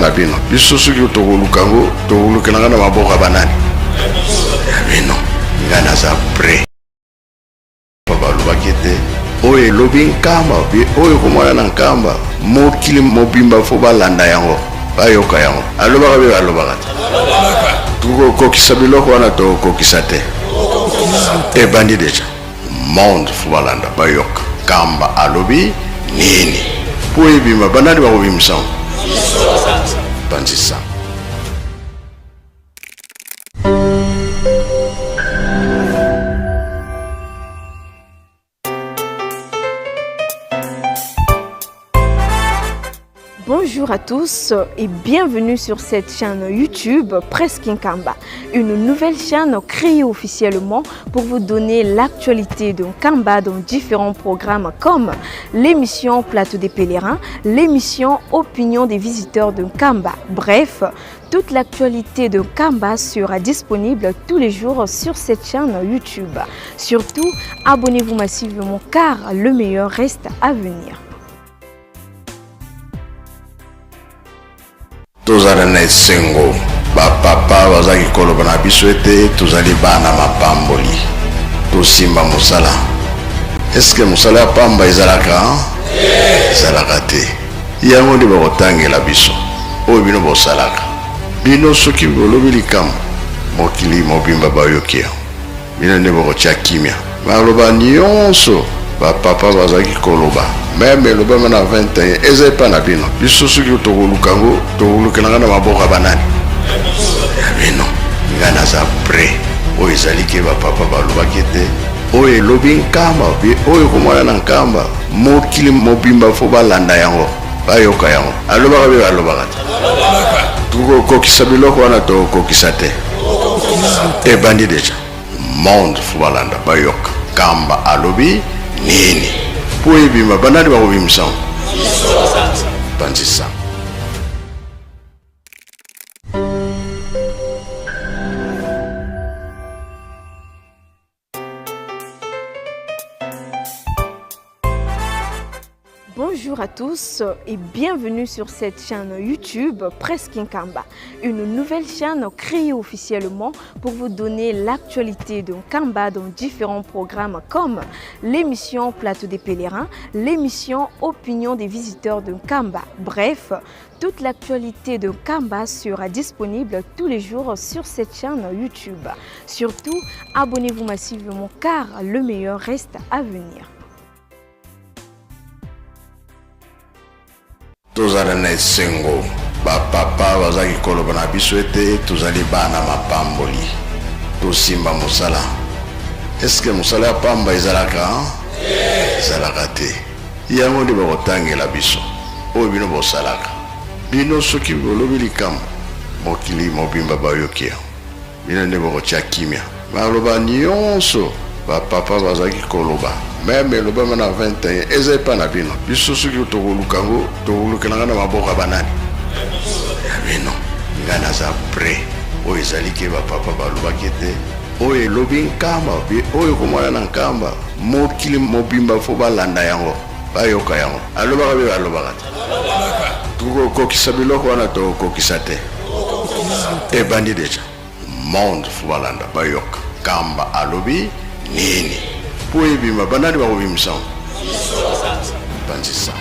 na bino. Biso soki tokoluka yango, tokolukela yango na maboko ya banani? Ya bino. Ngai naza prêt. Balobaki ete oyo elobi Nkamba, oyo ekomona na Nkamba, mokili mobimba fo balanda yango, bayoka yango. Alobaka mpe alobaka te. Tokokokisa biloko wana, tokokokisa te. Ebandi deja. Monde fo balanda, bayoka Nkamba alobi nini mpo ebima. Banani bakobimisa yango? Panzisa. Bonjour à tous et bienvenue sur cette chaîne YouTube Presse Nkamba, une nouvelle chaîne créée officiellement pour vous donner l'actualité de Nkamba dans différents programmes comme l'émission Plateau des pèlerins, l'émission Opinion des visiteurs de Nkamba. Bref, toute l'actualité de Nkamba sera disponible tous les jours sur cette chaîne YouTube. Surtout, abonnez-vous massivement car le meilleur reste à venir. Tozala na esengo, bapapa bazalaki koloba na biso ete tozali bana mapamboli, tosimba mosala. Eske mosala ya pamba ezalaka? Ezalaka te. Yango nde bakotangela biso oyo bino bosalaka. Bino soki bolobi likambo, mokili mobimba bayoki yango. Bino nde bokotia kimia. Maloba nionso ba papa bazalaki koloba meme elobama na 21 eza epa na bino. Biso soki tokoluka yango, tokolukela yango na maboko ya banani? Ya bino. Ngai naza prêt. Oyo ezali ke ba papa balobaki ete oyo elobi Nkamba, oyo ekomona na Nkamba, mokili mobimba fo balanda yango, bayoka yango. Alobaka mpe alobaka te. Tokokokisa biloko wana, tokokokisa te. Ebandi deja. Monde fo balanda, bayoka Nkamba alobi nini mpo ebima. Banani bakobimisa yango? Panzisa. Bonjour à tous et bienvenue sur cette chaîne YouTube Presse Nkamba, une nouvelle chaîne créée officiellement pour vous donner l'actualité de Nkamba dans différents programmes comme l'émission Plateau des pèlerins, l'émission Opinion des visiteurs de Nkamba. Bref, toute l'actualité de Nkamba sera disponible tous les jours sur cette chaîne YouTube. Surtout, abonnez-vous massivement car le meilleur reste à venir. Tozala na esengo, bapapa bazalaki koloba na biso ete tozali bana mapamboli, tosimba mosala. Eske mosala ya pamba ezalaka? Ezalaka te. Yango nde bakotangela biso oyo bino bosalaka. Bino soki bolobi likambo, mokili mobimba bayoki yango. Bino nde bokotia kimia. Maloba nionso ba papa bazalaki koloba meme elobama na 21 eza epa na bino. Biso soki tokoluka yango, tokolukela yango na maboko ya banani? Ya bino. Ngai naza prêt. Oyo ezali ke ba papa balobaki ete oyo elobi Nkamba, oyo ekomona na Nkamba, mokili mobimba fo balanda yango, bayoka yango. Alobaka mpe alobaka te. Tokokokisa biloko wana, tokokokisa te. Ebandi deja. Monde fo balanda, bayoka Nkamba alobi nini mpo ebima. Banani bakobimisa yango? Panzisa.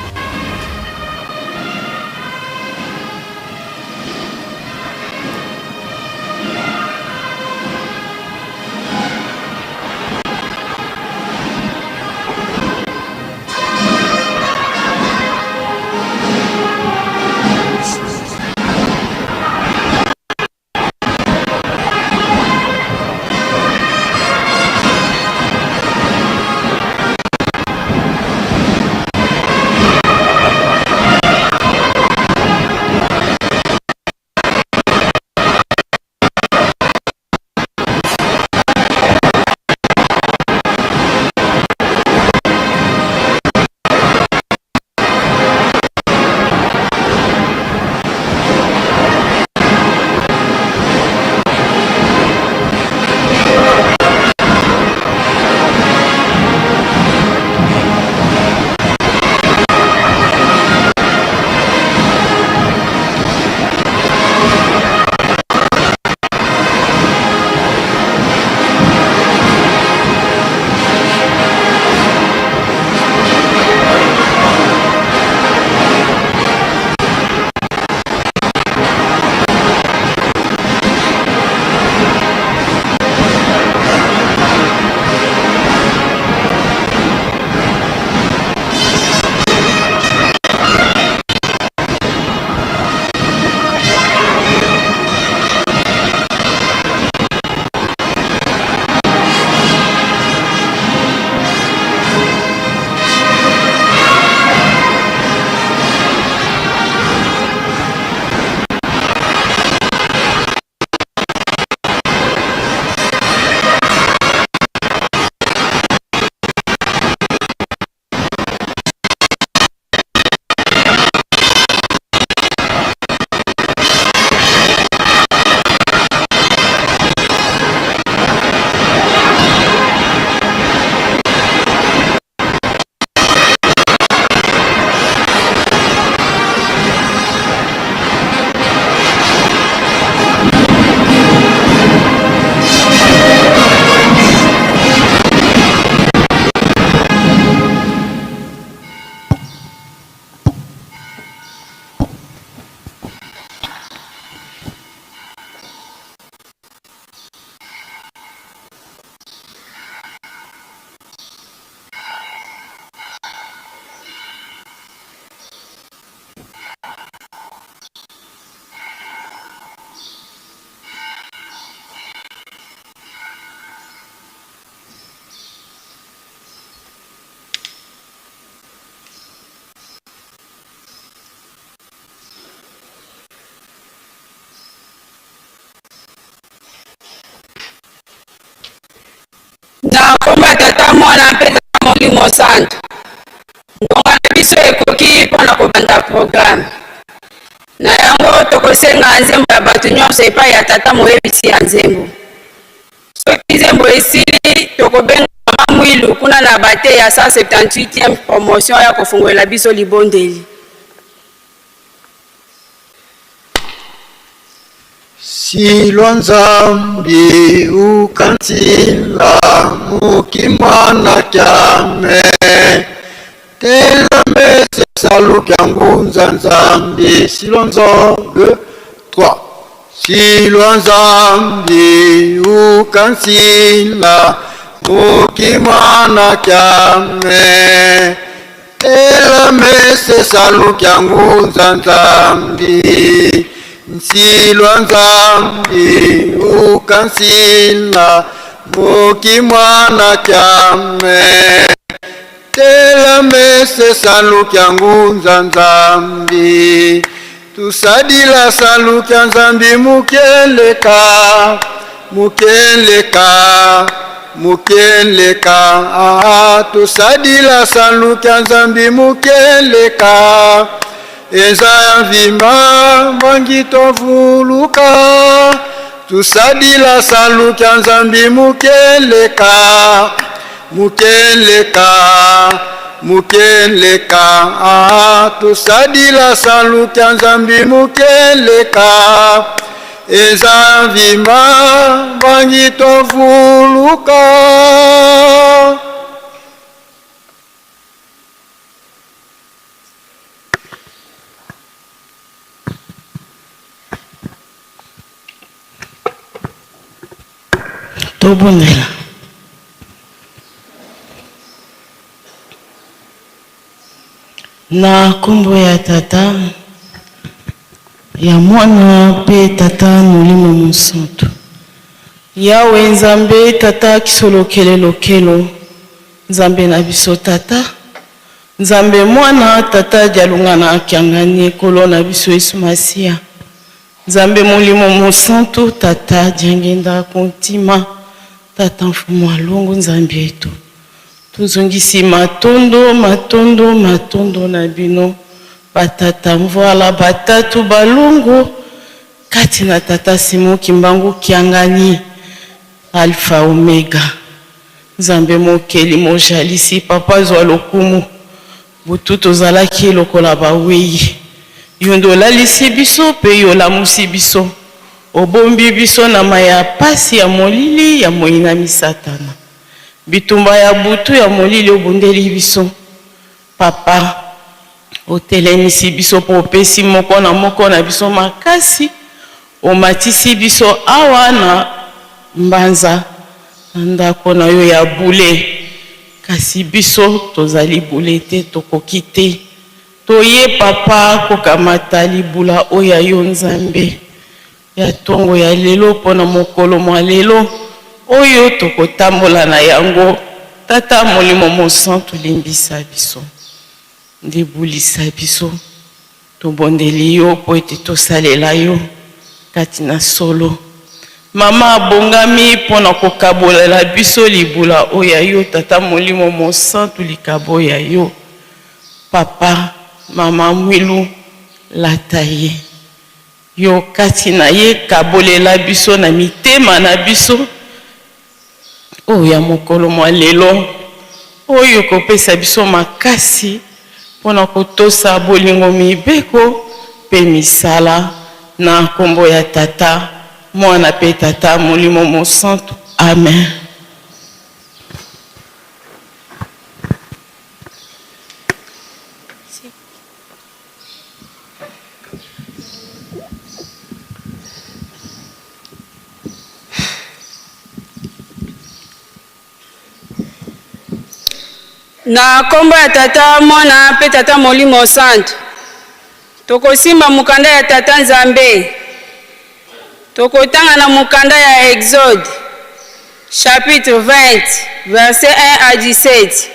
Mwana mpe Tata Molimo Santu. Ngonga na biso ekoki mpo na kobanda programe. Na yango tokosenga nzembo ya bato nyonso epai ya tata moyebisi ya nzembo. Soki nzembo esili, tokobenga mama Mwilu kuna na bate ya 178e promotion ya kofungolela biso libondeli. Silwa Nzambi ukansila mukimwana kyame Telame saluka ngunza Nzambi Silwa Nzambi 3 Silwa Nzambi ukansila mukimwana kyame Telemese saluka ngunza Nzambi Nsilwa Nzambi ukansila mukimwana kyame Telemese saluka ngunza Nzambi Tusadila saluka Nzambi mukeleka mukeleka mukeleka ah, tusadila saluka Nzambi mukeleka eza ya mvimba mwangi tovuluka tusadila saluka Nzambi mukeleka mukeleka mukeleka ah, tusadila saluka Nzambi mukeleka eza mvimba mwangi tovuluka. Tobondela. Na nkombo ya Tata, ya Mwana mpe Tata Molimo Mosantu. Yawe Nzambe Tata kisolokele lokelo, Nzambe na biso Tata, Nzambe Mwana Tata dialungana kiangani Nkolo na biso Yesu Masiya. Nzambe Molimo Mosantu Tata diangenda kontima Tata Mfumu alongo Nzambe etu. Tozongisi matondo matondo matondo na bino batata mvuala batatu balongo kati na Tata Simon Kimbangu Kiangani Alpha Omega. Nzambe mokeli mojalisi papa zwa lokumu. Butu tozalaki lokola baweyi, yo nde olalisi biso mpe yo olamusi biso, obombi biso na mai ya pasi ya molili ya moyinami satana. Bitumba ya butu ya molili obundeli biso, papa otelemisi biso mpo opesi moko na moko na biso makasi, omatisi biso awa na mbanza na ndako na yo ya bule. Kasi biso tozali bule te, tokoki te. Toye papa kokamata libula oyo ya yo Nzambe ya tongo ya lelo mpo na mokolo mwa lelo oyo tokotambola na yango. Tata Molimo Mosantu limbisa biso, nde bulisa biso. Tobondeli yo mpo ete tosalela yo kati na solo. Mama abongami mpo na kokabolela biso libula oyo ya yo, Tata Molimo Mosantu, likabo ya yo. Papa, Mama Mwilu, lata ye. Yo kati na ye, kabolela biso na mitema na biso oyo ya mokolo mwa lelo, oyo ekopesa biso makasi mpo na kotosa bolingo, mibeko mpe misala, na nkombo ya Tata, Mwana mpe Tata Molimo Mosantu. Amen. Na nkombo ya Tata, Mwana mpe Tata Molimo Santu, tokosimba mokanda ya Tata Nzambe. Tokotanga na mokanda ya Exode chapitre 20 verset 1 à 17.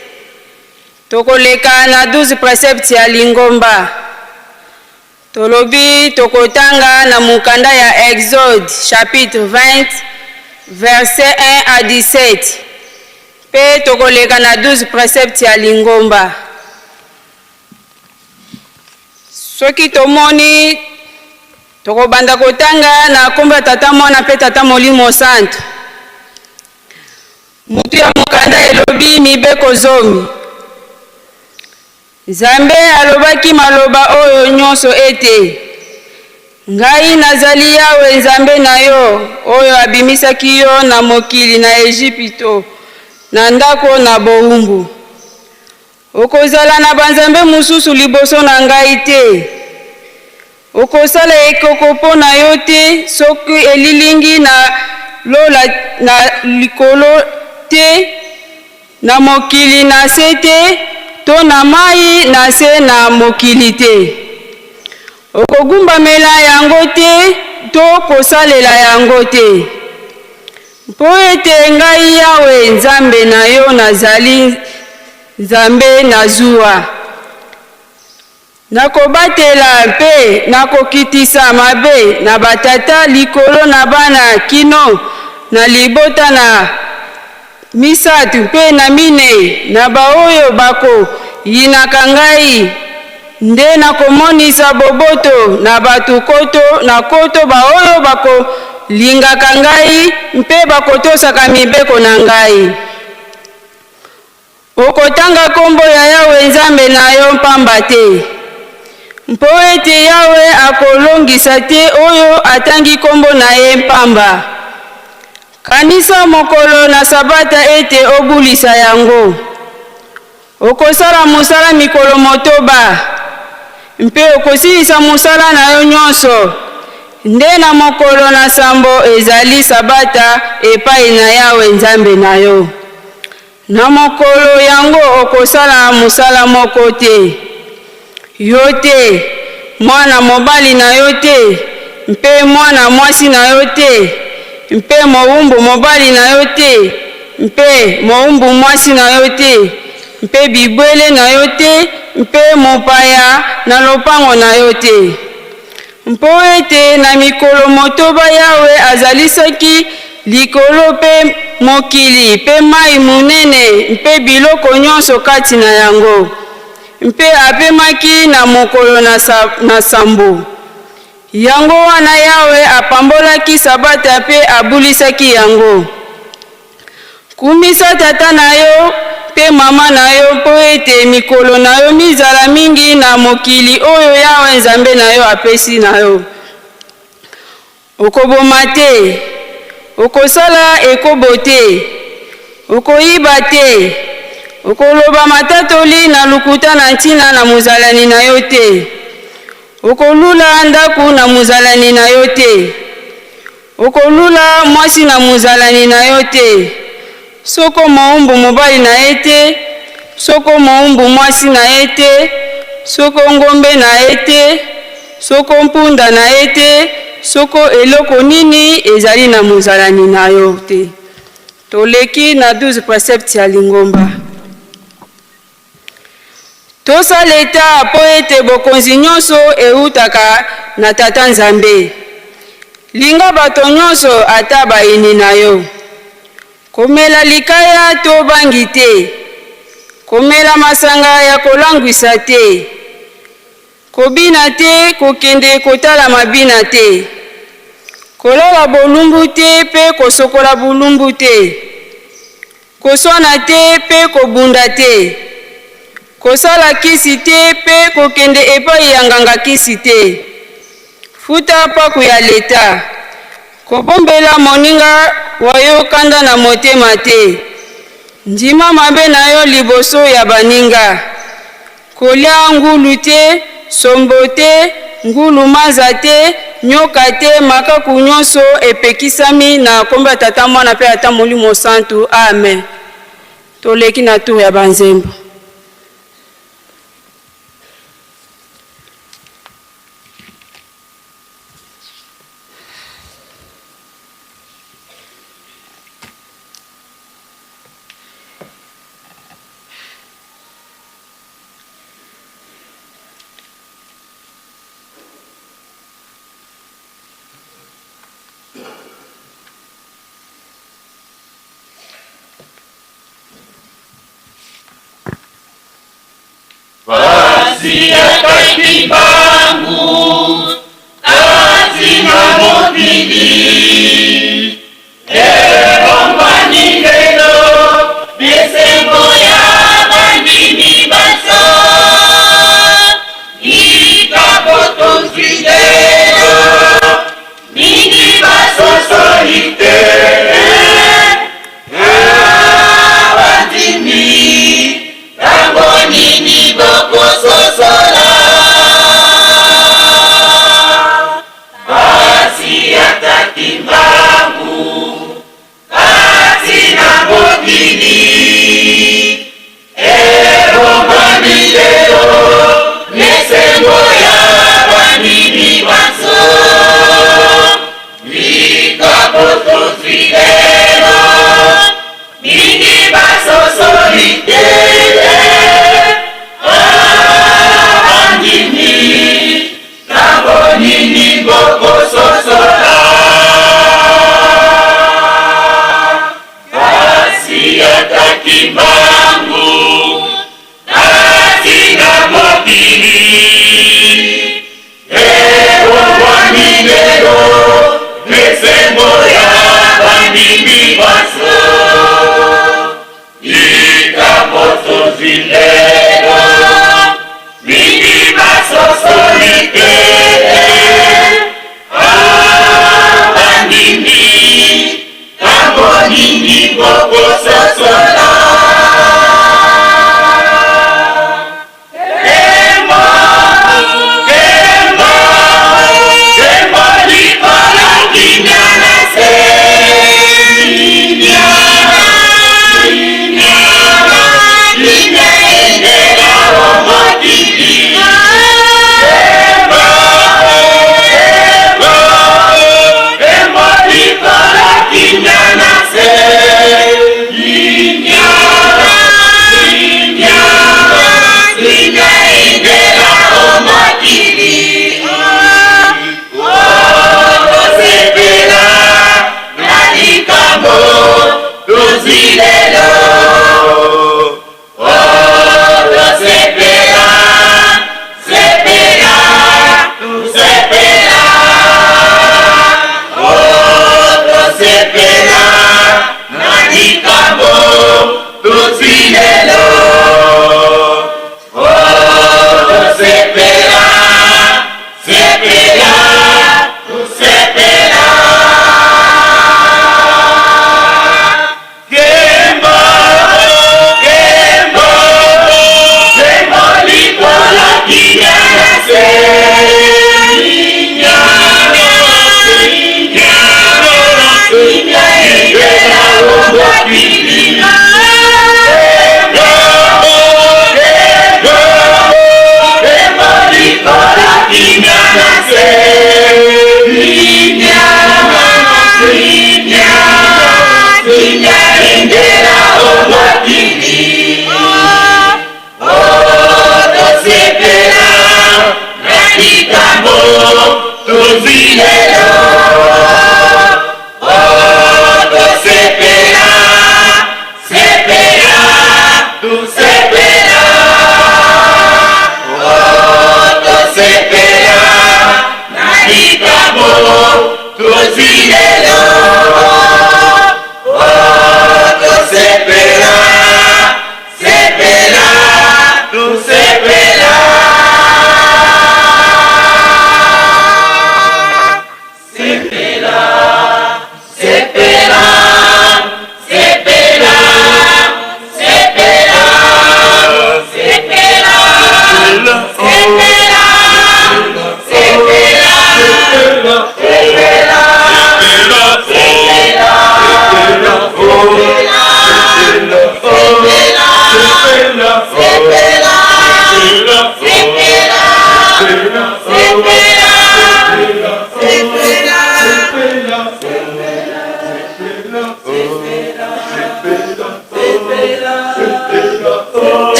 Tokoleka na 12 preceptes ya lingomba. Tolobi tokotanga na mokanda ya Exode chapitre 20 verset 1 à 17. Mpe tokoleka na 12 preceptes ya lingomba. Soki tomoni, tokobanda kotanga na nkombo ya Tata, Mwana mpe Tata Molimo Santu. Mutu ya mokanda elobi mibeko zomi. Nzambe alobaki maloba oyo nyonso ete, Ngai nazali Yawe Nzambe na yo, oyo abimisaki yo na mokili na Ejipito, na ndako na bowumbu. Okozala na banzambe mosusu liboso na ngai te. Okosala ekeko mpo na yo te, soki elilingi na lola na likolo te, na mokili na se te, to na mai na se na mokili te. Okogumbamela yango te to kosalela yango te. Mpo ete ngai Yawe Nzambe na yo nazali Nzambe na zuwa. Nakobatela mpe nakokitisa mabe na batata likolo na bana kino na libota na misatu mpe na minei na baoyo bakoyinaka ngai, nde nakomonisa boboto na bato nkoto na nkoto baoyo bakolingaka ngai mpe bakotosaka mibeko na ngai. Okotanga nkombo ya Yawe Nzambe na yo mpamba te, mpo ete Yawe akolongisa te oyo atangi nkombo na ye mpamba. Kanisa mokolo na Sabata ete obulisa yango. Okosala mosala mikolo motoba, mpe okosilisa mosala na yo nyonso, nde na mokolo na sambo ezali Sabata epai na Yawe Nzambe na yo. Na mokolo yango okosala mosala moko te, yo te, mwana mobali na yo te, mpe mwana mwasi na yo te, mpe mowumbu mobali na yo te, mpe mowumbu mwasi na yo te, mpe bibwele na yo te, mpe mopaya na lopango na yo te. Mpo ete na mikolo motoba Yawe azalisaki likolo mpe mokili mpe mai monene mpe biloko nyonso kati na yango, mpe apemaki na mokolo na sambo. Yango wana Yawe apambolaki Sabata mpe abulisaki yango. Kumisa tata na yo mpe mama na yo mpo ete mikolo na yo mizala mingi na mokili oyo Yawe Nzambe na yo apesi na yo. Okoboma te. Okosala ekobo te. Okoyiba te. Okoloba matatoli na lokuta na ntina na mozalani na yo te. Okolula ndako na mozalani na yo te. Okolula mwasi na mozalani na yo te, soko moumbu mobali na ye te, soko moumbu mwasi na ye te, soko ngombe na ye te, soko mpunda na ye te, soko eloko nini ezali na mozalani na yo te. Toleki na 12 preceptes ya lingomba. Tosa leta mpo ete bokonzi nyonso eutaka na Tata Nzambe. Linga bato nyonso ata bayini na yo. Komela likaya to bangi te. Komela masanga ya kolangwisa te. Kobina te, kokende kotala mabina te. Kolala bolumbu te mpe kosokola bolumbu te. Koswana te mpe kobunda te. Kosala kisi te mpe kokende epai ya nganga kisi te. Futa mpaku ya leta. Kobombela moninga wa yo kanda na motema te. Ndima mabe na yo liboso ya baninga. Kolia ngulu te, sombo te, ngulu manza te, nyoka te, makaku nyonso epekisami na kombo ya Tata, Mwana pe ata Molimo Santu. Amen. Toleki na tour ya ba nzembo.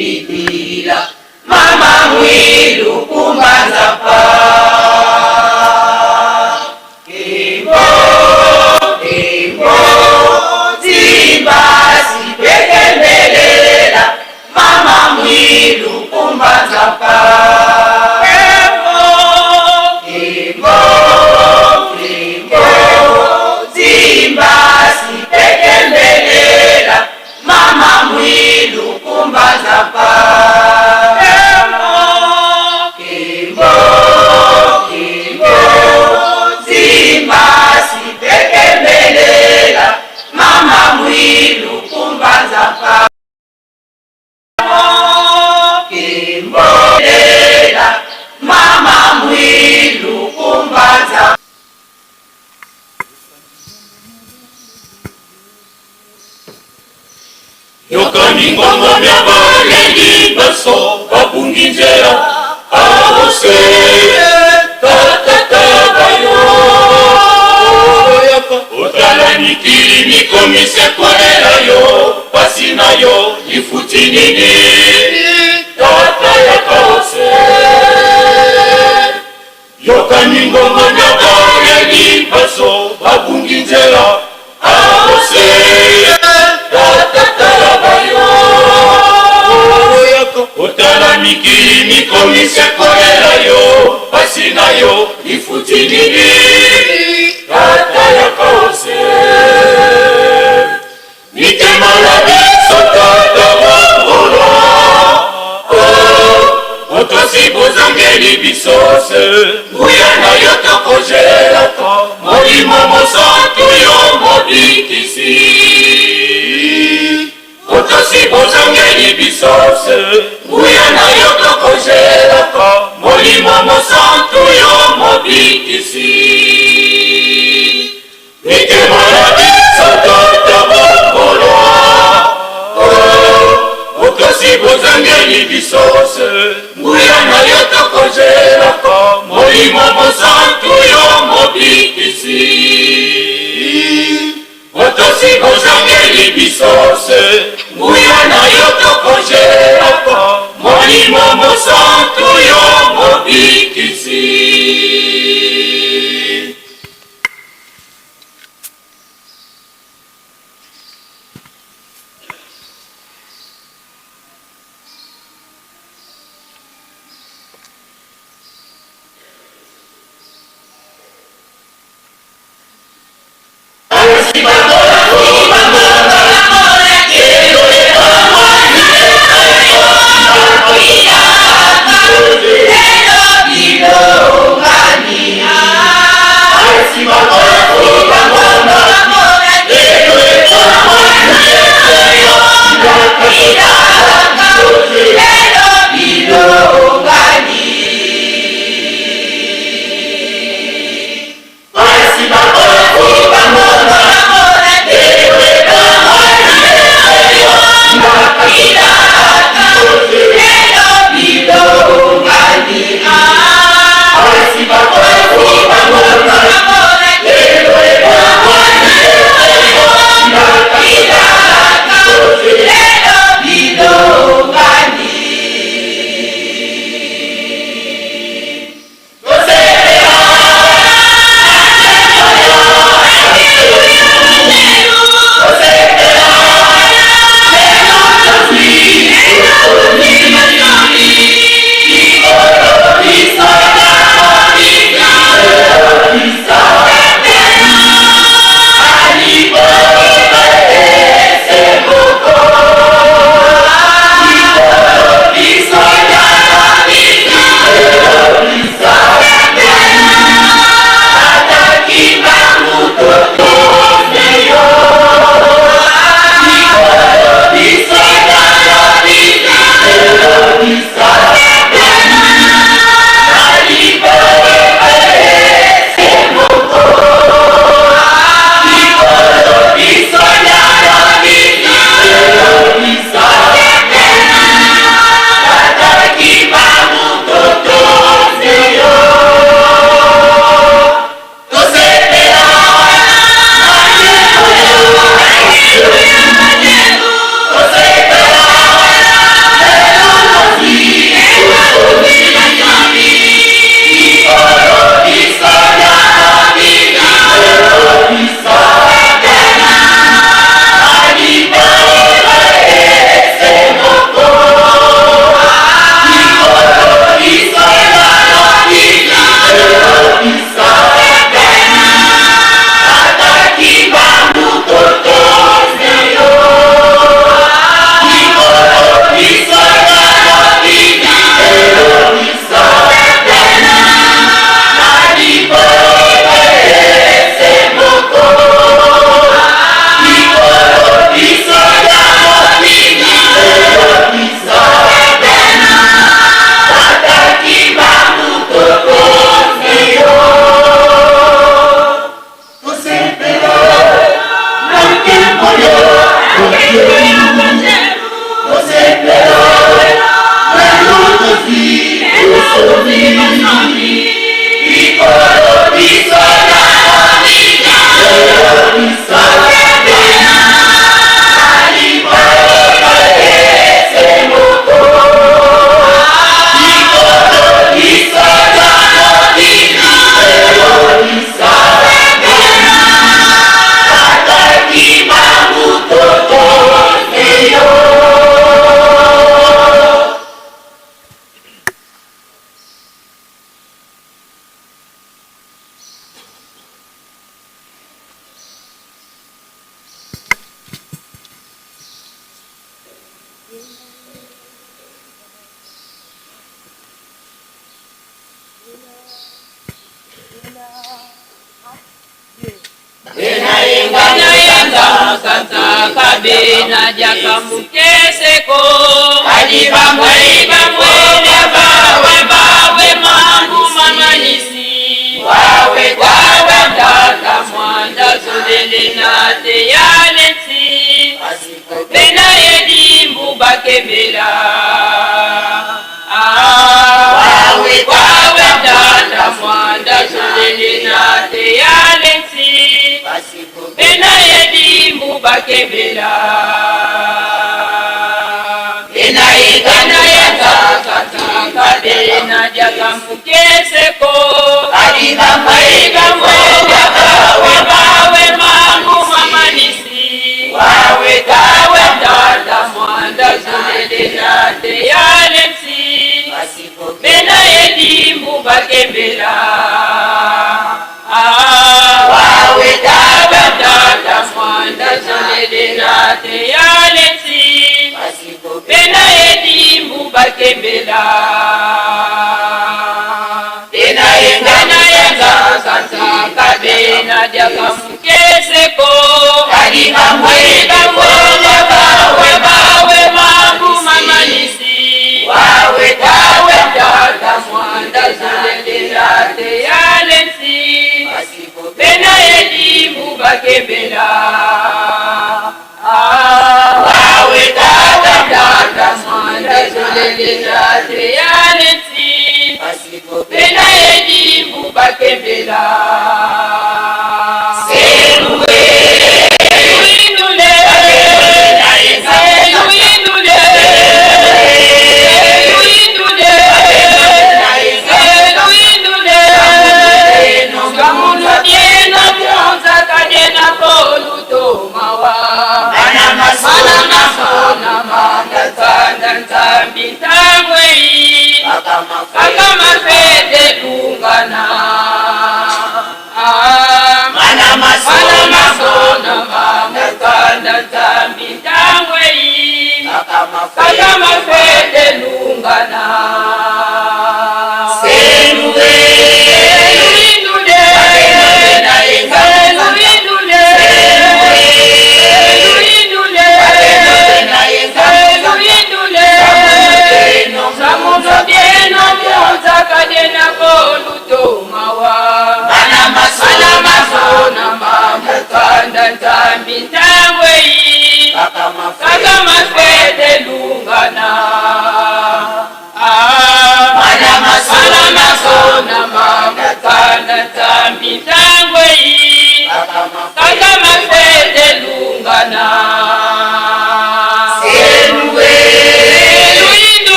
Mbidila Mama Mwilu Kumbanza Pa Kembo Kembo Timba Sipekembelela Mama Mwilu Kumbanza Pa Kembo Kembo Kembo Timba Sipekembelela Mama Mwilu Kumbanza Pa Kembo Kembo Kembo Timba Sipekembelela Mama Mwilu Kumbanza Pa Kembo Lela Mama Mwilu Kumbanza. Yoka mingongo mya baleli baso babungi nzela aose tatata bayo otala mikili mikomise kolela yo pasi na yo lifuti nini tata yaka ose. Yoka mingongo mya baleli baso babungi nzela aose tatata bayo otala mikili mikomise kolela yo pasi na yo lifuti nini tata yaka ose. Mitema na biso tata bongola otosi bozangeli biso se nguya na yo tokozelaka molimo mosantu yo mobikisi otosi bozangeli biso se nguya na yo tokozelaka molimo mosantu yo mobikisi mitema na biso tata bongola otosi bozangeli biso se nguya na yo tokozelaka molimo mosantu yo mobikisi otosi bozangeli biso se nguya na yo tokozelaka molimo mosantu yo mobikisi.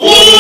Ooh.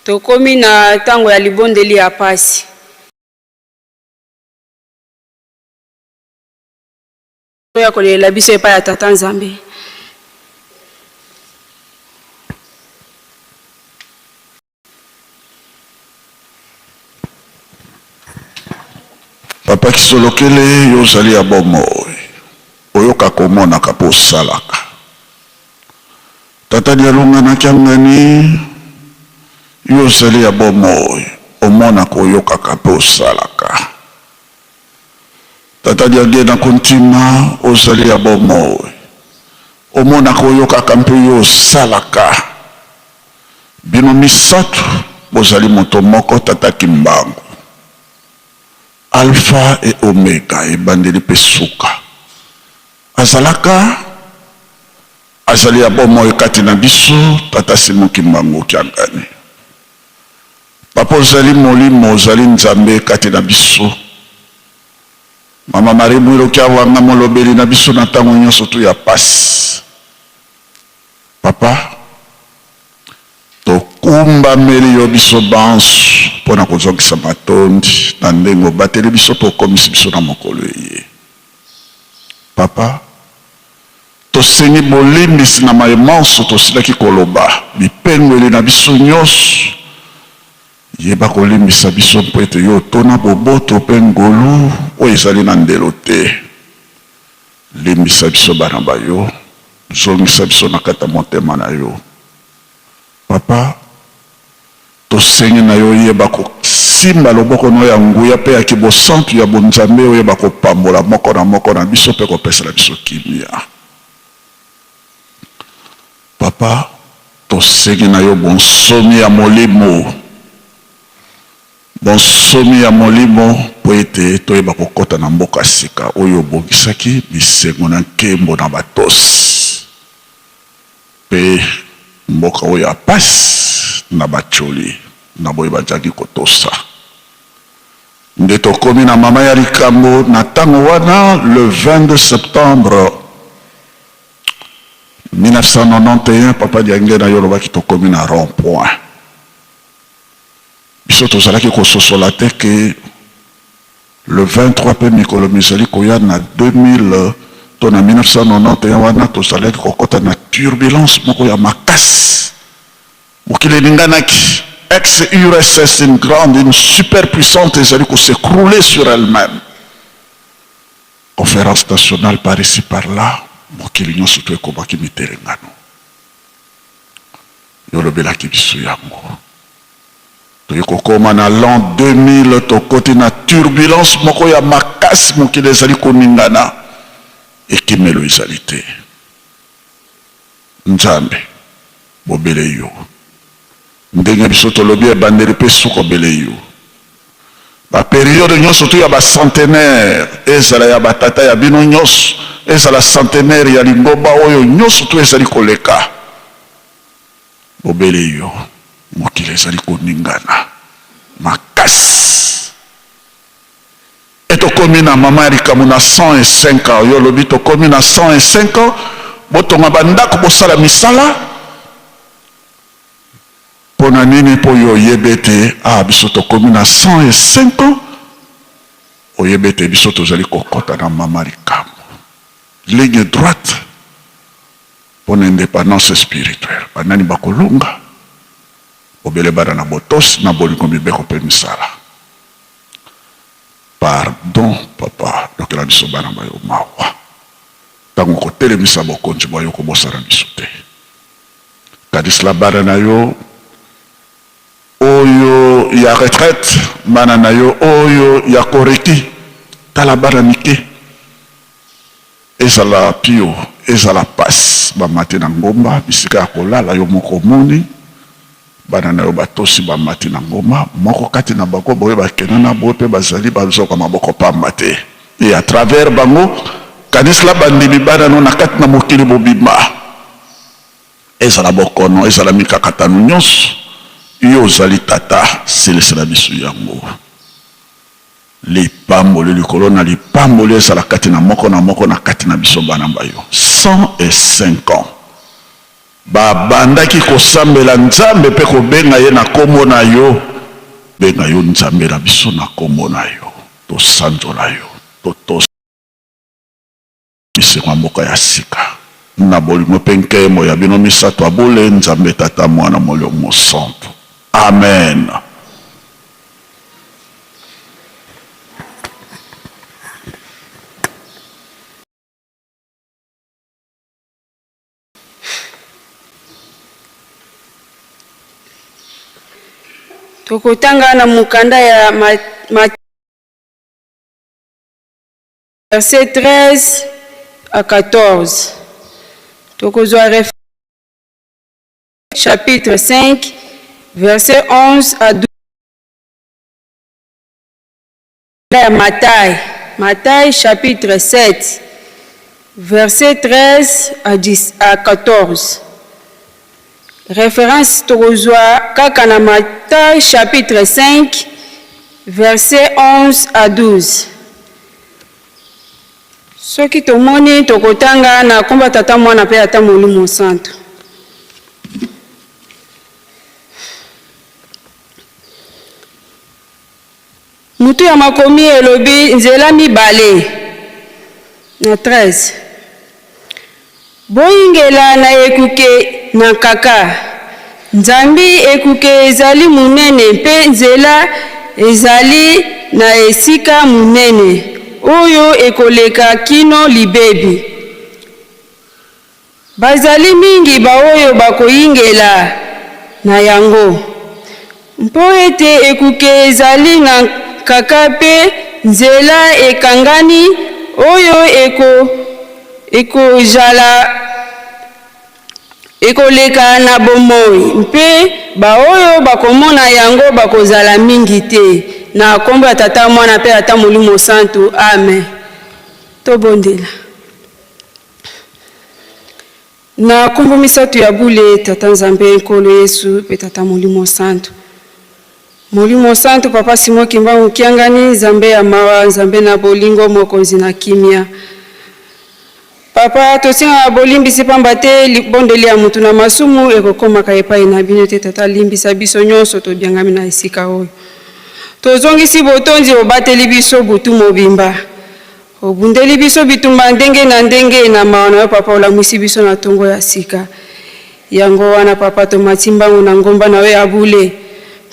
Tokomi na ntango ya libondeli ya pasi. Ya kolelela biso epai ya Tata Nzambe. Papa Kisolokele, yo ozali ya bomoi, oyokaka, omonaka mpe osalaka. Tata Dialunga na Kiangani, yo ozali ya bomoi, omonaka, oyokaka mpe osalaka. Tata Diangienda Kuntima, ozali ya bomoi, omonaka, oyokaka mpe yo osalaka. Bino misatu bozali moto moko, Tata Kimbangu. Alpha et Omega, ebandeli mpe suka. Azalaka, azali ya bomoi kati na biso, Tata Simon Kimbangu Kiangani. Papa ozali molimo, ozali Nzambe kati na biso. Mama Marie Mwilu Kiawanga molobeli na biso na tango nyonso tu ya pasi. Papa, tokumbameli yo biso banso mpo na kozongisa matondi na ndenge obateli biso mpe okomisi biso na mokolo eye. Papa, Tosengi bolimbisi na maye manso tosilaki koloba, bipengweli na biso nyonso. Yeba kolimbisa biso mpo ete yo otona boboto mpe ngolu oyo ezali na ndelo te. Limbisa biso bana ba yo, zongisa biso na kati ya motema na yo. Papa, tosengi na yo oyeba kosimba loboko na yo ya nguya mpe ya kibosantu ya bonzambe, oyeba kopambola moko na moko na biso mpe kopesela biso kimia. Papa, tosengi na yo bonsomi ya molimo, bonsomi ya molimo mpo ete toyeba kokota na mboka sika oyo obongisaki, bisengo na nkembo na batosi. Mpe mboka oyo ya pasi na batioli na boye bajali kotosa. Nde tokomi na mama ya likambo na tango wana le 22 septembre 1991 papa Diangienda yo olobaki tokomi na rond point. Biso tozalaki kososola te que Le 23 mpe mikolo mizali koya na 2000 to na 1991 wana tozalaki kokota na turbulence moko ya makasi. Mokili eninganaki. Ex-URSS, une grande, une superpuissante ezali ko s'ecrouler sur elle-meme. Conference nationale par ici par là, mokili nionso tout ekomaki mitelengano. Yo olobelaki biso yango. Toye kokoma na l'an 2000, tokoti na turbulence moko ya makasi, mokili ezali koningana, ekimelo ezali te. Nzambe, bobele yo. Ndenge biso tolobi ebandeli mpe suka obele yo. Ba periodes nionso tout ya ba centenaires, ezala ya ba tata ya bino nionso, ezala centenaire ya lingomba oyo nionso tout ezali koleka, Bobele yo, mokili ezali koningana makasi. E tokomi na mama ya likambo na 105 ans. Yo olobi tokomi na 105 ans, botonga ba ndako, bosala misala. Mpo na nini? Mpo yo oyebi ete ah, biso tokomi na 105 ans, oyebi ete biso tozali kokota na mama likambo. Ligne droite. Pona independance spirituelle, ba nani bakolonga? Bobele bana na botosi, na bolingo, mibeko pe misala. Pardon papa, yokela biso bana ba yo mawa. Tango okotelemisa bokonzi bwa yo kobosana biso te. Kanisela bana na yo oyo ya retraite, bana na yo oyo ya koreki. Tala bana mike. Ezala pio, ezala pasi, ba mati na ngomba, bisika ya kolala yo moko omoni, bana na yo batosi ba mati na ngomba, moko kati na bango boye bakenda na boye pe bazali bazoka maboko pamba te. Et à travers bango, kanisela bandimi bana no na kati na mokili mobimba. Ezala bokono, ezala mikakatano nionso, yo ozali Tata, silisela biso yango. Lipamboli likolo na lipamboli ezala kati na moko na moko na kati na biso bana ba yo. 105 ans. Babandaki kosambela Nzambe mpe kobenga ye na kombo na yo. Benga yo Nzambe na biso na kombo na yo. Tosanzola yo, totosa bisengo ya mboka ya sika. Na bolingo mpe nkembo ya bino misatu ya bule, Nzambe Tata, Mwana, Molimo Mosantu. Amen. Tokotanga na mokanda ya verset 13 à 14. Tokozwa chapitre 5 verset 11 à 12. Ya Matai, Matai chapitre 7 verset 13 à 10 à 14. Référence tokozwa kaka na Matai chapitre 5 verset 11 à 12. Soki tomoni tokotanga na komba Tata Mwana mpe Ata Molimo Santo. Mutu ya makomi elobi nzela mibale na 13. Boyingela na ekuke na nkaka, nzambi ekuke ezali monene mpe nzela ezali na esika monene oyo ekoleka kino libebi. Bazali mingi baoyo bakoyingela na yango, mpo ete ekuke ezali na nkaka mpe nzela ekangani oyo eko, ekozala, ekoleka na bomoi, mpe baoyo bakomona yango bakozala mingi te. Na nkombo ya Tata, Mwana mpe Tata Molimo Santu. Amen. Tobondela. Na kombo misatu ya bule, Tata Nzambe, Nkolo Yesu, mpe Tata Molimo Santu. Molimo Santu, Papa Simon Kimbangu Kiangani, Nzambe ya mawa, Nzambe na bolingo, Mokonzi na kimia. Papa, tosengaka bolimbisi pamba te libondeli ya mutu na masumu ekokomaka epai na bino te. Tata, limbisa biso nyonso tobiangami na esika oyo. Tozongisi botondi, obateli biso butu mobimba. Obundeli biso bitumba ndenge na ndenge, na mawa na yo Papa olamwisi biso na tongo ya sika. Yango wana Papa tomati mbangu na ngomba na yo ya bule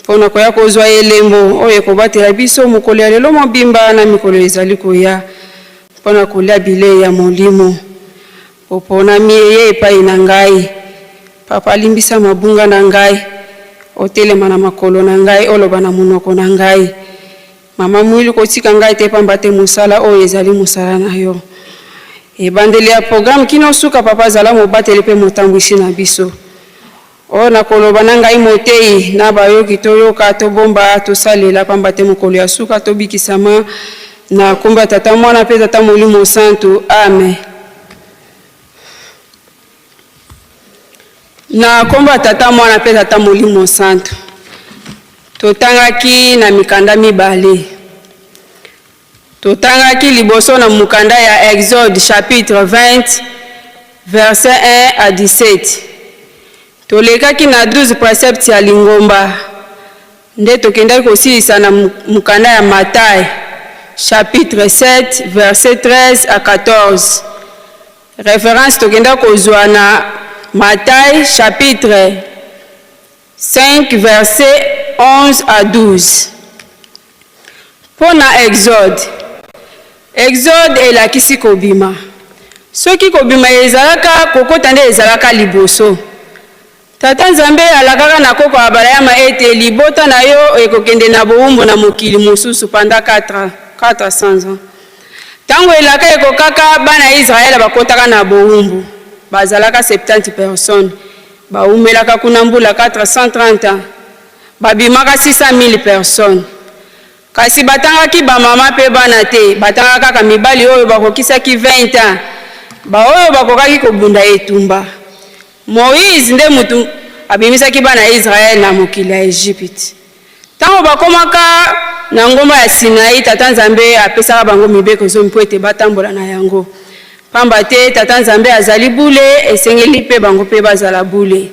mpo na koya kozwa elembo oyo ekobatela biso mokolo ya lelo mobimba na mikolo ezali koya mpo na kolia bilei ya molimo. Oponami eye epai na ngai. Papa limbisa mabunga na ngai, otelema na makolo na ngai, oloba na monoko na ngai. Mama Muilu kotika ngai te pamba te mosala oyo ezali mosala na yo. Ebandeli ya programme kino suka papa zala mobateli pe motambwisi na biso. Oyo nakoloba na ngai moteyi na bayoki toyoka tobomba tosalela pamba te mokolo ya suka tobikisama na kombo ya Tata Mwana pe Tata Molimo Santu. Amen. Na kombo ya Tata, Mwana mpe Tata Molimo Santu. Totangaki na mikanda mibale. Totangaki liboso na mokanda ya Exode chapitre 20 verset 1 à 17. Tolekaki na 12 preceptes ya lingomba. Nde tokendaki kosilisa na mokanda ya Matai chapitre 7 verset 13 à 14. Reference tokenda kozua na Matai chapitre 5 verset 11 à 12. Mpo na Exode, Exode elakisi kobima. Soki kobima ezalaka, kokota nde ezalaka liboso. Tata Nzambe alakaka na koko Abalayama ete libota na yo ekokende na bowumbu na mokili mosusu pendant 400 ans. Tango elaka ekokaka, bana ya Israele bakotaka na bowumbu. Bazalaka 70 personnes. Bawumelaka kuna mbula 430 ans. Babimaka 600.000 personnes. Kasi batangaki ba mama pe bana te, batangaka kaka mibali oyo bakokisaki 20 ans, baoyo bakokaki kobunda etumba. Moize nde mutu abimisaki bana ya Israel na mokili ya Egypte. Tango bakomaka na ngomba ya Sinai, Tata Nzambe apesaka bango mibeko zomi mpo ete batambola na yango. Pamba te Tata Nzambe azali bule, esengeli mpe bango mpe bazala bule.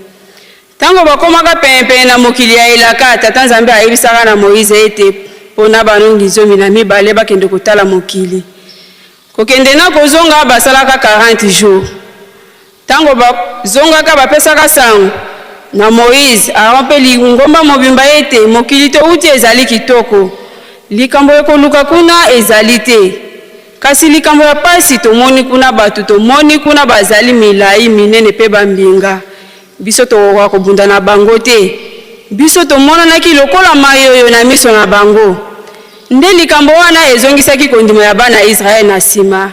Tango bakomaka penepene na mokili ya elaka, Tata Nzambe ayebisaka na Moize ete pona banongi 12 bakende kotala mokili. Kokende na kozonga basalaka 40 jours. Tango bazongaka, bapesaka sango na Moize, Aron mpe lingomba mobimba ete, Mokili towuti ezali kitoko. Likambo ya koluka kuna ezali te. Kasi likambo ya pasi, tomoni kuna bato tomoni kuna bazali milayi, minene mpe bambinga. Biso tokokoka kobunda na bango te. Biso tomonanaki lokola mayoyo na miso na bango. Nde likambo wana ezongisaki kondima ya bana Israel na sima.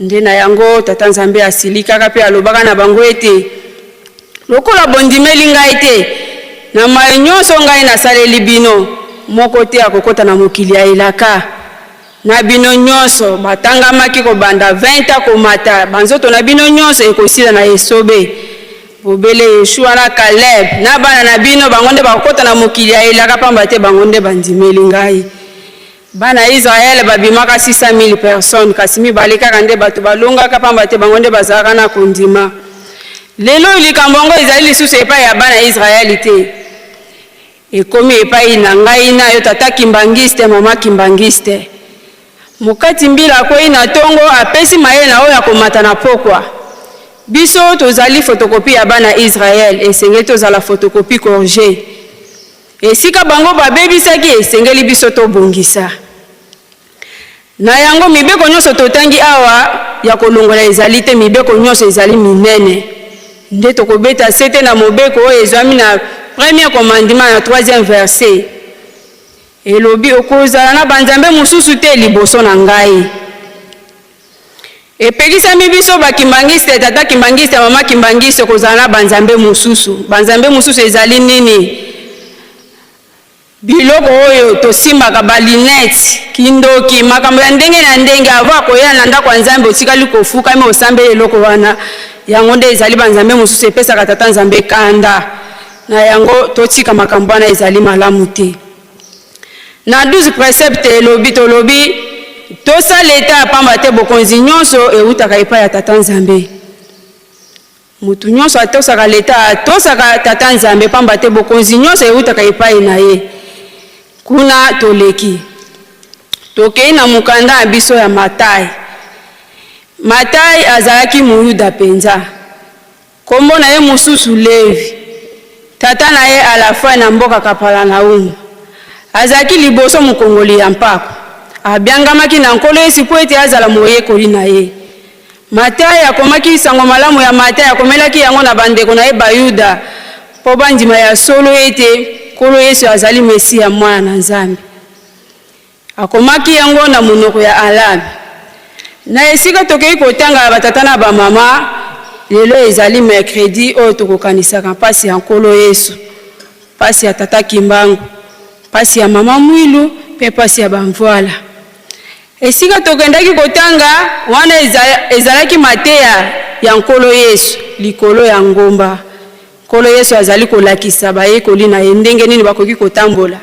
Nde na yango Tata Nzambe asilikaka mpe alobaka na bango ete, Lokola bondimeli ngai te na maye nyonso ngai nasaleli bino, moko te akokota na mokili ya elaka. Na bino nyonso batangamaki kobanda 20 ans komata, banzoto na bino nyonso ekosila na esobe. Bobele Yoshua na Caleb na bana na bino, bango nde bakokota na mokili ya elaka, pamba te bango nde bandimeli ngai. Bana ya Israël babimaka 600.000 personnes, kasi mibale kaka nde bato balongaka, pamba te bango nde bazalaka na kondima. Lelo oyo likambo yango ezali lisusu epai ya bana ya Israël te. Ekomi epai na ngai na yo, tata kimbanguiste, mama kimbanguiste. Mokati mbila akweyi na tongo, apesi mayele na oyo akomata na pokwa. Biso tozali photocopie ya bana Israël, esengeli tozala photocopie corrigee. Esika bango babebisaki, esengeli biso tobongisa. Na yango, mibeko nyonso totangi awa ya kolongola ezali te, mibeko nyonso ezali minene. Nde tokobeta sete na mobeko oyo ezwami na premier commandement na troisième verset. Elobi, Okozala na banzambe mosusu te liboso na ngai. Epekisami biso ba kimbanguiste, tata kimbanguiste, mama kimbanguiste kozala na ba nzambe mosusu. Ba nzambe mosusu ezali nini? Biloko oyo tosimbaka, ba lunettes, kindoki, makambo ya ndenge na ndenge. Avant koya na ndako ya Nzambe otikali kofukami osambeli eloko wana. Yango nde ezali ba nzambe mosusu epesaka tata Nzambe kanda. Na yango totika makambo wana ezali malamu te. Na 12 precepte elobi tolobi tosa leta pamba te bokonzi nyonso ewutaka epai ya tata Nzambe. Mutu nyonso atosaka leta atosaka tata Nzambe pamba te bokonzi nyonso ewutaka epai na ye. Kuna toleki tokei na mokanda na biso ya Matai. Matai azalaki Moyuda penza. Kombo na ye mosusu Levi. Tata na ye Alafai na mboka Kapalanaumu. Azalaki liboso mokongoli ya mpako. Abiangamaki na Nkolo Yesu mpo ete azala moyekoli na ye. Matai akomaki Sango Malamu ya Matai, akomelaki yango na bandeko na ye Bayuda mpo bandima ya solo ete Nkolo Yesu azali Mesia, Mwana na Nzambe. Akomaki yango na monoko ya Arabe. Na esika tokei kotanga ya batata na bamama, lelo ezali mercredi oyo tokokanisaka mpasi ya Nkolo Yesu, mpasi ya Tata Kimbangu, mpasi ya Mama Mwilu mpe mpasi ya Bamvuala. Esika tokendaki kotanga wana ezalaki mateya ya Nkolo Yesu likolo ya ngomba. Nkolo Yesu azali kolakisa bayekoli na ye ndenge nini bakoki kotambola,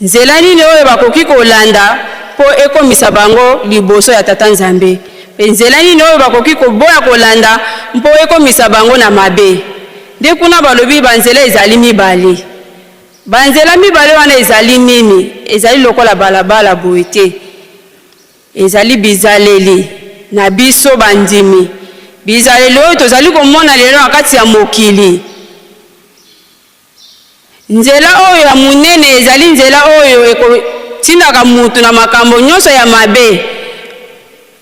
nzela nini oyo bakoki kolanda mpo ekomisa bango liboso ya Tata Nzambe, mpe nzela nini oyo bakoki koboya kolanda mpo ekomisa bango na mabe. Nde kuna balobi banzela ezali mibale. Banzela mibale wana ezali nini? Ezali lokola balabala, boye te? Ezali bizaleli na biso bandimi, bizaleli oyo tozali komona lelo na kati ya mokili. Nzela oyo ya monene ezali nzela oyo ekotindaka moto na makambo nyonso ya mabe.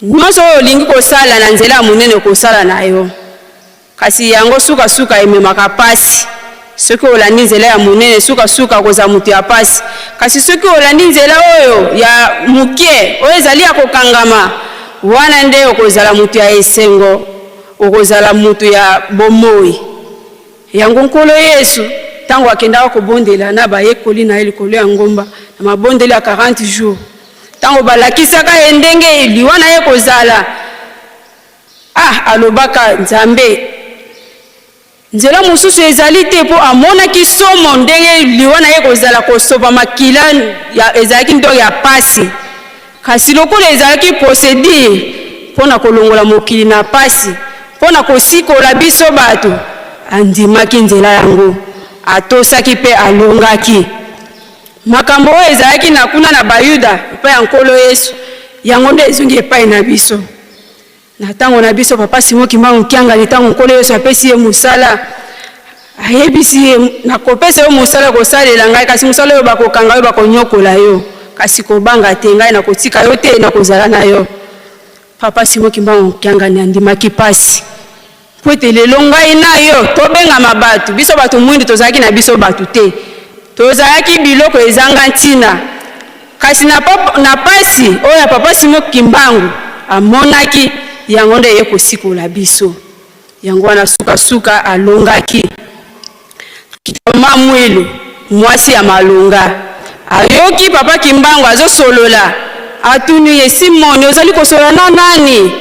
Nyonso oyo olingi kosala na nzela ya monene okosala na yo. Kasi yango suka suka ememaka pasi. Soki olandi nzela ya monene suka suka okozala moto ya pasi. Kasi soki olandi nzela oyo ya moke, oyo ezali ya kokangama, wana nde okozala moto ya esengo, okozala moto ya bomoyi. Yango Nkolo Yesu, tango akendaka kobondela na bayekoli na ye likolo ya ngomba, na mabondeli ya 40 jours, tango balakisaka ye ndenge liwa na ye ekozala, Ah, alobaka, Nzambe, nzela mosusu ezali te, mpo amonaki somo ndenge liwa na ye kozala kosopa makila ya, ezalaki ndo ya pasi. Kasi lokola ezalaki procedure, mpo na kolongola mokili na pasi, mpo na kosikola biso bato. Andimaki nzela yango, atosaki mpe alongaki. Makambo oyo ezalaki na kuna na Bayuda epai ya Nkolo Yesu, yango nde ezongi epai na biso. Na ntango na biso, Papa Simon Kimbangu Kiangani, ntango Nkolo Yesu apesi ye mosala, ayebisi ye, nakopesa yo mosala kosalela ngai, kasi mosala oyo bakokanga yo, bakonyokola yo, kasi kobanga te, ngai nakotika yo te, nakozala na yo. Papa Simon Kimbangu Kiangani andimaki pasi mpo ete lelo ngai na yo tobengama bato. Biso bato mwindu tozalaki na biso bato te, tozalaki biloko ezanga ntina. Kasi na, na pasi oyo ya Papa Simon Kimbangu amonaki, yango nde eye kosikola biso. Yango wana sukasuka alongaki. Mama Mwilu, mwasi ya malonga, ayoki Papa Kimbangu azosolola, atuni ye, Simoni, ozali kosolola na nani?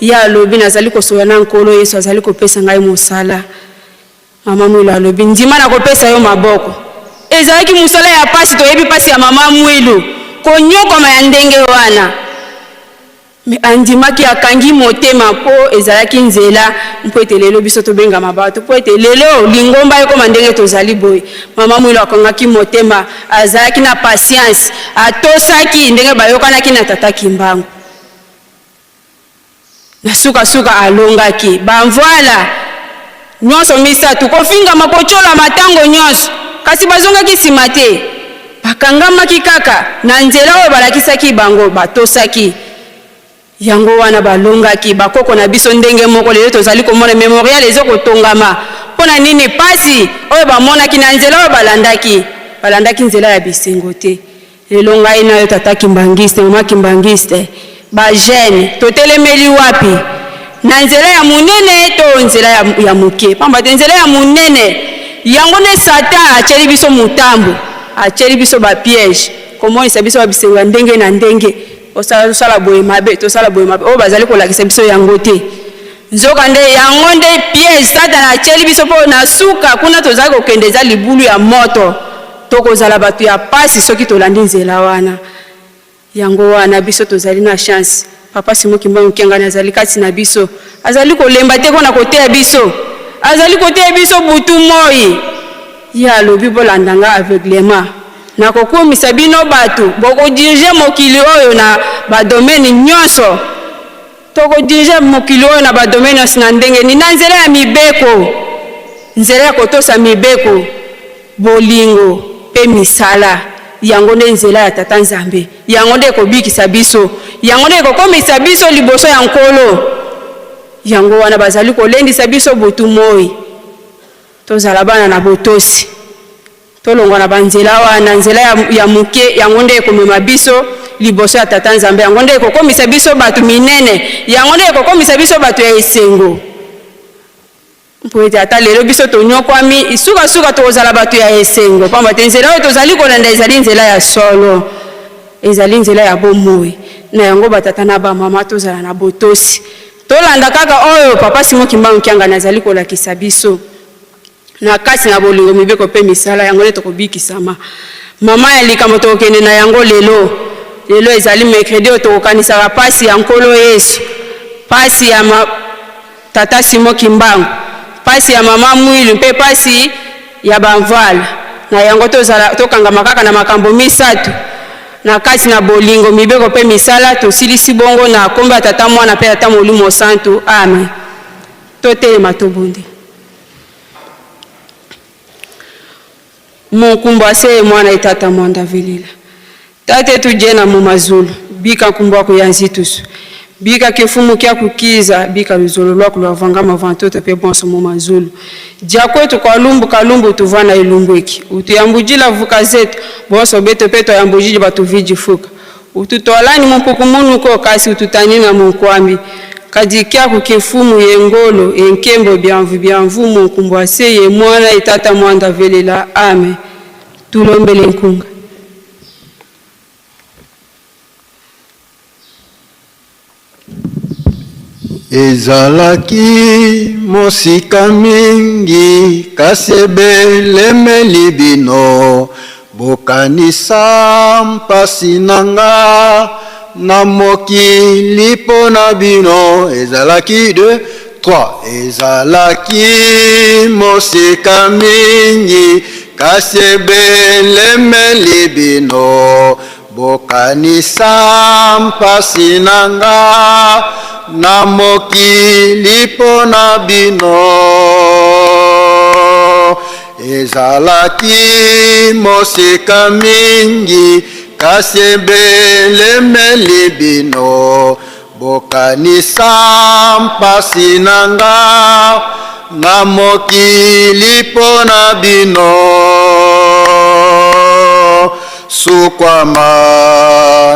Ye alobi, nazali kosolola na Nkolo Yesu, azali kopesa ngai mosala. Mama Mwilu alobi, ndima nakopesa yo maboko. Ezalaki mosala ya pasi, toyebi pasi ya Mama Mwilu, konyokwama ya ndenge wana. Mais andimaki, akangi motema mpo ezalaki nzela mpo ete lelo biso tobengama bato, mpo ete lelo lingomba ekoma ndenge tozali boye. Mama Mwilu akangaki motema, azalaki na patience, atosaki ndenge bayokanaki na Tata Kimbangu. Na suka suka alongaki. Ba mvuala nyonso misatu, kofingama, kotyolama tango nyonso, kasi bazongaki sima te. Bakangamaki kaka na nzela oyo balakisaki bango, batosaki. Yango wana balongaki. Bakoko na biso ndenge moko, lelo tozali komona memorial ezo kotongama. Mpo na nini? Pasi oyo bamonaki na nzela oyo balandaki, balandaki nzela ya bisengo te. Lelo ngai na yo tata kimbanguiste, mama kimbanguiste, ba jeunes totelemeli wapi? Na nzela ya munene to nzela ya, ya moke? Pamba te nzela ya munene yango nde Satan atieli biso mutambo, atieli biso ba piège, komonisa biso ba bisengo ya ndenge na ndenge, osala tosala boye mabe, tosala boye mabe, oyo bazali kolakisa biso yango te. Nzoka nde yango nde piège Satana atieli biso mpo na suka kuna tozali kokende eza libulu ya moto. Tokozala bato ya pasi soki tolandi nzela wana. Yango wana biso tozali na chance. Papa Simon Kimbangu Kiangani azali kati na biso. Azali kolemba te mpo na koteya biso. Azali koteya biso butu moi. Ye alobi bolanda nga aveuglement. Nakokomisa bino bato, boko diriger mokili oyo na ba domaines nyonso. Toko diriger mokili oyo na ba domaines nyonso na ndenge nini? Na nzela ya mibeko, nzela ya kotosa mibeko, bolingo mpe misala. Yango nde nzela ya Tata Nzambe. Yango nde ekobikisa biso. Yango nde ekokomisa biso liboso ya Nkolo. Yango wana bazali kolendisa biso butu moi. Tozala bana na botosi. Tolongwa na banzela wana, nzela ya, ya moke, yango nde ekomema biso liboso ya Tata Nzambe, yango nde ekokomisa biso bato minene, yango nde ekokomisa biso bato ya esengo. Mpo ete ata lelo biso tonyokwami, sukasuka tokozala bato ya esengo, pamba te nzela oyo tozali kolanda ezali nzela ya solo, ezali nzela ya bomoi. Na yango, batata na bamama, tozala na botosi, tolanda kaka oyo Papa Simon Kimbangu Kiangani azali kolakisa biso. Na kati na bolingo, mibeko mpe misala, yango nde tokobikisama. Mama ya likambo tokokende na yango lelo. Lelo ezali mercredi oyo tokokanisaka pasi ya Nkolo Yesu, pasi ya ma Tata Simon Kimbangu, pasi ya mama Mwilu mpe pasi ya ba Mvuala. Na yango tozala, tokangama kaka na makambo misatu na kati na bolingo, mibeko mpe misala. Tosilisi bongo na kombo ya Tata, Mwana mpe Tata Molimo Santu. Amen. Totelema tobondela. Munkumbu aseye mwana etata mwanda velila tate tujena mu mazulu bika nkumbu aku ya nzitusu bika kifumu kia kukiza bika luzolo luaku lua vangama vantoto pe bonso mu mazulu dia kuetu kua lumbu kalumbu tuvua na elumbu eki utuyambujila vuka zetu bonso betu pe tuayambujidi batuvidi fuka Ututualani mu mpukumunuko kasi ututanina mu nkuambi, kadi kiaku ki Mfumu ye ngolo ye nkembo biamvu bia Mvumu nkumbua se ye Muana ye Tata Muanda velela. Amen. Tulombele nkunga. Ezalaki mosika mingi, kasi ebelemeli bino. Bokanisa mpasi na nga. na mokili mpo na bino ezalaki 2 3 ezalaki mosika mingi kasi ebelemeli bino bokanisa mpasi na nga na mokili mpo na bino Ezalaki mosika mingi, kasi ebelemeli bino. Bokanisa mpasi na nga na mokili mpo na bino. Sukwama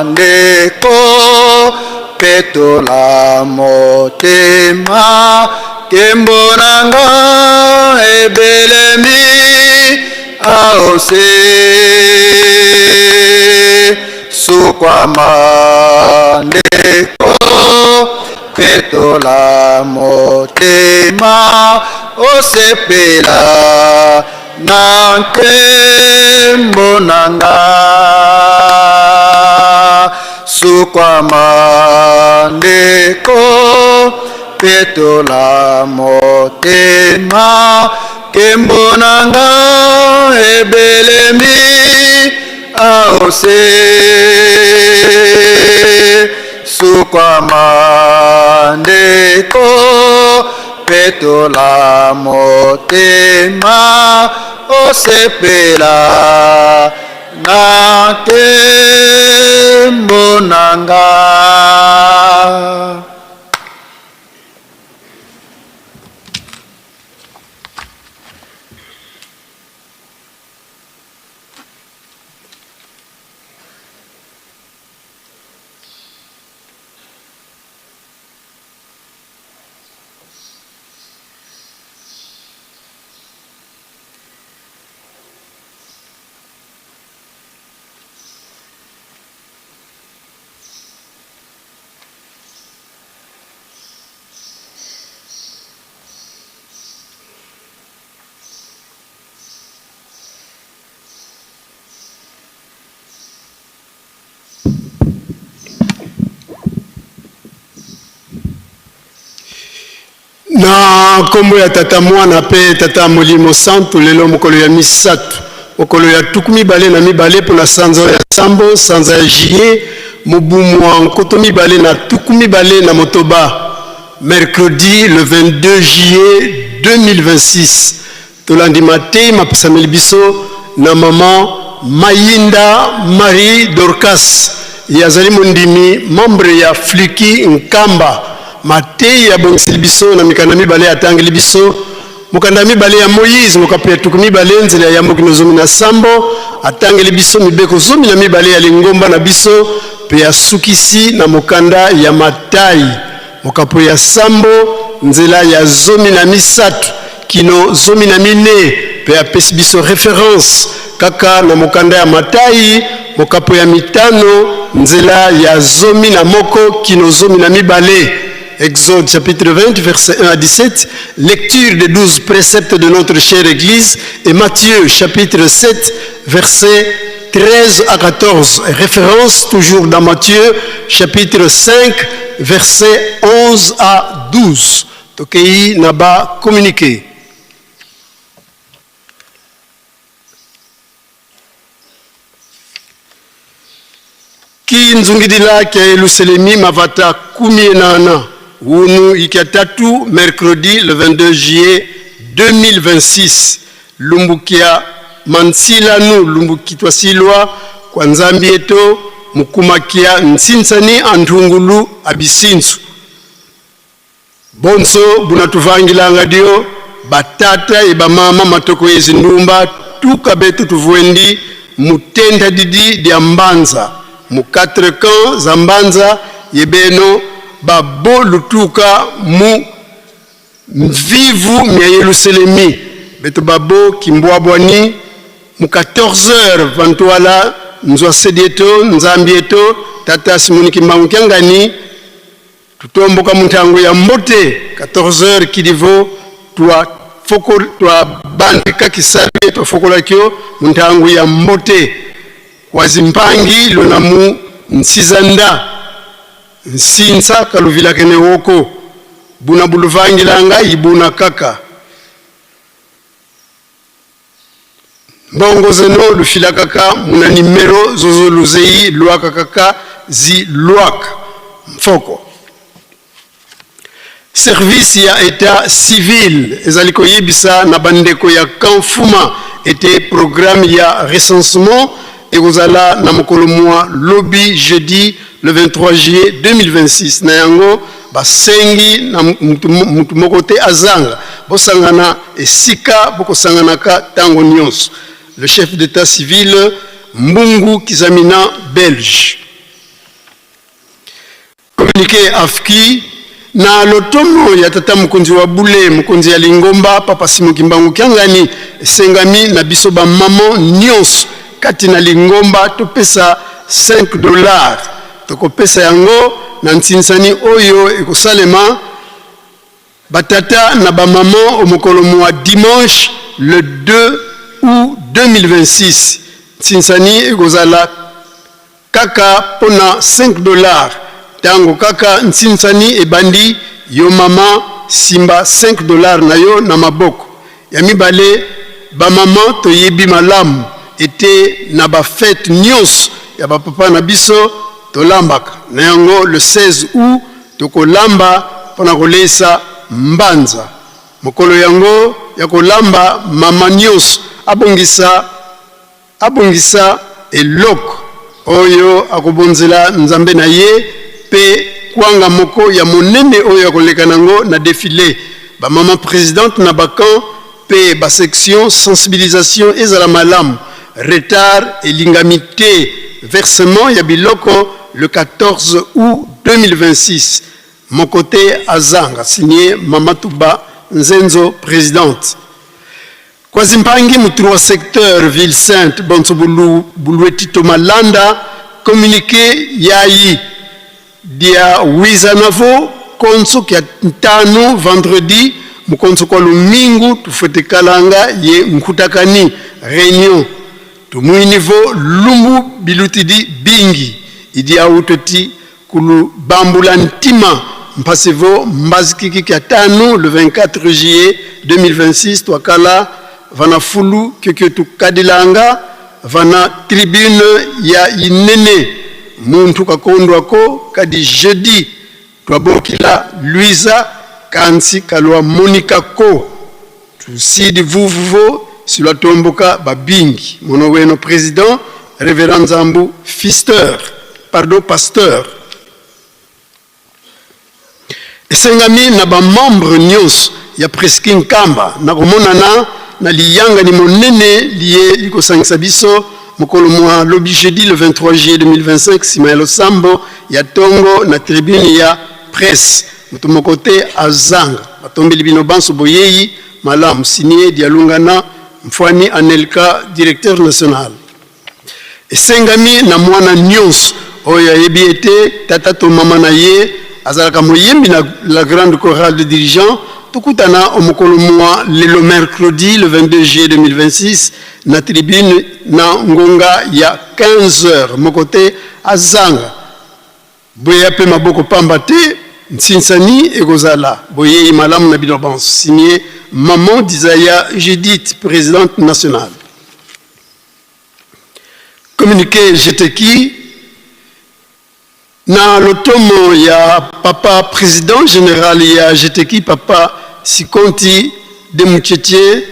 ndeko, petola motema, nkembo na nga ebelemi aose. Sukwama ndeko, petola motema, osepela na nkembo na nga. Sukwama ndeko, petola motema, nkembo na nga ebelemi aose. Sukwama ndeko, petola motema, osepela na nkembo na nga. Na nkombo ya Tata, Mwana mpe Tata Molimo Santu, lelo mokolo ya misato, mokolo ya 22 mpo na sanza ya sambo, sanza ya juillet, mobu mwa 2026, mercredi le 22 juillet 2026. Tolandi mateyi mapesameli biso na maman Mayinda Marie Dorcas. Ye azali mondimi, membre ya Fluki Nkamba. Mateyi abongiseli biso na mikanda mibale atangeli biso. Mokanda ya mibale ya Moïse, mokapo ya 20 nzela ya yambo kino 17, atangeli biso mibeko 12 ya lingomba na biso mpe asukisi na mokanda ya Matai, mokapo ya sambo nzela ya 13 kino 14, mpe apesi biso reference kaka na mokanda ya Matai, mokapo ya mitano nzela ya 11 kino 12. Exode chapitre 20, verset 1 à 17, lecture des 12 préceptes de notre chère Église, et Matthieu chapitre 7, verset 13 à 14, référence toujours dans Matthieu chapitre 5, verset 11 à 12. Tokei naba communiqué. Kinzungidila kya Yelusalemi mavata kumienana wunu ikia tatu mercredi le 22 juillet 2026 lumbukia mansilanu lumbukitwasilwa kwa nzambi eto mukumakia nsinsani anthungulu abisinsu. Bonso bunatuvangilanga dio batata e bamama matoko ezi ndumba tuka betu tuvuendi mutenda didi dia mbanza mu quatre camps za mbanza yebeno babo lutuka mu mvivu mia Yeluselemi beto babo kimbwabwani mu 14 heures vantuala nzwa sedieto nzambi eto tata Simoni Kimbangu Kiangani tutomboka muntango ya mbote 14 heures kidivo twa foko twa bandika kisabe twa fokolakio muntango ya mbote kwazimpangi lona mu nsizanda Nsinsa kaluvilakene woko, buna buluvangilanga ibuna kaka. Mbongo zeno lufila kaka muna nimero zozo luzeyi lwaka kaka zi lwaka mfoko. Service ya etat civil ezali koyebisa na bandeko ya Camp Fuma ete programme ya recensement ekozala na mokolo mwa lobi jeudi le 23 juillet 2026. Na yango basengi na mutu moko te azanga bosangana esika bokosanganaka tango nionso. Le chef d'etat civil Mbungu Kizamina Belge. Communiqué AFKI, Na lotomo ya tata mokonzi wa bule, mokonzi ya lingomba Papa Simon Kimbangu Kiangani, esengami na biso ba maman nionso kati na lingomba topesa 5 dollars. Tokopesa yango na nsinsani oyo ekosalema batata na ba maman o mokolo mua dimanche le 2 août 2026. Nsinsani ekozala kaka pona 5 dollars. Tango kaka nsinsani ebandi, yo mama simba 5 dollars na yo na maboko. Ya mibale, ba mama toyebi malamu ete na ba fete nyonso ya ba papa na biso tolambaka. Na yango le 16 août tokolamba pona kolesa mbanza. Mokolo yango ya kolamba, mama nyonso abongisa eloko oyo akobonzela Nzambe na ye pe kwanga moko ya monene oyo akoleka nango na defile. Ba mama presidente na ba camp pe ba section, sensibilisation ezala malamu, retard elingami te. Versement ya biloko le 14 août 2026, moko te azanga. Signé Mama Tuba Nzenzo, présidente. Kwazimpangi mu trois secteur ville sainte bonso buluetito malanda communiqué yayi dia wizanavo konso kya ntano vendredi mukonso kwa lumingu tufwete kalanga ye nkutakani réunion tumuinivo lumbu bilutidi bingi idi autoti kulu bambula ntima mpasivo mbazikiki kya tano le 24 juillet 2026 twakala vana fulu kyokyo tukadilanga vana tribune ya inene muntu kakondwako kadi jeudi twabokila Luiza kansi kalwa monika ko tusidi vuvuvo silwatomboka babingi mono weno président révérend Nzambu Fister, pardon, pasteur. Esengami na bamembre nyonso ya Preski Nkamba na komonana na liyangani monene liye likosangisa biso mokolo mwa lobi jeudi le 23 juillet 2025 nsima ya losambo ya tongo na tribune ya presse. Moto moko te azanga. Batombeli bino banso boyeyi malamu. Signé Dialungana Mfwani Anelka, directeur national. Esengami na mwana nyonso oyo ayebi ete tata to mama na ye azalaka moyembi na la grande chorale de dirigeants, tokutana o mokolo mwa lelo mercredi le 22 juillet 2026 na tribune na ngonga ya 15 heures. Moko te azanga. Boya mpe maboko pamba te, nsinsani ekozala. Boyei malamu na bino banso. Signé Maman Dizaya Judith, présidente nationale. Communiqué Jeteki, na lotomo ya papa président général ya Jeteki, papa Sikonti de Muchetie,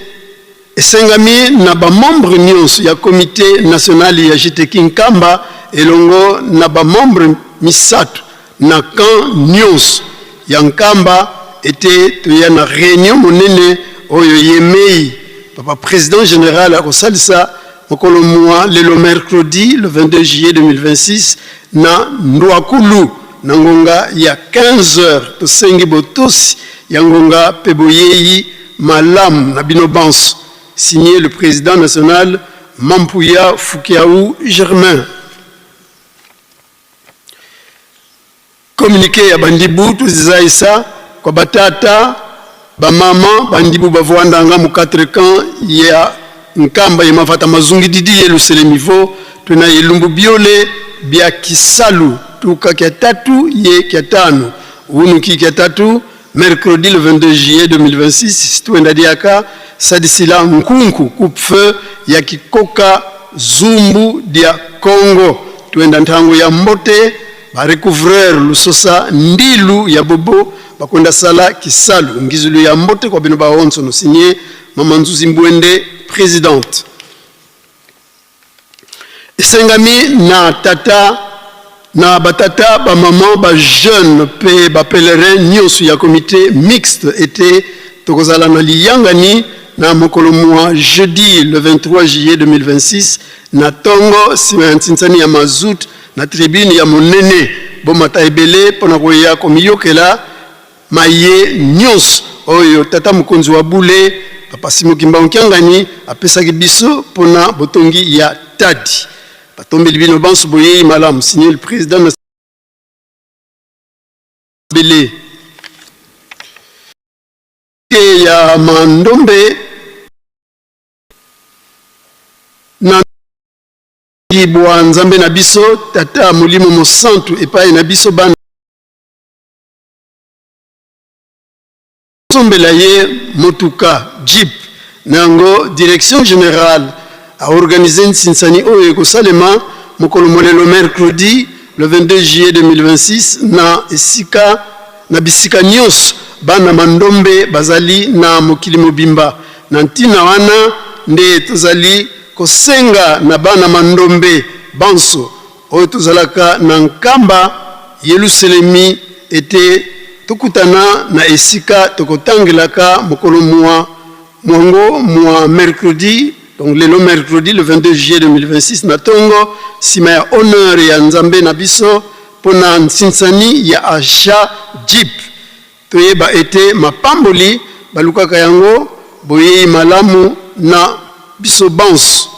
esengami na bamembre nyonso ya comité national ya Jeteki Nkamba elongo na bamembre misato na camp nyonso ya Nkamba ete toya na réunion monene oyo yemei papa président général akosalisa mokolo mwa lelo mercredi le 22 juillet 2026 na Ndwakulu na ngonga ya 15 heures. Tosengi botosi ya ngonga mpe boyeyi malamu na bino banso. Signé le président national Mampuya Fukiaou Germain. Communiqué ya bandibu tuzizaisa kwa batata, bamama bandibu bavwandanga mu 4 camp ya Nkamba ye mavata mazungididi ye luselemivo twena yelumbu biole bya kisalu. tuka kia tatu ye kia tanu. Unuki kia tatu mercredi le 22 juillet 2026 situenda diaka sadisila nkunku coupe-feu ya kikoka zumbu dia Congo tuenda ntango ya mbote ba recouvreur lusosa ndilu ya bobo bakwenda sala kisalu ngizulu ya mbote kwa bino baonso no signé mama Nzuzi Mbwende présidente. Esengami na tata na batata ba maman ba jeune pe ba pèlerin nyonso ya comité mixte ete tokozala na liyangani na mokolo mwa jeudi le 23 juillet 2026 na tongo sima ya ntinsani ya mazout na tribune ya monene. Bomata ebele pona koya komiyokela Maye nyonso oyo Tata Mokonzi wa bule, Papa Simon Kimbangu Kiangani, apesaki biso pona botongi ya Tadi. Batombeli bino banso boyeyi malamu. Signé le President na bele ya Mandombe na bwa Nzambe na biso Tata Molimo Mosantu epai na biso bana. Sombela ye motuka jeep na yango direction generale a organise nsinsani oyo ekosalema mokolo molelo mercredi le 22 juillet 2026 na esika na bisika nyonso bana mandombe bazali na mokili mobimba. Na ntina wana nde tozali kosenga na bana mandombe banso oyo tozalaka na Nkamba, Yeluselemi, ete tokutana na esika tokotangelaka mokolo mwa mwango mwa mercredi, donc lelo mercredi le 22 juillet 2026 na tongo, sima ya honneur ya Nzambe na biso mpo na nsinsani ya achat jeep. Toyeba ete mapamboli balukaka yango boyei malamu na biso banso.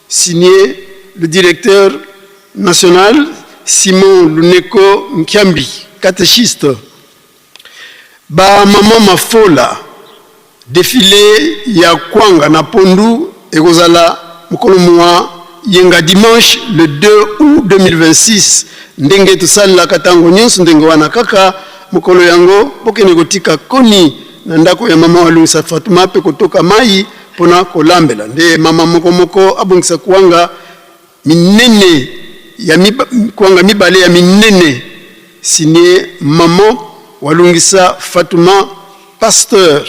Signé le directeur national Simon Luneko Nkiambi, catechiste. Ba maman Mafola, defile ya kwanga na pondu ekozala mokolo mua yenga dimanche le 2 août 2026 ndenge tosalelaka tango nionso ndenge wana kaka mokolo yango bokende kotika koni na ndako ya mama Walungisa Fatuma pe kotoka mayi pona kolambela nde mama moko moko abongisa kuanga minene ya kuanga mibale ya minene signe maman Walungisa Fatuma pasteur.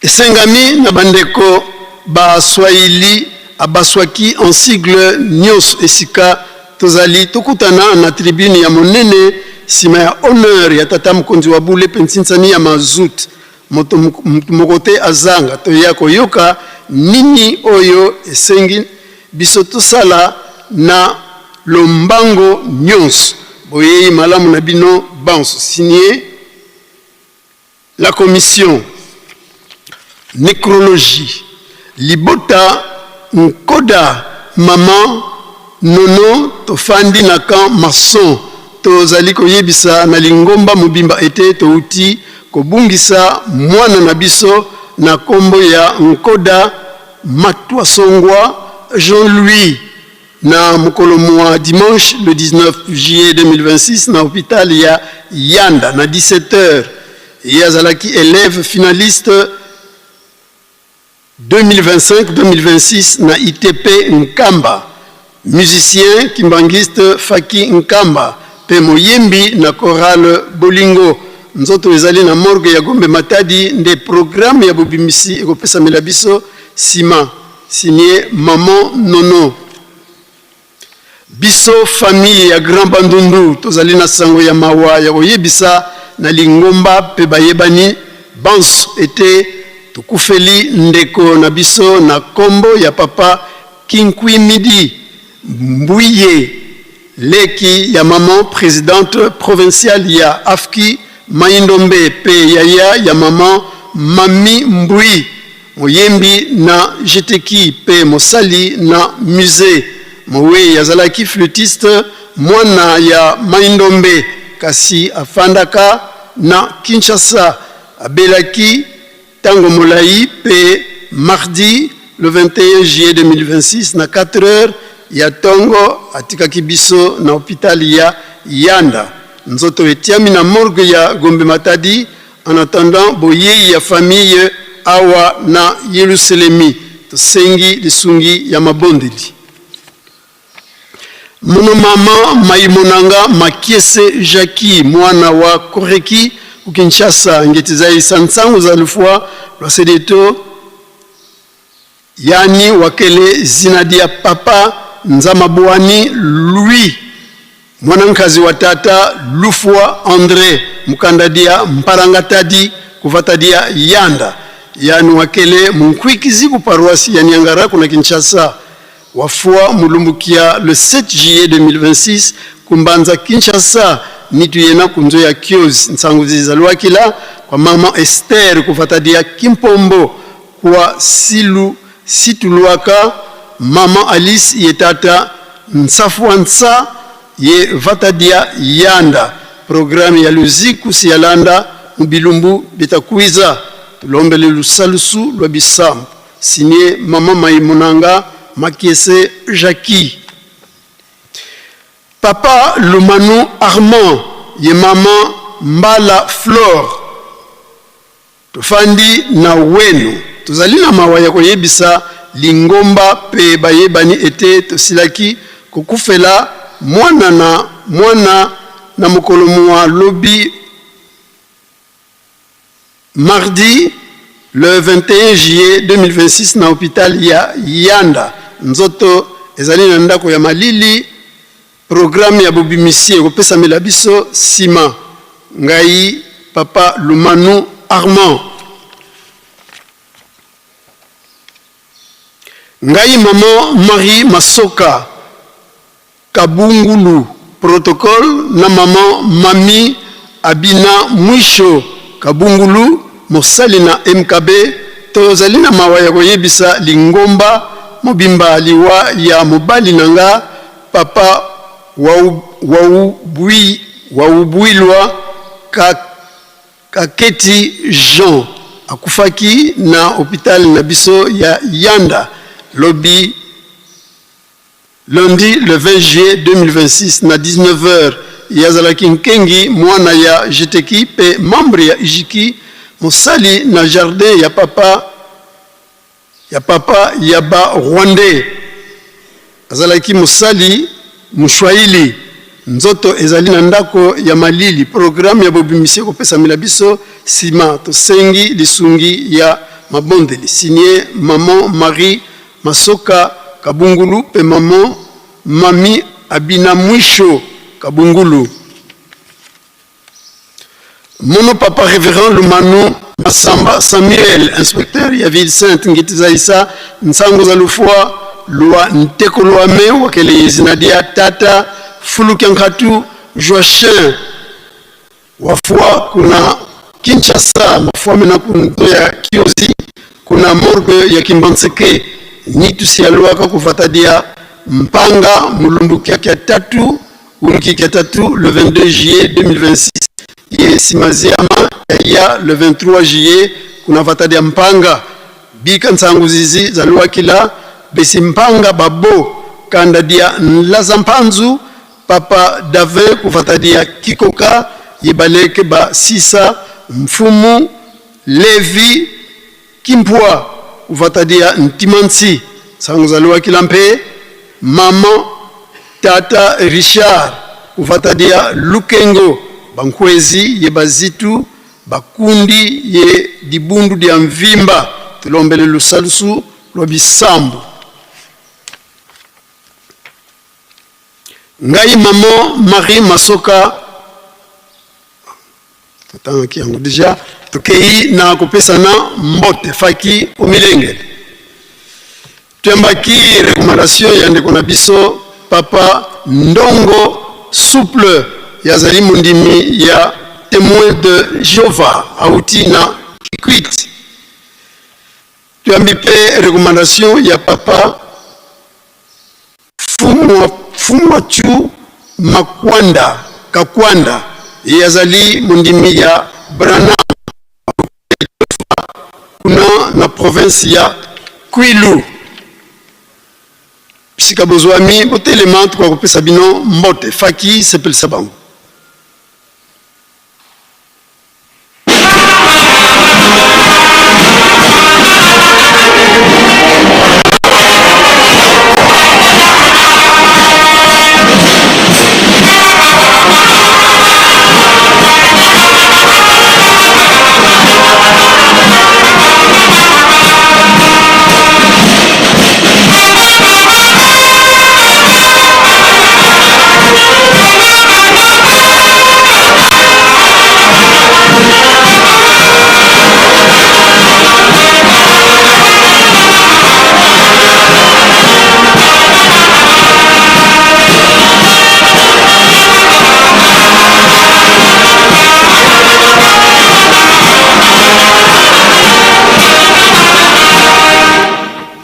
Esengami na bandeko ba Swahili abaswaki en sigle nionso esika tozali tokutana na tribune ya monene sima ya honneur ya tata mokonzi wa bule pe nsinsani ya mazout. Moto moko te azanga toya koyoka nini oyo esengi biso tosala na lombango nionso. Boyeyi malamu na bino banso. Signe la commission necrologie libota nkoda maman Nono tofandi na camp maçon tozali koyebisa na lingomba mobimba ete towuti kobungisa mwana na biso na kombo ya Nkoda Matuasongwa Jean Louis na mokolo mua dimanche le 19 juillet 2026 na hopital ya Yanda na 17 heures. Ye azalaki elève finaliste 2025-2026 na ITP Nkamba, musicien kimbanguiste Faki Nkamba pe moyembi na chorale Bolingo. Nzoto ezali na morgue ya Gombe Matadi nde programme ya bobimisi ekopesamela biso sima. Signe Maman Nono. Biso famille ya Grand Bandundu tozali na sango ya mawa ya koyebisa na lingomba pe bayebani banso ete tokufeli ndeko na biso na kombo ya papa Kinkuimidi Mbuiye, leki ya maman presidente provinciale ya AFKI Maindombe pe yaya ya maman Mamie Mbui. Moyembi na Jeteki pe mosali na musee. Mowei azalaki flûtiste, mwana ya Maindombe kasi afandaka na Kinshasa. Abelaki tango molayi pe mardi le 21 juillet 2026 na 4 heures. ya tongo atikaki biso na hopital ya Yanda. Nzoto etiami na morgue ya Gombe Matadi en attendant boyeyi ya famille awa na Yeluselemi. Tosengi lisungi ya mabondeli. Mono mama Maimonanga Makiese Jackie mwana wa Koreki ku Kinshasa ngeti zaisa nsangu za lufua lwa Sedeto yani wakele zina dia papa Nzamabuani Louis mwana nkazi wa tata Lufua Andre mukanda dia Mparangatadi kuvata dia Yanda yani wakele munkwikizi ku paroisse ya Niangara kuna Kinshasa wafua mulumbukia le 7 juillet 2026 kumbanza Kinshasa nitu yena kunzo ya Kiozi nsangu zizalwakila kwa mama Esther kuvata dia Kimpombo kwa silu situlwaka mama Alice ye tata Nsafuansa ye vatadia yanda programme ya luziku siyalanda mubilumbu bitakwiza tulombele lusalusu lwa bisambu signé mama Maimonanga Makiese Jackie. Papa Lumanu Armand ye mama Mbala Flore Tofandi na wenu, tozali na mawa ya koyebisa lingomba pe bayebani ete tosilaki kokufela mwana na mwana na mokolo mua lobi mardi le 21 juillet 2026 na hopital ya Yanda. Nzoto ezali na ndako ya malili. Programme ya bobimisi ekopesamela biso sima. Ngai Papa Lumanu Armand. Ngai Maman Marie Masoka Kabungulu protocole na Maman Mamie Abina Mwisho Kabungulu mosali na MKB tozali na mawa ya koyebisa lingomba mobimba liwa ya mobali na nga Papa Waubwilwa Kaketi Jean akufaki na hopital na biso ya Yanda lobi lundi le 20 juillet 2026 na 19 heures. Ye azalaki nkengi mwana ya Jeteki pe membre ya Ijiki, mosali na jardin ya papa ya papa ya ba rwandais. Azalaki mosali Muswahili. Nzoto ezali na ndako ya malili. Programme ya bobimisi ekopesamela biso sima. Tosengi lisungi ya mabondeli. Signé Maman Marie Masoka Kabungulu pe Maman Mamie Abinamwisho Kabungulu. Mono papa Reverend Lumanu Masamba Samuel, inspecteur ya ville sainte ngiti zaisa nsango za lufua lwa nteko lwame wakele yezina dia tata Fulukia Nkatu Joachin wafua kuna Kinshasa mafua mena kunto ya Kiozi kuna morgue ya Kimbanseke nitu sialuaka kuvata dia mpanga mulumbukia kia tatu Ulukiki tatu le 22 juillet 2026 ye nsima ziama ya le 23 juillet kuna vatadi ya mpanga bika nsangu zizi zaluakila besi mpanga babo kanda dia nlaza mpanzu papa Davin kuvatadi ya kikoka ye baleke ba sisa mfumu Levi Kimpua kuvatadi ya ntimansi nsangu zaluakila mpe maman Tata Richard kuvatadi ya Lukengo bankwezi ye bazitu bakundi ye dibundu dia mvimba tulombele lusalusu lwa bisambu. Ngai maman Marie Masoka totangaki yango deja tokei na kopesana mbote faki omilengele toyambaki recommandation ya ndeko na biso papa Ndongo Souple yazali mondimi ya Témoin de Jéhovah auti na Kikwit. Toyambi mpe recommandation ya papa Fumwachu Makwanda Kakwanda, ye azali mondimi ya Branham kuna na province ya Kwilu. Bisika bozwami, botelema, tokoka kopesa bino mbote. Faki, sepelisa bango.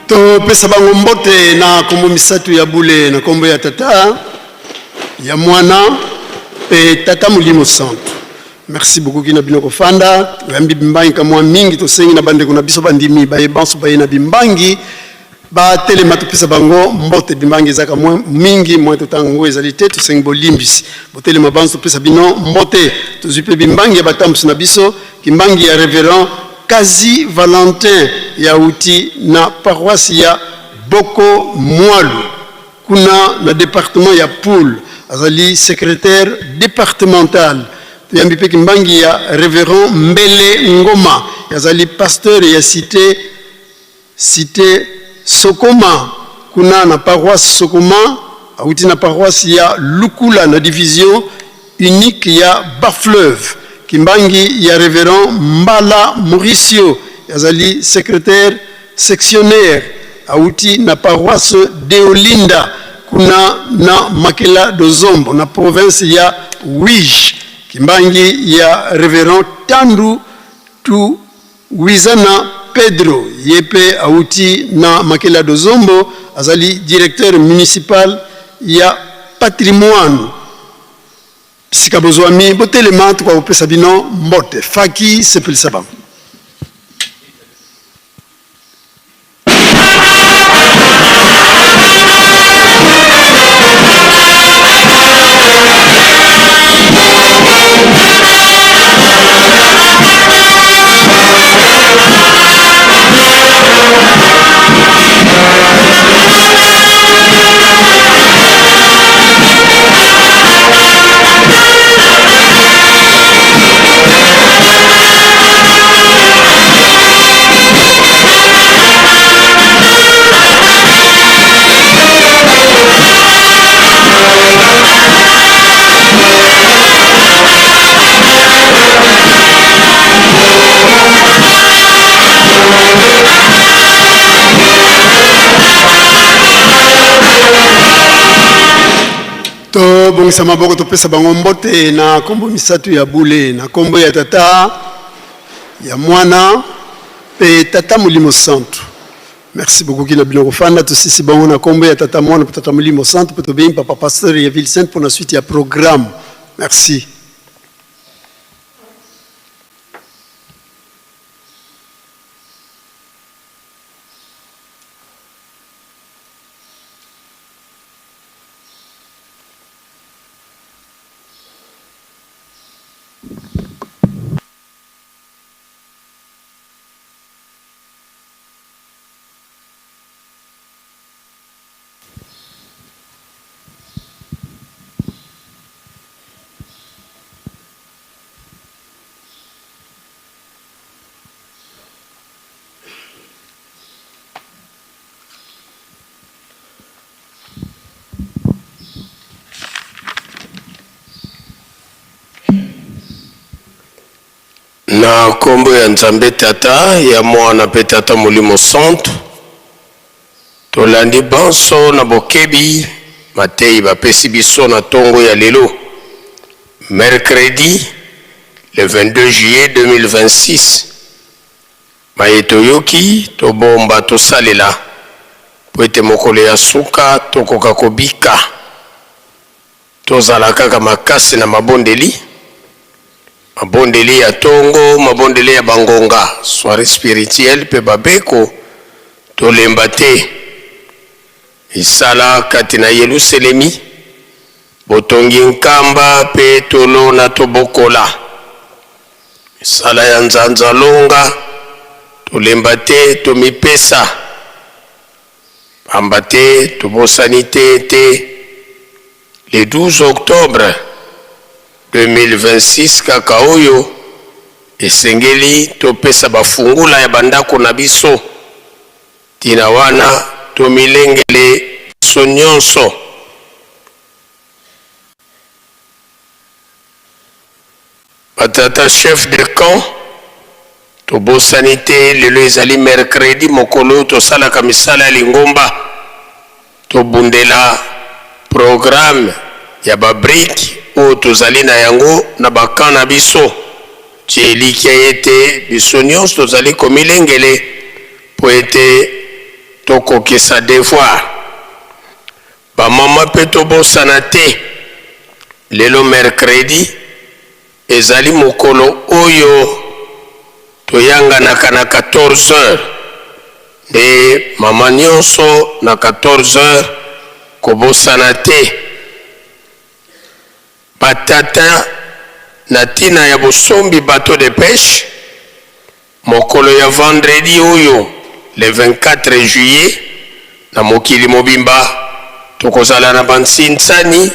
Topesa bango mbote na nkombo misato ya bule, na nkombo ya Tata, ya Mwana mpe Tata Molimo Santu. Merci beaucoup kina bino kofanda. Toyambi bimbangi kamwa mingi, tosengi na bandeko na biso bandimi baye banso baye na bimbangi batelema, topesa bango mbote. Bimbangi ezaka mwa mingi, mwa totanga ngo ezali te, tosengi bolimbisi. Botelema banso, topesa bino mbote. Tozwi mpe bimbangi ya batambusi na biso, kimbangi ya Reverend Kazi Valentin ya uti na paroisse ya Boko Mwalu kuna na departement ya Pool, azali secretaire departemental. Toyambi mpe kimbangi ya Reverend Mbele Ngoma, azali pasteur ya cité cité Sokoma kuna na paroisse Sokoma, awuti na paroisse ya Lukula na division unique ya Bas-Fleuve. Kimbangi ya Reverend Mbala Mauricio, azali secretaire sectionnaire, awuti na paroisse Deolinda kuna na Makela Dozombo na province ya Uige. Kimbangi ya Reverend Tandu Tu Wizana Pedro, ye mpe awuti na Makela Dozombo, azali directeur municipal ya patrimoine. Bisika bozwami, botelema, tokoka kopesa bino mbote. Faki, sepelisa bango. Tobongisa maboko, topesa bango mbote na nkombo misato ya bule, na nkombo ya Tata, ya Mwana mpe Tata Molimo Santu. Merci beaucoup kina bino kofanda. Tosisi bango na nkombo ya Tata, Mwana mpe Tata Molimo Santu, mpe tobengi papa pasteur ya Ville Sainte mpo na suite ya programme. Merci. Na nkombo ya Nzambe Tata, ya Mwana mpe Tata Molimo Santu, tolandi banso na bokebi mateyi bapesi biso na tongo ya lelo, mercredi le 22 juillet 2026. Maye toyoki, tobomba, tosalela, mpo ete mokolo ya suka tokoka kobika. Tozala kaka makasi na mabondeli, mabondeli ya tongo, mabondeli ya bangonga, soiree spirituelle mpe babeko, tolemba te. Misala kati na Yeluselemi, botongi nkamba mpe tolona tobokola. Misala ya nzanza longa, tolemba te tomipesa. Pamba te tobosani te ete le 12 octobre 2026 kaka oyo esengeli topesa bafungula ya bandako na biso. Ntina wana tomilengele biso nyonso. Batata chef de camp, tobosani te lelo ezali mercredi, mokolo oyo tosalaka misala ya lingomba. Tobundela programme ya ba briques oyo tozali na yango na ba camps na biso. Tia elikya ete biso nyonso tozali komilengele mpo ete tokokisa devoir. Ba mama mpe tobosana te lelo mercredi ezali mokolo oyo toyanganaka na 14 heures nde mama nyonso na 14 heures kobosana te. Ba tata na tina ya bosombi bateau de peche mokolo ya vendredi oyo le 24 juillet na mokili mobimba tokozala na ba nsinsani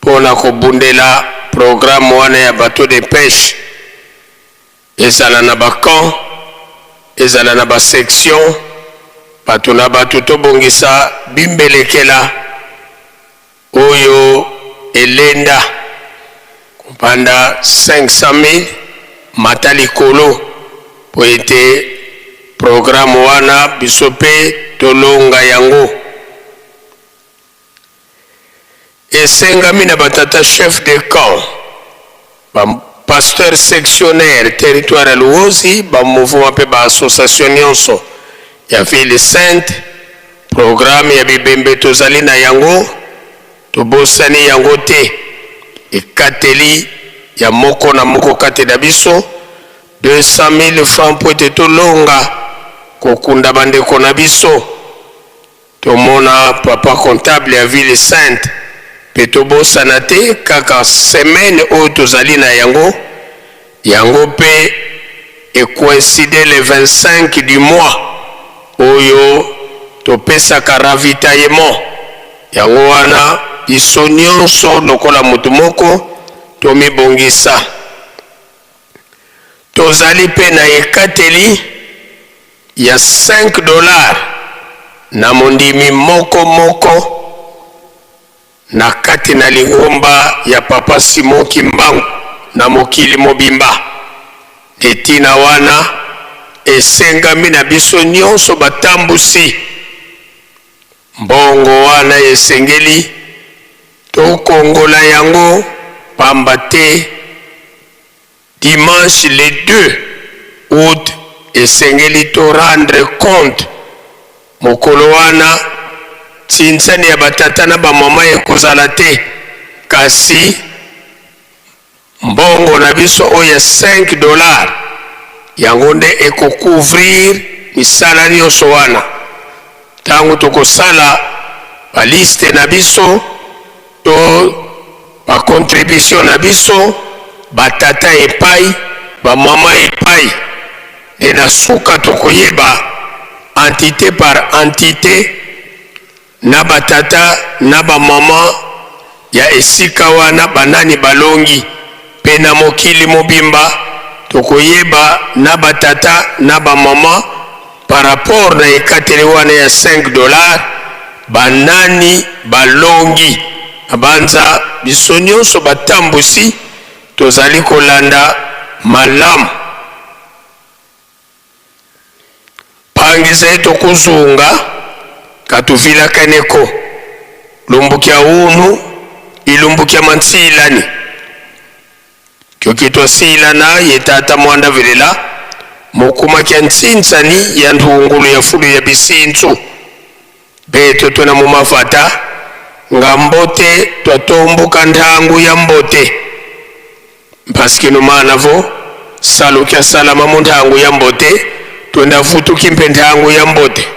mpo na kobundela programme wana ya bateau de peche ezala na ba camp ezala na ba section bato na bato tobongisa bimbelekela Oyo elenda kobanda 500.000 mata likolo mpo ete programme wana biso mpe tolonga yango. Esengami na ba tata chef de camp, ba pasteurs sectionnaires territoire ya Luozi, ba mouvements mpe ba associations nionso ya ville sainte, programme ya bibembe tozali na yango, tobosani yango te. Ekateli ya moko na moko kati na biso 200.000 francs mpo ete tolonga kokunda bandeko na biso. Tomona papa comptable ya ville sainte pe tobosana te kaka semaine oyo tozali na yango, yango pe e coincide le 25 du mois oyo topesaka ravitaillement, yango wana biso nionso lokola mutu moko tomibongisa. Tozali pe na ekateli ya 5 dollars na mondimi moko moko na kati na lingomba ya Papa Simon Kimbangu na mokili mobimba. Nde tina wana esengami na biso nionso batambusi mbongo wana esengeli tokongola yango pamba te Dimanche le 2 aout esengeli to rendre compte mokolo wana nsinsani ya ba tata na ba mama ekozala te kasi mbongo na biso oyo ya 5 dollars yango nde eko couvrir misala nionso wana tango tokosala ba liste na biso to ba contribution na biso ba tata epayi ba mama epayi nde na suka tokoyeba entite par entite na ba tata na ba mama ya esika wana banani balongi pe na mokili mobimba tokoyeba na ba tata na ba mama par rapport na ekateli wana ya 5 dollars ba nani balongi. Nabanza biso nionso batambusi tozali kolanda malamu. Pangisa ye tokuzunga katuvilakaneko lumbukia unu ilumbukia mansilani kyoki twasilana ye tata mwanda velela mokuma kya ntsinsani ya nthungulu ya fulu ya bisintsu beto twena mumafata nga mbote twatombuka nthangu ya mbote Mpaskino mana vo saluki asalama mu nthangu ya mbote, twenda vutuki mpe nthangu ya mbote.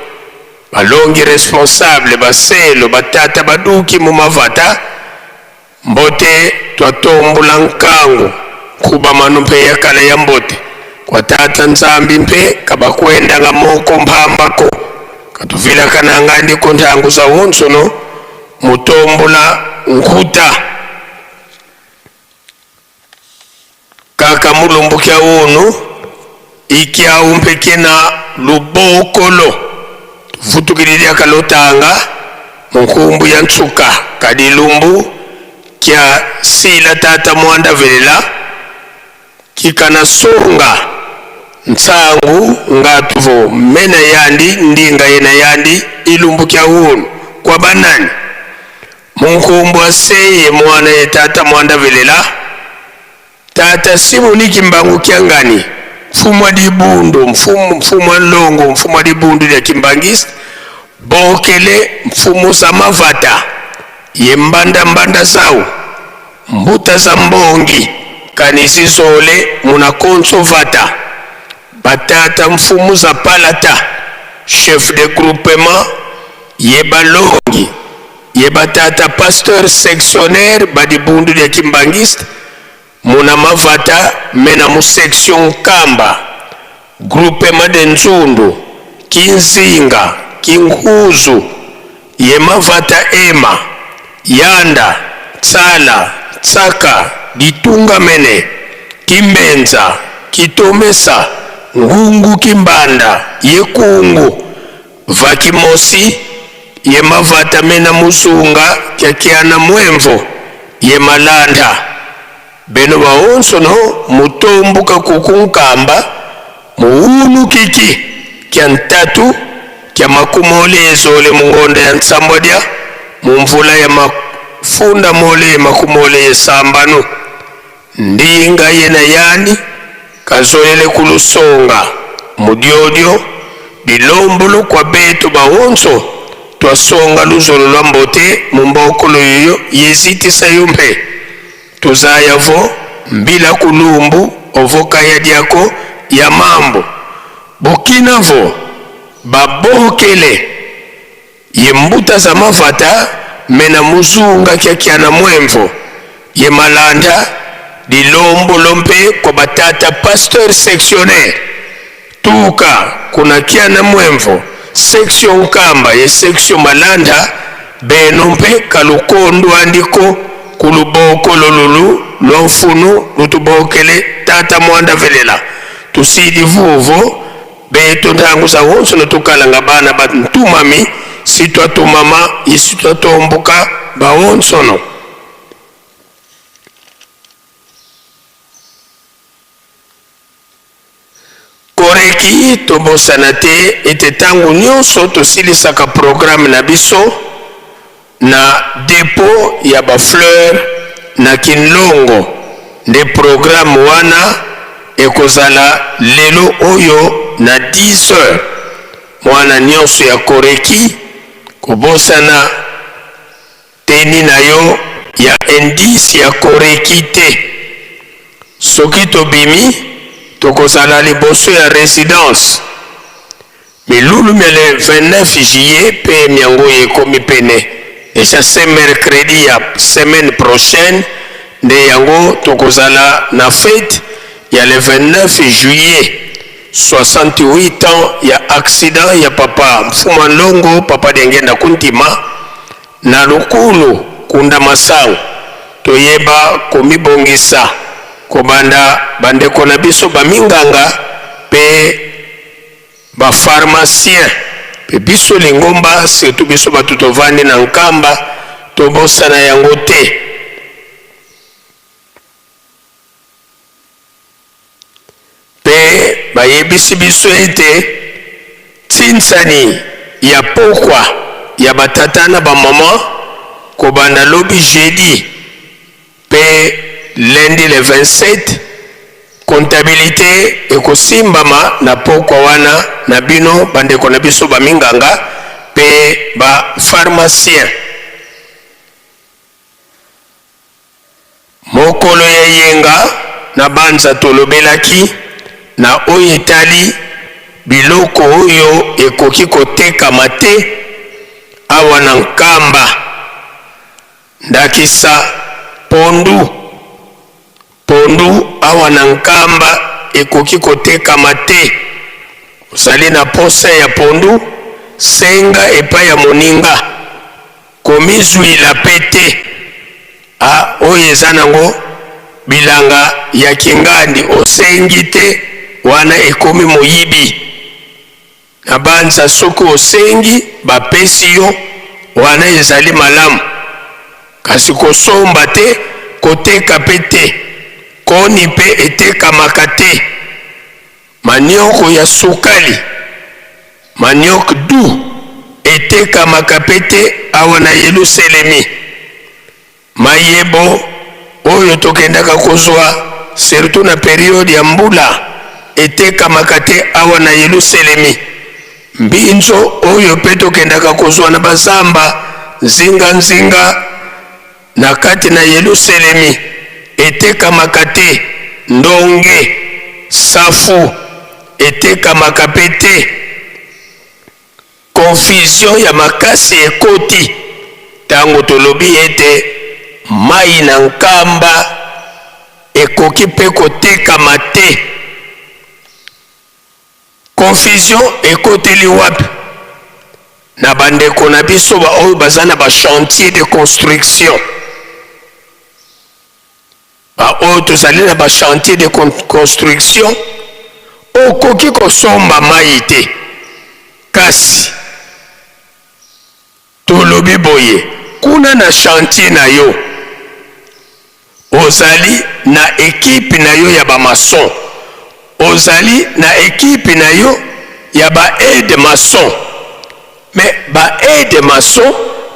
Balongi responsable, baselo, batata baduki mu mavata, mbote twatombula nkangu nkuba manu mpe ya kala ya mbote kwa tata Nzambi mpe kabakwendanga moko mpambako katuvilaka na ngandi ko ntangu za wonsono mutombola nkuta Kaka mulumbu kya unu ikyau mpe kina lubokolo tuvutukili lya kalotanga mu nkumbu ya nsuka kadi lumbu kya sila tata mwanda velela kikana songa nsangu ngatuvo mena yandi ndinga yena yandi ilumbu kya unu kwa banani Munkumbwa seye mwana ye tata mwanda velela tata simoni kimbangu kiangani mfumu wa dibundu mfumu mfumu wa nlongo mfumu wa dibundu dia kimbangiste bokele mfumu za mavata ye mbanda mbanda zau mbuta za mbongi kanisi zole muna konso vata batata mfumu za palata chef de groupement ye balongi ye batata pasteur sectionnaire ba dibundu dia kimbangiste muna mavata mena mu section Nkamba groupement de Nzundu Kinzinga Kinkuzu ye mavata ema Yanda Tsala Tsaka Ditunga mene Kimbenza Kitomesa Ngungu Kimbanda ye Kungu Vakimosi ye mavata mena musunga kya kiana mwemvo ye malanda beno baonso no mutombuka kukunkamba muunu kiki kya ntatu kya makumole ezole mungonda ya nsambwadya mu mvula ya mafunda mole makumole esambanu Ndinga yena yani kazolele ku lusonga mudiodio dilombolo kwa betu baonso twasonga luzolo lwa mbote mu mbokolo yoyo yezitisa yo mpe tuzaya vo mbila kulumbu ovo kaya diako ya mambo bukina vo babokele Ye mbuta za mavata mena muzunga kya kiana mwemvo ye malanda dilombolo mpe kwa batata pasteur sectionnaire tuka kuna kiana mwemvo section Nkamba ye section Malanda beno mpe kalukondu andiko kuluboko lolulu lwa mfunu lutubokele tata mwanda velela tusidi vuvo Beto ntangu za wonso notukalanga bana ba ntumami si twatumama isi twatomboka bawonsono. Koreki tobosana te ete ntango nyonso tosilisaka programe na biso na depot ya ba fleurs na Kinlongo nde programme wana ekozala lelo oyo na 10 heures. Mwana nionso ya Koreki kobosana tenue na yo ya indice ya Koreki te. Soki tobimi tokozala liboso ya residence. Milulu mya le 29 juillet mpe myango ekomi pene dejà ce mercredi ya semaine prochaine nde yango tokozala na fete ya le 29 juillet 68 ans ya accident ya papa Mfuma Nlongo papa Diangienda Kuntima na Lukulu Kunda Masangu toyeba komibongisa kobanda bandeko na biso baminganga mpe Ba pharmaciens pe biso lingomba surtout biso batu tovandi na Nkamba tobosana yango te. Pe bayebisi biso ete tinsani ya pokwa ya ba tata na ba maman kobanda lobi jeudi Pe lundi le 27 comptabilite ekosimbama na pokwa wana na bino bandeko na biso ba minganga pe ba pharmaciens. Mokolo ya eyenga na banza tolobelaki na oyo etali. Biloko oyo ekoki kotekama te awa na Nkamba, ndakisa pondu. Pondu awa na Nkamba ekoki kotekama te. Ozali na posa ya pondu, senga epai ya moninga. Komizwila pe te. Ah, oyo eza nango bilanga ya kingandi osengi te, wana ekomi moyibi. Nabanza soki osengi bapesi yo, wana ezali malamu. Kasi kosomba te, koteka pe te. Koni pe etekamaka te. Manioko ya sukali, manioc doux, etekamaka pe te awa na Yeluselemi. Mayebo oyo tokendaka kozwa surtout na periode ya mbula etekamaka te awa na Yeluselemi. Mbinzo oyo pe tokendaka kozwa na bazamba nzinganzinga na kati na Yeluselemi etekamaka te, ndonge, safu, etekamaka pe te. Confusion ya makasi ekoti tango tolobi ete mayi na Nkamba ekoki pe kotekama te. Confusion ekoteli wapi? Na ba ndeko na biso ba oyo baza na ba chantiers de construction. Ba oyo tozali na ba chantiers de construction, okoki kosomba mayi te. Kasi tolobi boye, kuna na chantier na yo, ozali na equipe na yo ya ba maçons, ozali na equipe na yo ya ba aide maçons. Mais ba aide maçons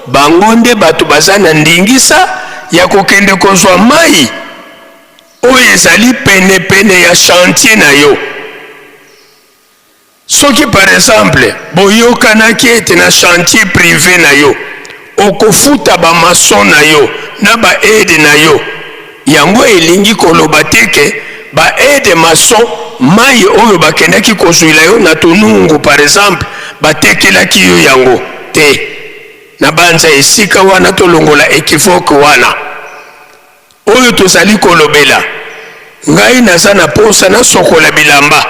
bango nde bato baza na ndingisa ya kokende kozwa mayi oyo ezali pene pene ya chantier na yo. Soki par exemple boyokanaki ete na chantier prive na yo okofuta ba maçons na yo na ba aide na yo, yango elingi koloba te ke ba aide maçons mayi oyo bakendaki kozuila yo na Tunungu par exemple batekelaki yo yango te. Nabanza esika wana tolongola equivoque wana. Oyo tozali kolobela, ngai naza na posa nasokola bilamba,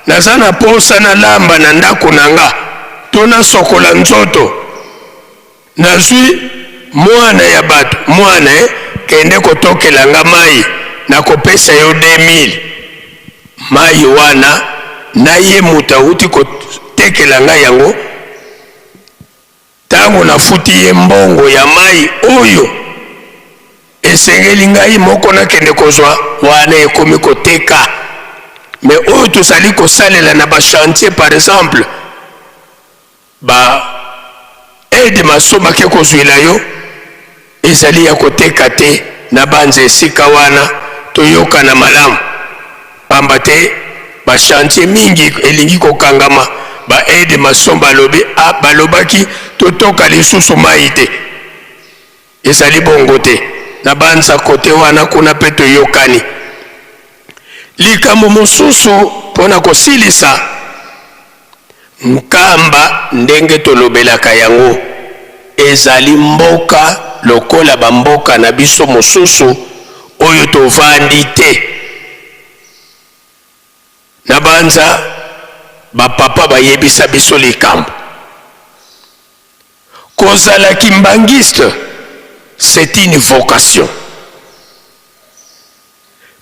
naza na posa nalamba na ndako na nga to nasokola nzoto, nazwi mwana ya bato, mwana eh, kende kotokela nga mayi, nakopesa yo 2000. Mayi wana na ye moto awuti kotekela nga yango, Tango nafuti ye mbongo ya mayi oyo esengeli ngai moko nakende kozwa, wana ekomi koteka. Mais oyo tozali kosalela na ba chantiers par exemple, ba aide maso bake kozwila yo, Ezali ya koteka te. Nabanza esika wana toyokana malamu, pamba te ba chantiers mingi elingi kokangama. Ba aide maçon balobi, ah, balobaki totoka lisusu mayi te. Ezali bongo te. Nabanza cote wana kuna pe toyokani. Likambo mosusu mpo na kosilisa. Nkamba ndenge tolobelaka yango ezali mboka lokola ba mboka na biso mosusu oyo tovandi te. Nabanza ba papa bayebisa biso likambo. Kozala kimbanguiste c'est une vocation.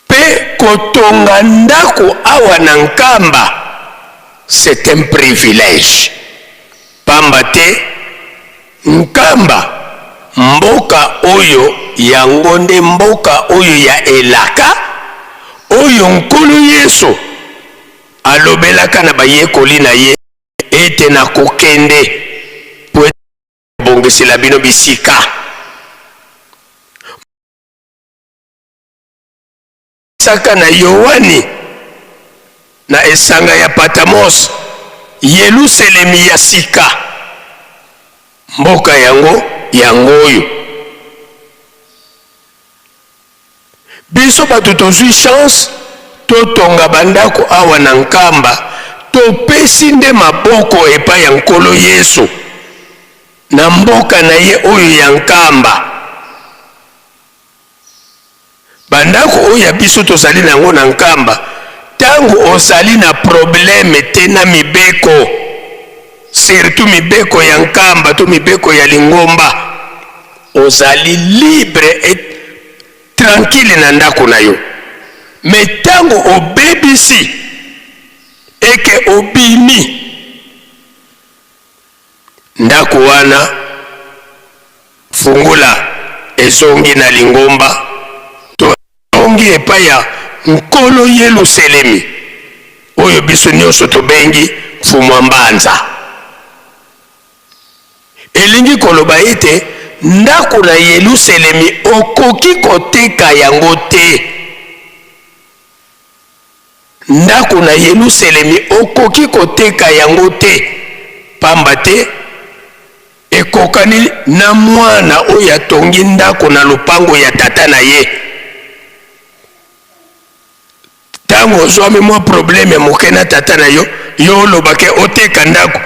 Pe kotonga ndako awa na Nkamba c'est un privilège pamba te Nkamba mboka oyo yango nde mboka oyo ya elaka oyo Nkolo Yesu alobelaka na bayekoli na ye ete nakokende po ete nabongisela bino bisika. Saka na Yoane na esanga ya Patamos, Yeluselemi ya sika. Mboka yango yango oyo. Biso bato tozwi chance totonga bandako awa na Nkamba, Topesi nde maboko epai ya Nkolo Yesu na mboka na ye oyo ya Nkamba. Bandako oyo ya biso tozali na yango na Nkamba, tango ozali na problème te na mibeko, surtout mibeko ya Nkamba to mibeko ya lingomba, ozali libre et tranquille na ndako na yo. Mais tango obebisi eke obimi ndako wana, fungola ezongi na lingomba to ezongi epai ya Nkolo Yeluselemi, oyo biso nyonso tobengi Mfumu wa Mbanza. Elingi koloba ete ndako na Yeluselemi okoki koteka yango te. Ndako na Yeluselemi okoki koteka yango te, pamba te ekokani na mwana oyo atongi ndako na lopango ya tata na ye. Tango ozwami mwa probleme ya moke na tata na yo, yo oloba ke oteka ndako,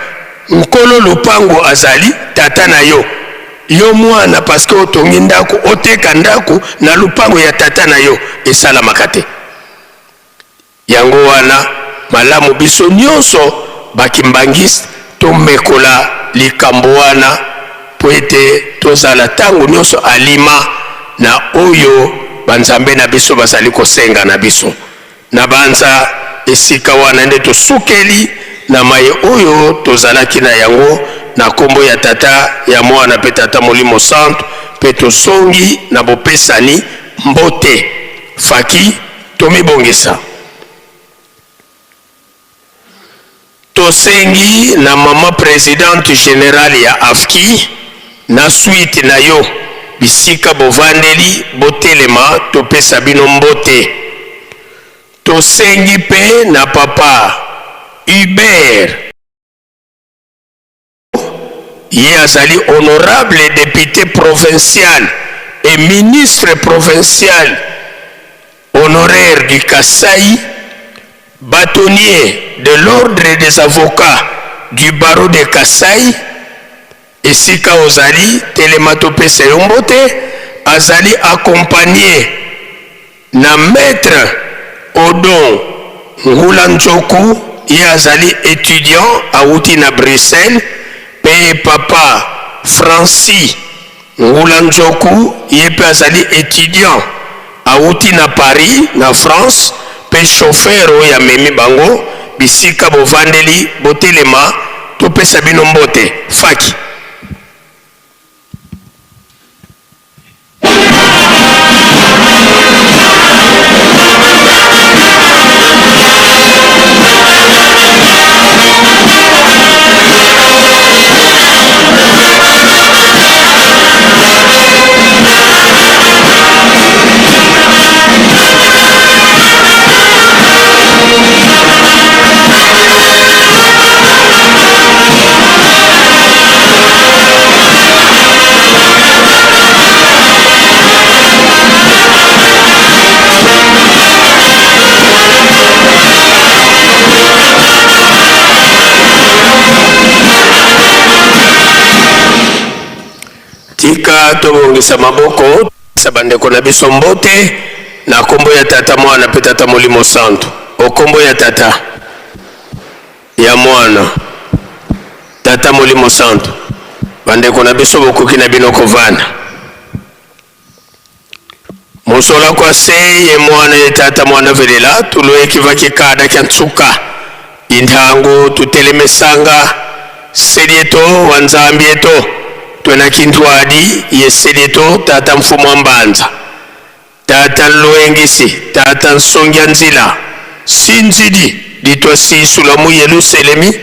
nkolo lopango azali tata na yo. Yo mwana parce que otongi ndako, oteka ndako na lopango ya tata na yo, esalamaka te. Yango wana malamu biso nionso ba kimbanguiste tomekola likambo wana mpo ete tozala tango nionso alima na oyo ba nzambe na biso bazali kosenga na biso. Nabanza esika wana nde tosukeli na maye oyo tozalaki na yango na kombo ya Tata, ya Mwana mpe Tata Molimo Santu, mpe tozongi na bopesani mbote. Faki. Tomibongisa. Tosengi na mama presidente generale ya AFKI na suite na yo bisika bovandeli botelema topesa bino mbote. Tosengi pe na papa Hubert. Ye azali honorable depute provincial et ministre provincial honoraire du Kasaï, bâtonnier de l'ordre des avocats du barreau de Kasaï, esika ozali telema topesa yo mbote, azali accompagner Na maitre Odon Ngula Nzoku, ye azali etudiant awuti na Bruxelles, pe papa Francis Ngula Nzoku, ye pe azali etudiant awuti na Paris na France, pe chauffeur oyo amemi bango bisika bovandeli, botelema topesa bino mbote. Faki. Tika tobongisa maboko topesa bandeko na biso mbote na kombo ya Tata, Mwana mpe Tata Molimo Santu. O kombo ya Tata, ya Mwana, Tata Molimo Santu. Bandeko na biso bokoki na bino kovanda. Mosola kwa se ye Mwana ye Tata Mwana velela tuloyeki vaki kada kya nsuka intango tutelemesanga selieto wa Nzambi eto twena kintwadi ye selieto Tata Mfumu wa Mbanza. Tata nloengisi, Tata nsongia nzila, sinzidi litwa sisula mu Yeluselemi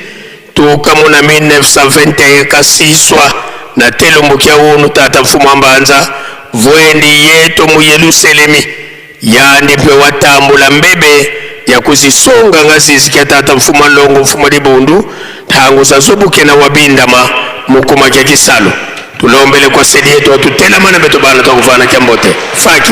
tuka mu na 1921 ka siswa na telumbu kia unu Tata Mfumu wa Mbanza vuendi yeto mu Yeluselemi yandi mpe watambula mbebe ya kuzisonga nga zizi kia Tata Mfumu wa Nlongo Mfumu wa Libundu ntangu zazobukena wabindama mukuma kia kisalu. Tulombele kwa seli yetu atutelama na beto bana twakuvana kia mbote faki.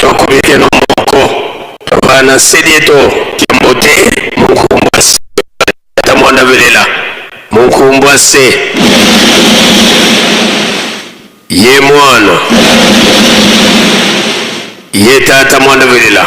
Twakomikeno moko twavana nsedi eto kiambo te munkumbwa se tata mwanda velela munkumbwa se ye mwana ye tata mwanda velela.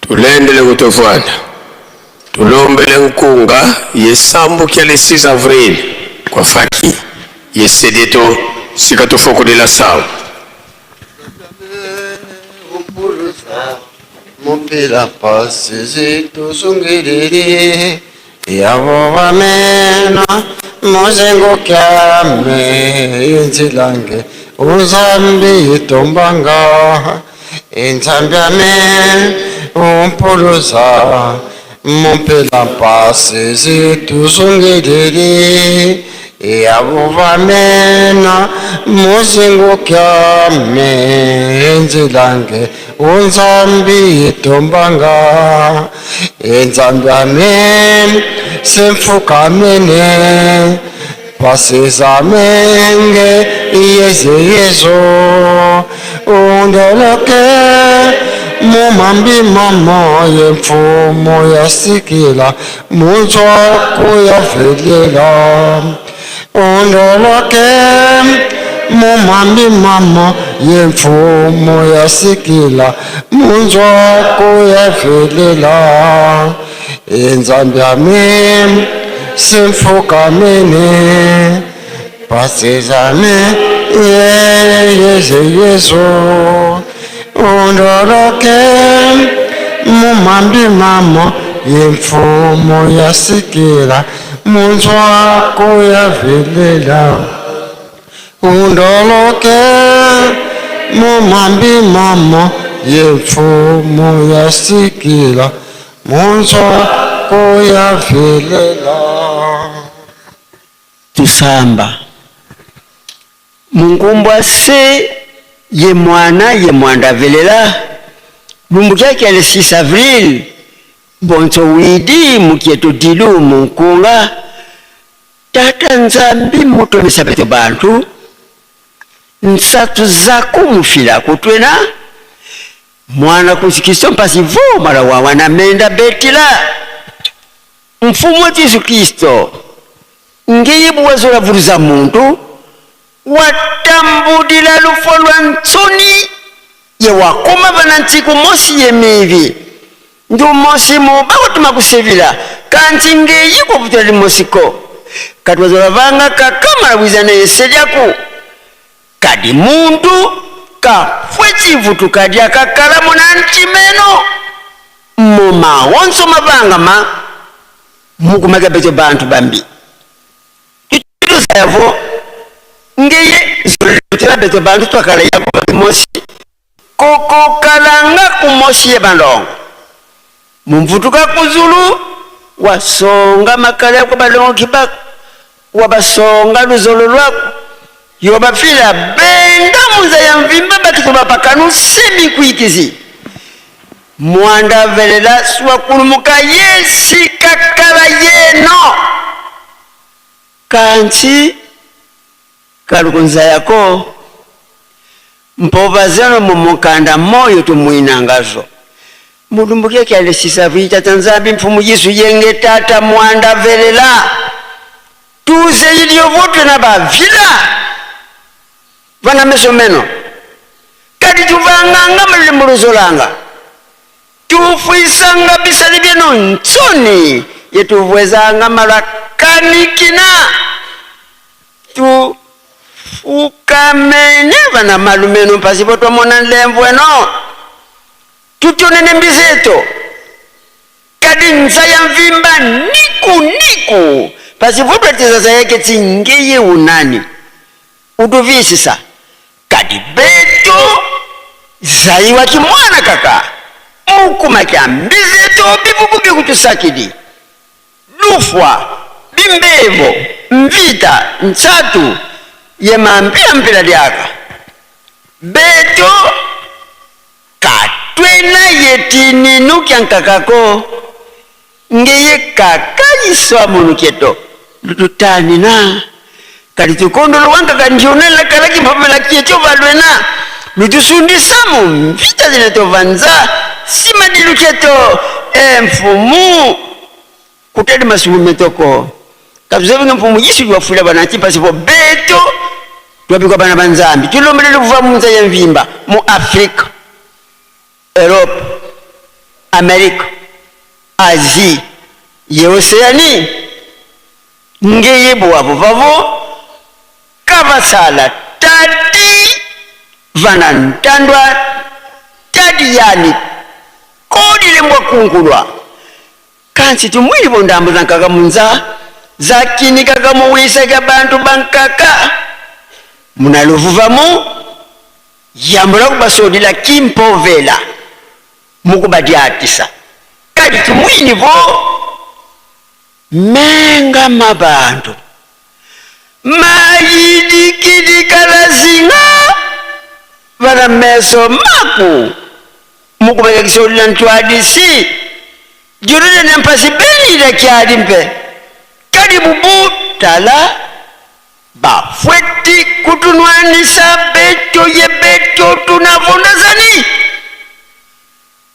Tulendele kutofwana tulombele nkunga yesambukia le 6 avril kwa faki yesedeto sika tofokolela sawa. Mupila pasi tuzungiriri yabo bamena muzengo kyame inzilange uzambi tombanga inzambi ame umpuluza mupila pasi tuzungiriri yabo bamena muzengo kyame inzilange unzambi tombanga inzambi ame semfukamene pasizamenge yeze yezo undoloke mumambi mama yemfumo yasikila munzwako yavelela undoloke mumambi mama yemfumo yasikila munzwako yavelela inzambi ame semfukamene pasizame yeze yezo undoloke mumambi mama yemfumo yasikila munzwako yavelela undoloke mumambi mama yemfumo yasikila munzwako yavelela. Tusamba mungumbwa se ye mwana ye mwanda velela lumbukyake le 6 avril bonso widi mukieto dilu munkunga tata nzambi mutomesa beto bantu nsatu zako mufila kutwena mwana kusikristo mpasi vo mara wawa na menda betila mfumo wa Yesu Kristo ngeye buwazola vuruza muntu watambudila lufo lwa ntsoni ye wakoma bana ntsiku mosi ye mivi ndu mosi muba kutuma kusevila kanti ngeyi kuputula limosiko katwazola vanga kakamala bwizana yeselyaku kadi muntu kafwe chivutu kadi akakalamo na nchimeno mumawonso mavanga ma mukumaga beto bantu bambi. yavo ngeye zolutela beto bantu twakala yako mosi kokokalanga kumosi ye bandongo mumvutuka kuzulu wasonga makala yako balongo kibako wabasonga luzolo lwako yobafila benda munza ya mvimba batiko semi kuikizi mwanda velela swakulumuka yesi kakala yeno kanti kalukunza yako mpova mumukanda moyo tumwinangazo mulumbuke kyalesisa vita tanzambi mfumu Yesu yenge tata mwanda velela tuze iliyovutwe na bavila vana meso meno kati tuvanganga mululembuluzolanga tufwisanga bisali byeno ntsoni yetuvwezanga malwa kanikina tufukamene vana malumeno pasipo twamona nlembweno tutyonene mbizeto kadi nza ya mvimba niku niku pasipo twatizaza yake tsingeye unani utuvisisa kadi beto zaiwa kimwana kaka mukuma kya mbizeto bivuku bikutusakidi lufwa bimbevo mvita ntsatu yemambila mpila lyaka beto katwena yetininu nkakako ngeye kakayiswa munukyeto lututanina kali tukondolo wankaka ndyonela kalaki mpapela kyecho valwena lutusundisamu mvita zinetovanza simadilukyeto emfumu kutali masuhumetoko katuzevinga mfumu Yesu wafula bana pasipo beto twabikwa bana banzambi tulombelele kuva munza ya mvimba mu Afrika, Europe, Amerika, Asie ye Oceanie ngeye bwavo vavo kavasala tati vana ntandwa tati yani kodilembwa kunkulwa kansi tumwili bondambo zankaka munza zakinikaka muwisaka bantu bankaka munaluvuvamu yambula kubasodila kimpovela mukubadyatisa kati tumwinivo menga mabantu mayidikidikalazinga vana meso maku mukubakakisodila ntwadisi jurule nempasi benila kyali mpe kali bubu tala bafweti kutunwanisa beto ye beto tunavondazani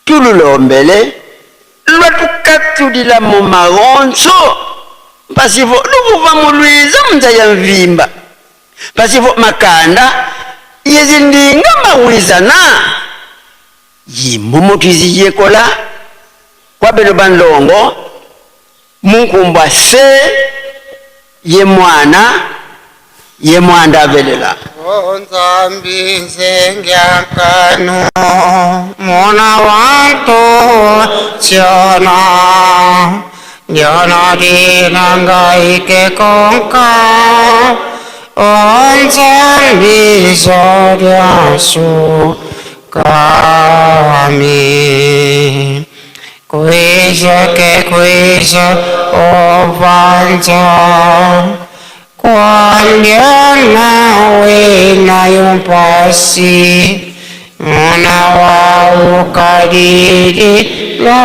tululombele lwatukatulila mu magonzo pasivo luvuva mulwiza munza ya mvimba pasivo makanda yezindinga mawizana yimbumu yekola kwabelo banlongo munkumbwa se ye mwana ye mwanda avelela Nzambi nzengyakanu muna wantu tiona Nyona dinanga ike konka Nzambi zodyasu kami Kwiza ke kwiza ovanza Kwanyana wena yumpasi Muna wa ukadiri la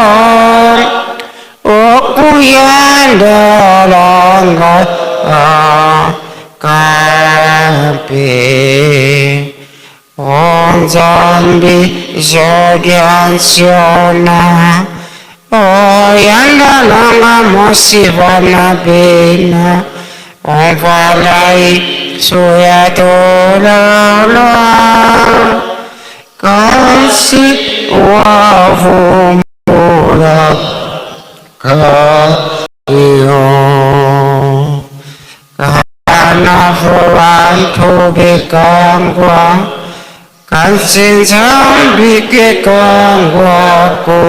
Okuyandalanga kampe Onzambi zodyansiona Oyandalanga mosivana bena Omvalai suyatololo Kasi wavumbula kayo Kanafu bantu bekangwa Kansinzambi kekangwako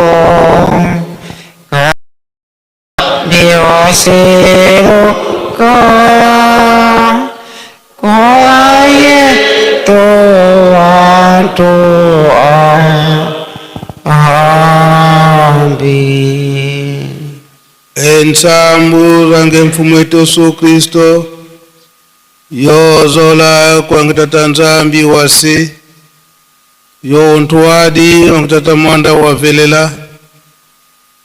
Diosiruka Mosantu Ambi. Ensambu zange mfumo wetu Yesu Kristo yozola kwangitata nzambi wasi yontwadi wangitata mwanda wavelela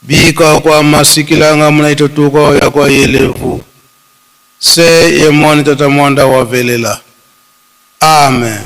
bika kwa masikilanga munaitotuka ya kwa yelevu se yemwani tata mwanda wavelela. Amen.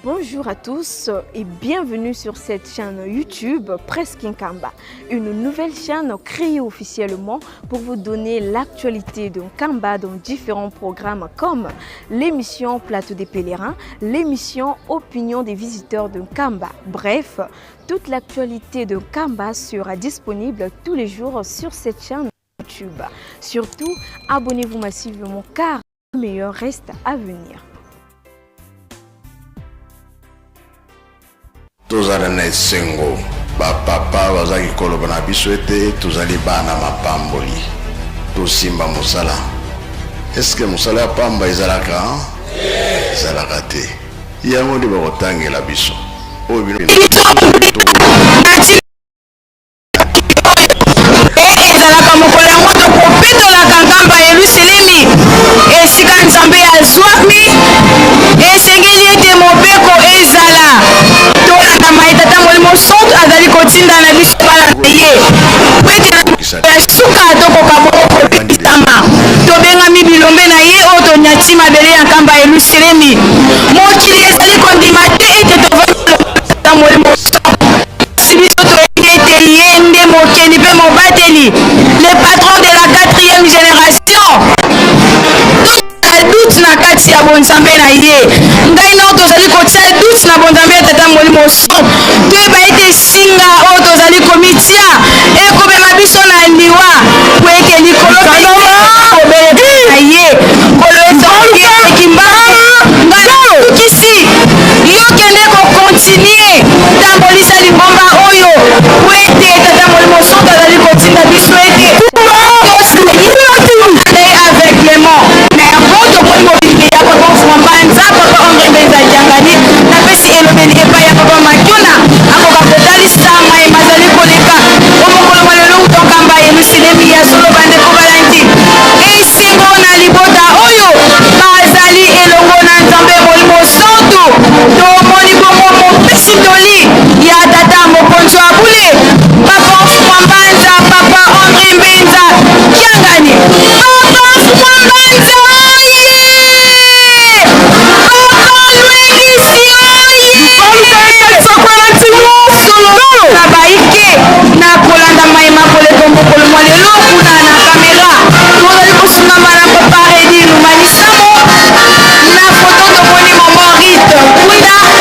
Bonjour à tous et bienvenue sur cette chaîne YouTube Presse Nkamba, une nouvelle chaîne créée officiellement pour vous donner l'actualité de Nkamba dans différents programmes comme l'émission Plateau des pèlerins, l'émission Opinion des visiteurs de Nkamba. Bref, toute l'actualité de Nkamba sera disponible tous les jours sur cette chaîne YouTube. Surtout, abonnez-vous massivement car le meilleur reste à venir. Tozala na esengo bapapa bazalaki koloba na biso ete tozali bana mapamboli tosimba mosala eske mosala ya pamba ezalaka ezalaka te yango nde bakotangela biso oyo bino Ezalaka mokolo yango tokopetolaka nkamba ya Yelusalemi, esika Nzambe azwami. Esengeli ete mobeko ezala tolanda maye Tata Molimo Santu azali kotinda na biso bana na ye, po ete na mokolo ya suka tokoka bongo kobikisama. Tobengami bilombe na ye oyo tonyati mabele ya nkamba ya Yelusalemi. Mokili ezali kondima te ete tovandi lokola Tata Molimo Santu. Kasi biso toyebi ete ye nde mokeli mpe mobateli, le patron de la quatrième generation. Tozala doute na kati ya bonzambe na ye. Ngai na yo tozali kotia doute na bonzambe ya Tata Molimo Santu. Toyeba ete singa oyo tozali komitia ekomema biso na liwa, po ete likolo mpe nse ekobele mpo na ye. Nkolo Yesu alobi ete Kimbangu, ngai nasukisi yo, kende ko continuer Tambolisa lingomba oyo po ete Tata Molimo Santu azali kotinda biso ete tosala ye aveuglement. Na yango tomoni mobimbi ya Papa Mfuma Mbanza, Papa Andre Mbenza Kiangani. Napesi elobeli epai ya Papa Makiona akoka kotalisa maye mazali koleka o mokolo mwa lelo uto Nkamba Yelusalemi. Ya solo bandeko balandi, esengo na libota oyo bazali elongo na Nzambe Molimo Santu. Tomoni bongo mopesi toli ya tata mokonzi wa bule, Papa Mfuma Mbanza, Papa Andre Mbenza Kiangani. Papa Mfuma Mbanza oye! Papa Lwengisi oye! Solo na baike na kolanda maye makoleka mokolo mwa lelo kuna na kamera tozali kosungama na Papa Redi Lumanisamo. Na foto tomoni Maman Rite Kunda.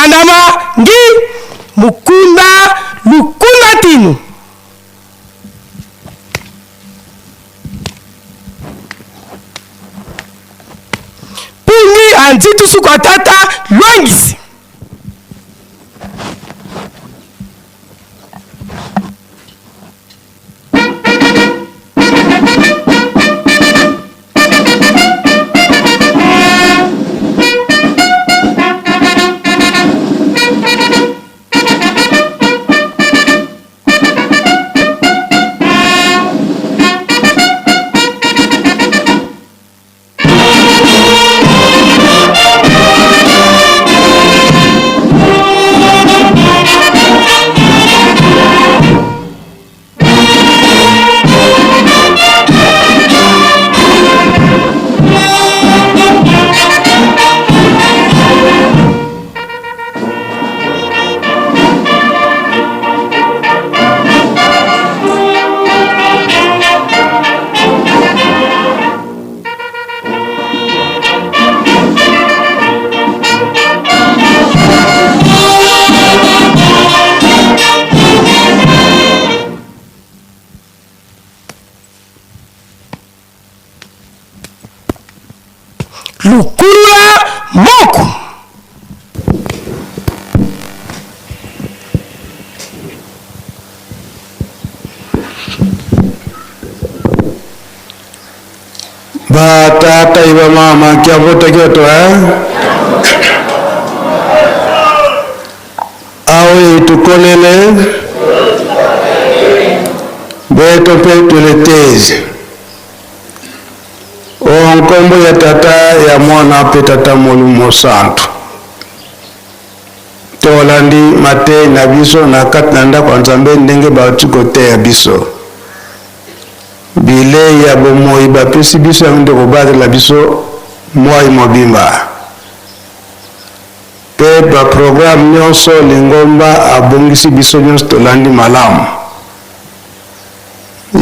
Kandama ngi mukunda lukunda tinu. Pungi anzitu suku atata lwangisi. Lukulula moko. Batata iba mama kiavota kyoto eh? Awe tukolele beto pe tuleteze o nkombo ya tata ya mwana pe tata molimo santu tolandi mateyi na biso na kati na ndako ya Nzambe ndenge bauti koteya biso bilei ya bomoi bapesi biso yango nde kobatela biso moi mobimba pe ba programme nyonso lingomba abongisi biso nyonso tolandi malamu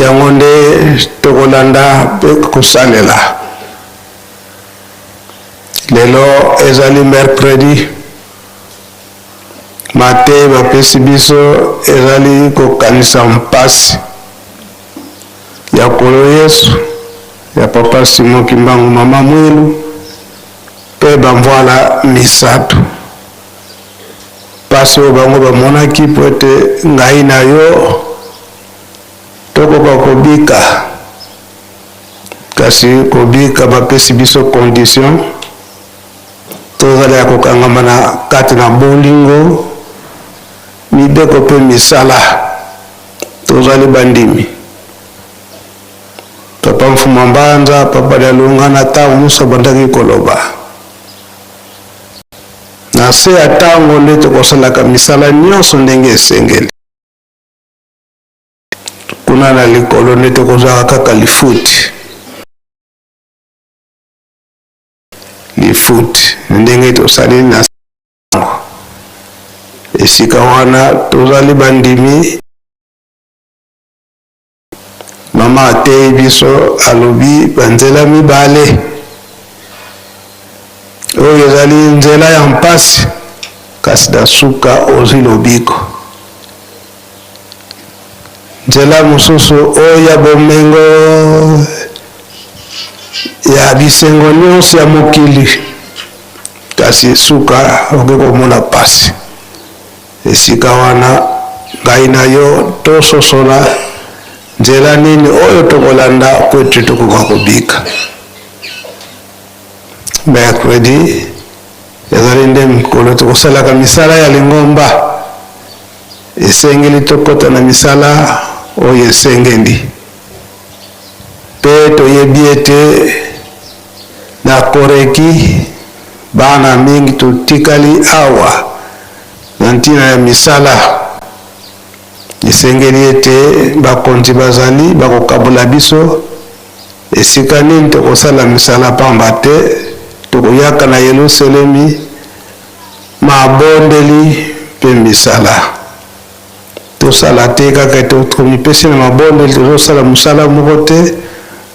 yango nde tokolanda pe kosalela lelo ezali mercredi mateyi bapesi biso ezali kokanisa mpasi ya Nkolo Yesu ya Papa Simon Kimbangu Mama Mwilu pe bamvwala misatu mpasi oyo bango bamonaki mpo ete ngai na yo tokoka kobika kasi kobika bapesi biso condition tozala ya kokangama na kati na bolingo mibeko mpe misala tozali bandimi Papa Mfuma Mbanza, Papa Dialunga na tango mosusu abandaki koloba na se ya tango nde tokosalaka misala nyonso ndenge esengeli. Kuna na likolo nde tokozwaka kaka lifuti. Lifuti ndenge tosali na tango. Esika wana tozali bandimi. Mama ateyi biso, alobi banzela mibale. Oyo ezali nzela ya mpasi, kasi na suka ozwi lobiko. Nzela mosusu oyo ya bomengo ya bisengo nyonso ya mokili, kasi suka okoki komona mpasi. Esika wana ngai na yo tososola nzela nini oyo tokolanda mpo ete tokoka kobika. Mercredi ezali nde mokolo tokosalaka misala ya lingomba. Esengeli tokota na misala oyo esengeli. Mpe toyebi ete na Koreki bana mingi totikali awa na ntina ya misala. Esengeli ete bakonzi bazali bakokabola biso esika nini tokosala misala, pamba te tokoyaka na Yelusalemi mabondeli mpe misala. Tosala te kaka ete tomipesi na mabondeli, tozosala mosala moko te,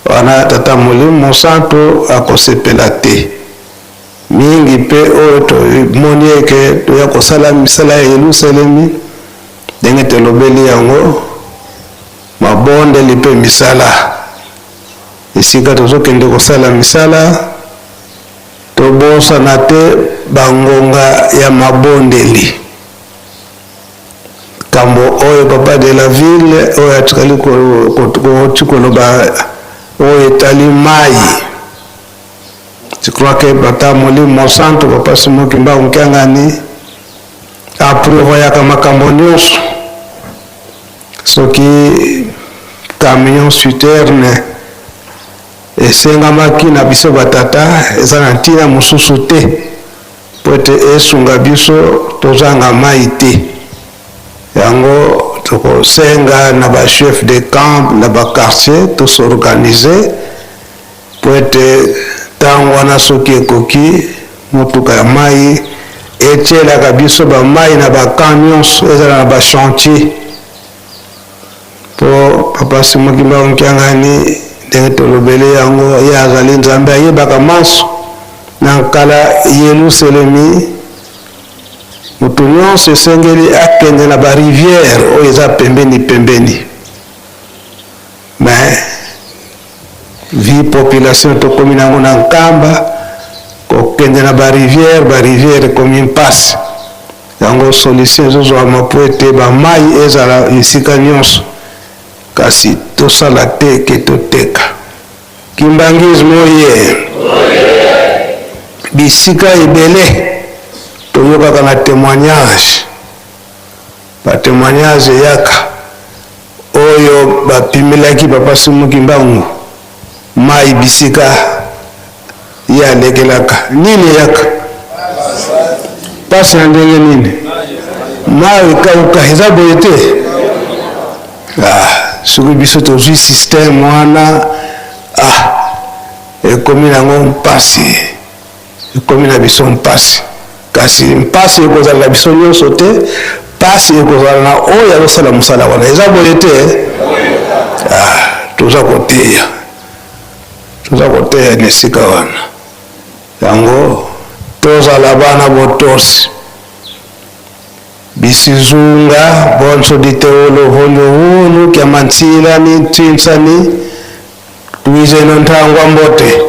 wana Tata Molimo Mosantu akosepela te. Mingi mpe oyo tomoni eke toya kosala misala ya Yelusalemi, ndenge tolobeli yango, mabondeli mpe misala. Esika tozokende kosala misala, tobosana te bangonga ya mabondeli. Kambo oyo papa de la ville oyo atikali koloba oyo etali mayi. Je crois que Tata Molimo Mosantu, Papa Simon Kimbangu Kiangani aprévoyaka makambo nyonso. Soki camion citerne esengamaki na biso batata, eza na ntina mosusu te mpo ete esunga biso tozanga mai te. Yango tokosenga na ba chef de camp na ba quartier tosorganize mpo ete ntango wana soki ekoki, motuka ya mai etielaka biso bamai na bacamp nyonso, ezala na bachantier. Mpo Papa Simon Kimbangu Kiangani, ndenge tolobeli yango, ye azali Nzambe ayebaka manso. Na nkala Yelusalemi, moto nyonso esengeli akende na bariviere oyo eza pembeni pembeni, mais vie population tokomi nango na Nkamba, kokende na bariviere, bariviere ekomi mpasi. Yango solution ezozwama mpo ete bamai ezala esika nyonso, kasi tosala te ke toteka. Kimbanguisme oye! Bisika ebele toyokaka na temoignage, ba temoignage eyaka oyo bapimelaki Papa Simon Kimbangu mai bisika ye alekelaka. Nini eyaka? Pasi na ndenge nini? Mai ekauka, eza boye te? Ah, soki biso tozwi système wana, ah, ekomi nango mpasi, ekomi na biso mpasi. Kasi mpasi ekozala na biso nyonso te, mpasi ekozala na oyo azosala mosala wana. Eza boye te? Ah, toza koteya, toza koteya na esika wana. Yango tozala bana botosi. Bisizunga bonso diteolo vonjo wunu kya mansilani ntsinsani twizeno ntangwa mbote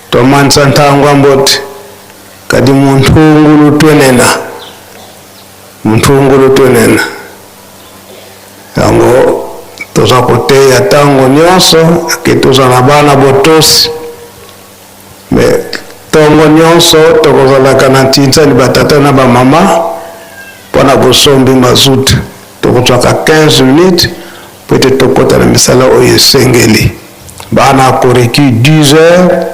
tomansa ntangwa mbote kadi muntungulu twenena muntungulu twenena. Yango toza koteya ntango nyonso ake tozala bana botosi. Me ntongo nyonso tokozalaka na ntinsani batata na bamama mpo na bosombi mazout. Tokozwaka 15 minutes mpo ete tokota na misala oyo esengeli. Bana koreki 10 heures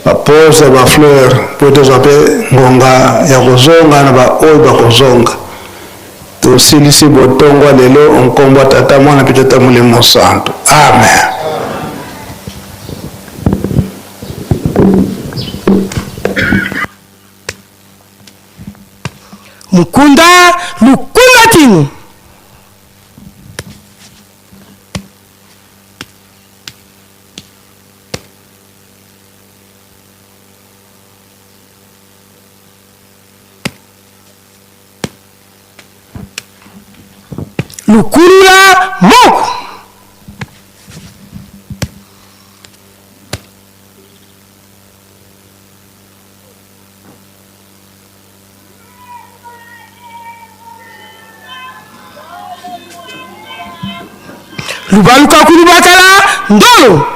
bapose ba fleur mpo tozwa mpe ngonga ya kozonga na baoyo bakozonga. Tosilisi botongwa lelo nkombo ya Tata, Mwana mpe Tata Molimo Santu. Amen. Mukunda lukunda tinu. Lukulula moko. Lubaluka kulubakala ndolo.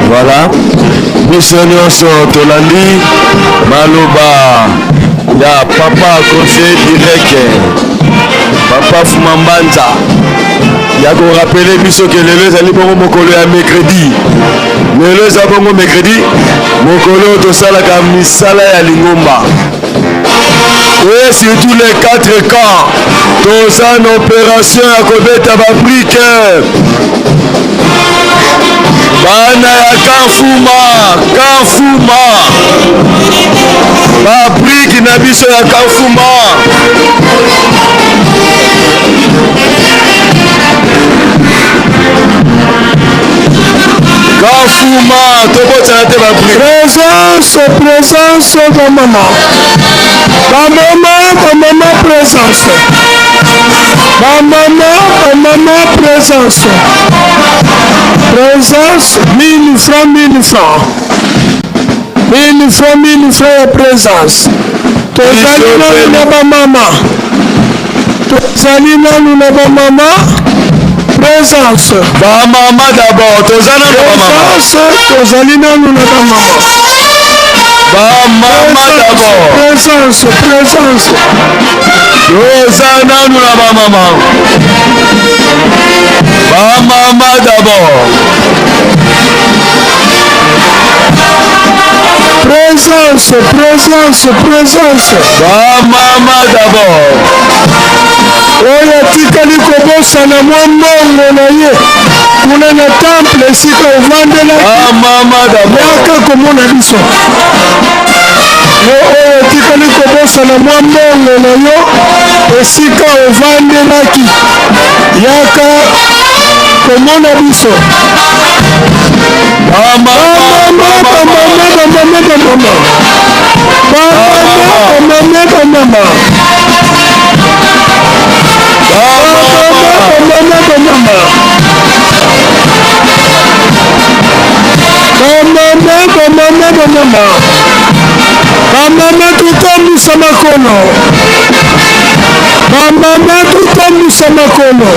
Voilà, biso nyonso tolandi maloba ya papa conseiller direct papa Fumambanza ya korapele biso ke lelo ezali bongo mokolo ya mercredi. Lelo eza bongo mercredi, mokolo tosalaka misala ya lingomba. Et surtout les quatre camps, toza na opération ya kobeta babrike. Bana ya Kafuma, Kafuma, babrike na biso ya Kafuma. Bafuma tobotana te babri. Présence, présence bamama. Bamama, bamama présence. Bamama, bamama présence. Présence 1000 francs, 1000 francs. 1000 francs, 1000 francs ya présence. Tozali nanu na bamama. Tozali nanu na bamama. Présence. Bamama d'abord, toza nanu na bamama. Présence, tozali nanu na bamama. Bamama d'abord. Présence, présence. Toza nanu na bamama. Bamama d'abord. Présence, présence, présence. Bamama d'abord. Oyo atikali kobosana mwa mbongo na ye kuna na temple esika ovandelaki, yaka komona biso. Yo oyo otikali kobosana mwa mbongo na yo esika ovandelaki, yaka komona biso. Bamama, bamama, bamama, bamama. Bamama, bamama, bamama. Bamama, bamama. Bamama, bamama, bamama. Bamama totambwisa makolo. Bamama totambwisa makolo.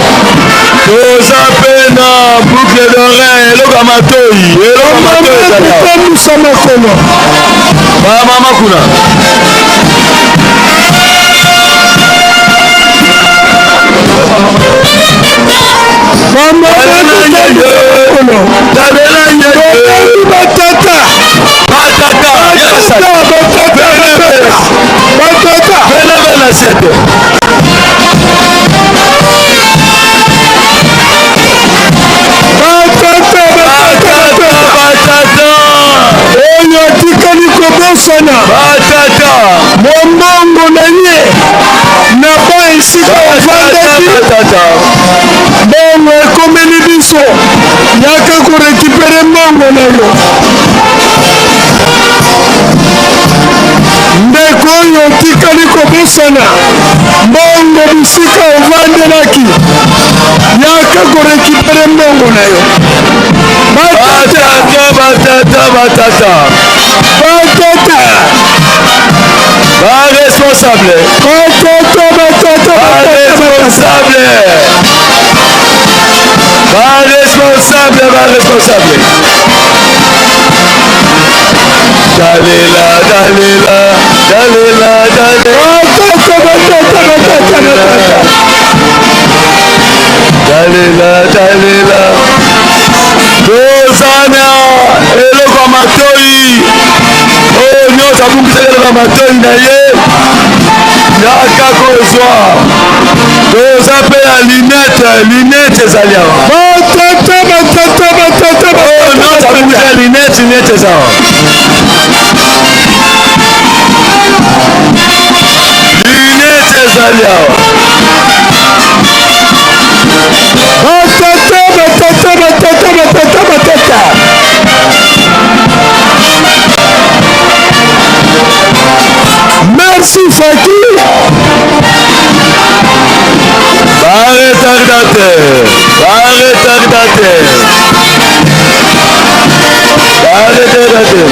Toza mpe na boucle d'oreille, eloko ya matoi, eloko ya matoi ezali awa. Totambwisa makolo. Bamama kuna. Bamama totambwisa makolo. Tobengi batata. Batata, batata, batata, batata. Pene pene assiette. Batata, batata, batata. Oyo atikali kobosana batata mwa mbongo na ye na ba esika ofandaki, mbongo ekomeli biso, yaka korécupérer mbongo na yo. Ndeko oyo otikali kobosana mbongo bisika ovandelaki, yaka korécupérer mbongo na yo. Batata, batata, batata. Batata. Ba responsable. Batata, batata, Ba responsable. Ba responsable, ba responsable. Dalela, dalela, dalela, dalela. Batata, batata, batata, batata. Dalela, dalela. Tozana eloko ya matoi oyo nyonso abungisaki eloko ya matoi na ye, yaka kozwa. Toza mpe ya lunette, lunette ezali awa. Batata, batata, batata, oyo nyonso abungisaki lunette, lunette eza awa. Lunette ezali awa. Batata, batata, batata, batata, batata. Merci Faki. Ba retardateur, ba retardateur, ba retardateur.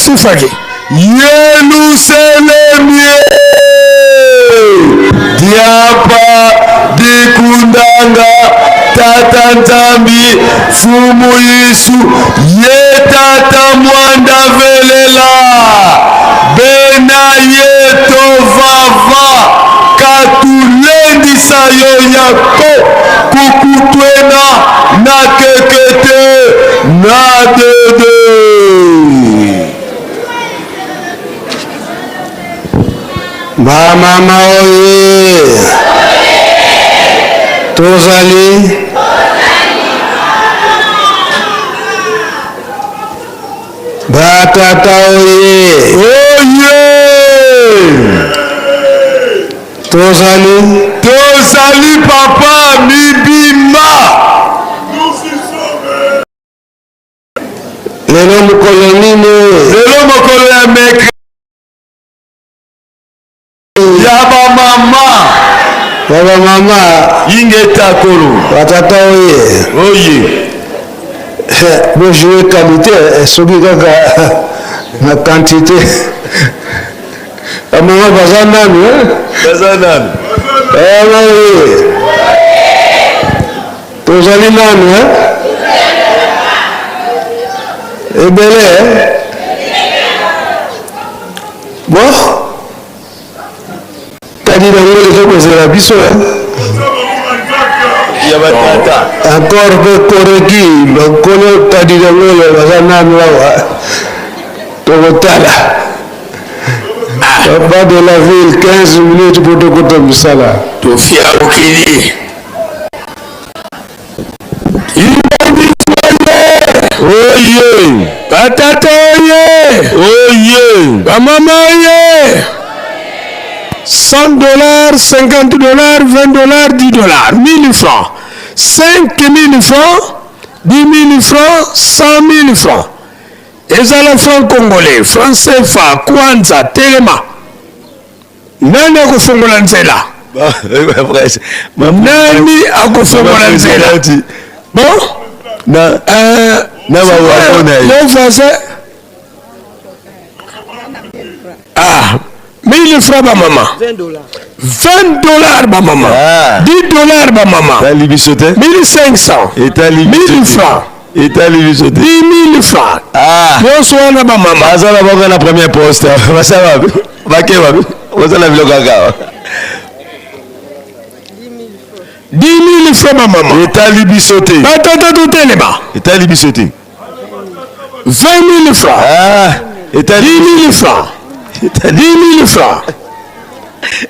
Sifaki. Yelusalemi diapa dikundanga tata nzambi fumu yesu ye tata mwanda velela bena ye tovava katulendisa yo yako kukutwena na kekete na dede. Bamama oye! Tozali batata oye! Oye! Tozali Tozali papa mibimba. Lelo mokolo nini? Lelo mokolo ya mercredi ya bamama. Ya bamama. Ingeta kolo. Batata oye. Oye. Bojoue qualité eh, soki kaka na quantité. Bamama baza nanu eh? Baza nanu. Eh, oye. Tozali nanu eh? Ebele eh? Bon, tadi nango eza kozela biso eh? Ya batata. Encore mpe koreki bakolo tadi nango oyo baza nanu awa tokotala. Papa de la ville 15 minutes mpo tokota mosala. Tofia okili. Oye! Batata oye! Oye! Bamama oye! 100 dollars, 50 dollars, 20 dollars, 10 dollars, 1000 francs, 5000 francs, 10 000 francs, 100 000 francs. Ezala franc congolais, franc CFA, kwanza, telema. Nani akofongola nzela? Nani akofongola nzela? Bon? Na na ba wagon na ye. Mon voisin. Ah, 1000 francs ba mama. 20 dollars ba mama. 10 dollars ba mama. Etali biso te. 1500. Etali biso 1000 te. francs. Etali biso te. 10 000 francs. Ah. Nyonso wana ba mama. Baza na bango na première poste. Baza wapi? Bake wapi? Baza na biloko kaka awa. 10 000 francs ba mama. Etali biso te. Batata totelema. Etali biso te. 20 000 francs. Ah, etali 10 000 francs. 10 000 francs.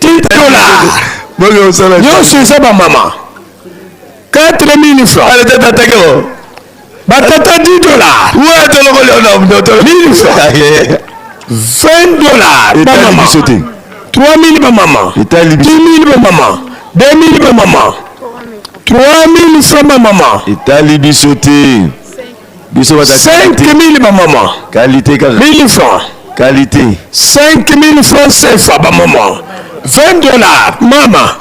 10 dollars. Bongo osala. Nyonso eza ba mama. 4 000 francs. Ale tata takeo. Batata 10 dollars. Ouais, toloko leo na mdoto. 1000 francs. 20 dollars ba Etali mama. biso te. 3 000 ba mama. Etali 10 biso. 000 ba mama. 2 000 ba mama. 3 000 francs ba mama. Etali biso te. Biso batata. 5 000 ba mama. Qualité kaka. 1000 francs. Qualité. 5 000 francs CFA ba mama. 20 dollars mama.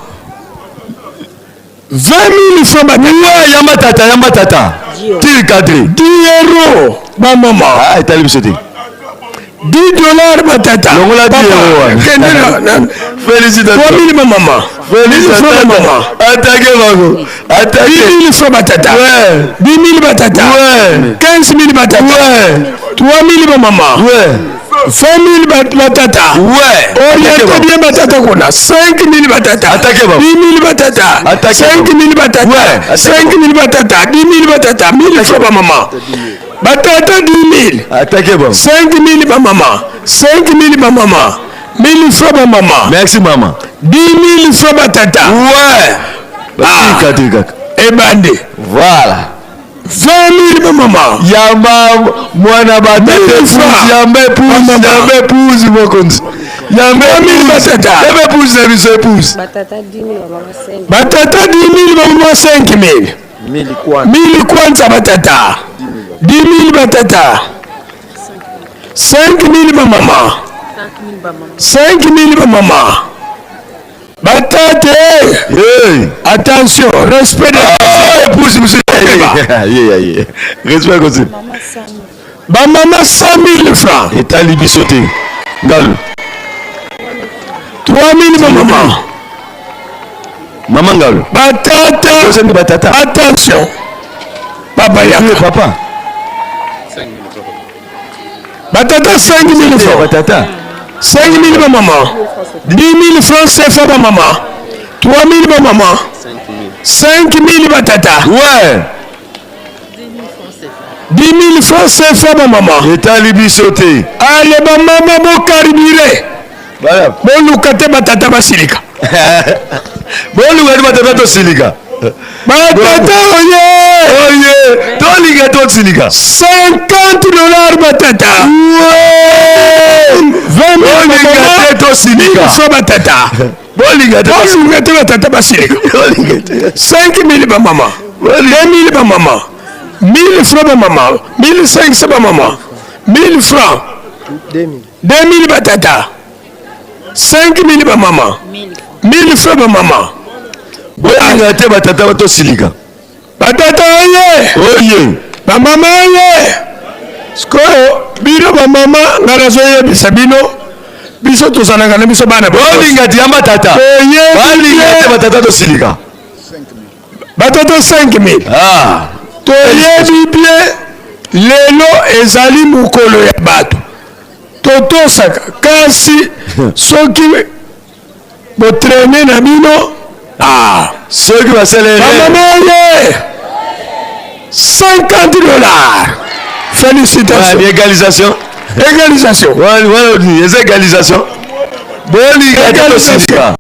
20 000 francs ba Ouais, yamba tata, yamba tata. Tir cadré. 10 euros ba mama. Ah, etali biso te. 10 dollars batata. Longola 10 euros wana. Kende na na Félicitations. 3 000 ba mama. 1000 francs ba mama. Attaquez bango. Attaquez. 10 000 francs batata. Ouais. 10 000 batata. Ouais. 15 000 batata. Ouais. 3 000 ba mama. Ouais. 20 000 batata. Ouais. Oriente bien batata kuna. 5 000 batata. Attaquez bango. 10 000 batata. Attaquez 5 000 batata. Ouais. 5 000 batata. 10 000 batata. 1000 francs ba mama. Batata 10 000. Attaquez bango. 5 000 ba mama. 5 000 ba mama. 1000 francs ba mama. Merci mama. 10 000 francs batata. Ouais. Ah. Tir cadré kaka. Ebande. Voilà. 20 000 ba mama. Yamba mwana batata Mille épouse, francs. yamba épouse, Mama. yamba épouse mokonzi. Yamba 3000 épouse. batata. Yamba épouse na biso épouse. Batata 10 000 ba mama 5 000. 1000 kwanza batata. 10 000 batata. 5 000 ba mama. 5 000 ba mama. Batate. Hey. Attention, respect de Ah, épouse monsieur. Yeah, yeah, yeah. Respect continue. Bamama 100 000 francs. Etali biso te. Ngalu. 3 000 bamama. Mama Ngalu. Batata. Tozangi batata. Attention. Papa yaka. Papa. Batata 5 000 francs. Batata. 5 000 bamama. 10 000 francs CFA bamama. 3 000 bamama. 5 000 batata. Ouais. 10 000 francs CFA bamama. Etali biso te. Ale bamama bokaribire. Boluka te batata basilika. Boluka te batata tosilika. Batata oye. Oye. Tolinga tosilika. 50 dollars batata. Ouais. 20 000 Bolinga te tosilika. 1000 francs batata. Bolinga te Bolinga te batata basilika. Bolinga te. 5 000 bamama. 2 000 bamama. 1000 francs bamama. 1500 bamama. 1000 francs. 2000 batata. 5000 bamama. 1000 francs bamama. Bolinga te batata tosilika. Batata oye. Oye. Bamama oye. Sikoyo bino bamama nga nazoyebisa bino biso tozalaka na biso bana. Bolinga te yamba tata. Bolinga te batata tosilika. Batata 5000. Ah. Toyebi bien lelo ezali mokolo ya bato totosaka, kasi soki botraine na bino ah. Soki basala erreur. Bamama oye 50 dollars. Félicitations. Ouais, égalisation. Égalisation. Ouais, ouais, eza égalisation. Bolinga te tosilika.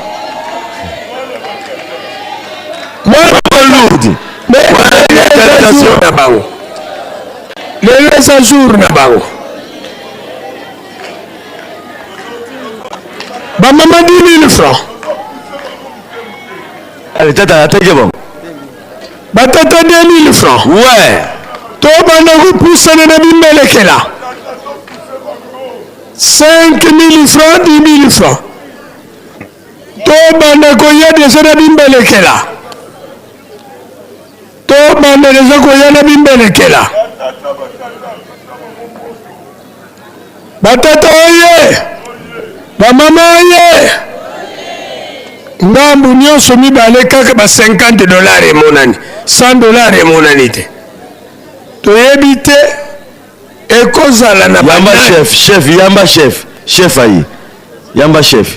Lourde. Égalisation. Na bango. Lelo eza jour na bango. Bamama 10 000 francs. Allez, tata, atake bon. Batata 2 000 francs. Ouais. Tobanda kopusana na bimbelekela. 5 000 francs, 10 000 francs. Tobanda koya deja na bimbelekela. Tobanda deja koya na bimbelekela. Batata oye. Bamama oye. Ngambu nyonso mibale kaka ba 50 dollars emonani, 100 dollars emonani te. Toyebi te ekozala na Yamba banani. chef, chef, yamba chef, chef ayi. Yamba chef.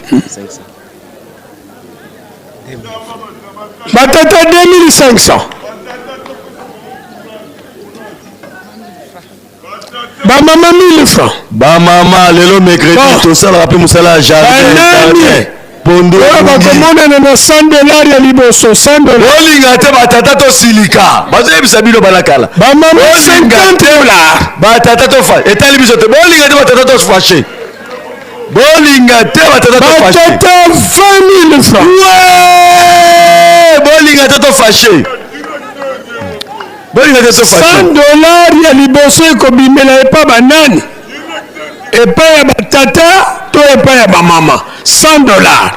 Batata 2500. Bamama 1000 francs. Bamama lelo mercredi tosalaka mpe mosala ya jardin. Banani? Pondu. Oyo bakomonana na 100 dollars ya liboso, 100 dollars. Bolinga te batata tosilika. Bazoyebisa bino balakala. Bamama 50 dollars. Batata tofa. Etali biso te. Bolinga te batata tofashe. Bolinga te batata tofashe. Batata 20 000 francs. Ouais! Bolinga te tofashe. Bolinga te tofashe. 100 dollars ya liboso ekobimela epa banani? Epai ya batata to epai ya bamama? 100 dollars.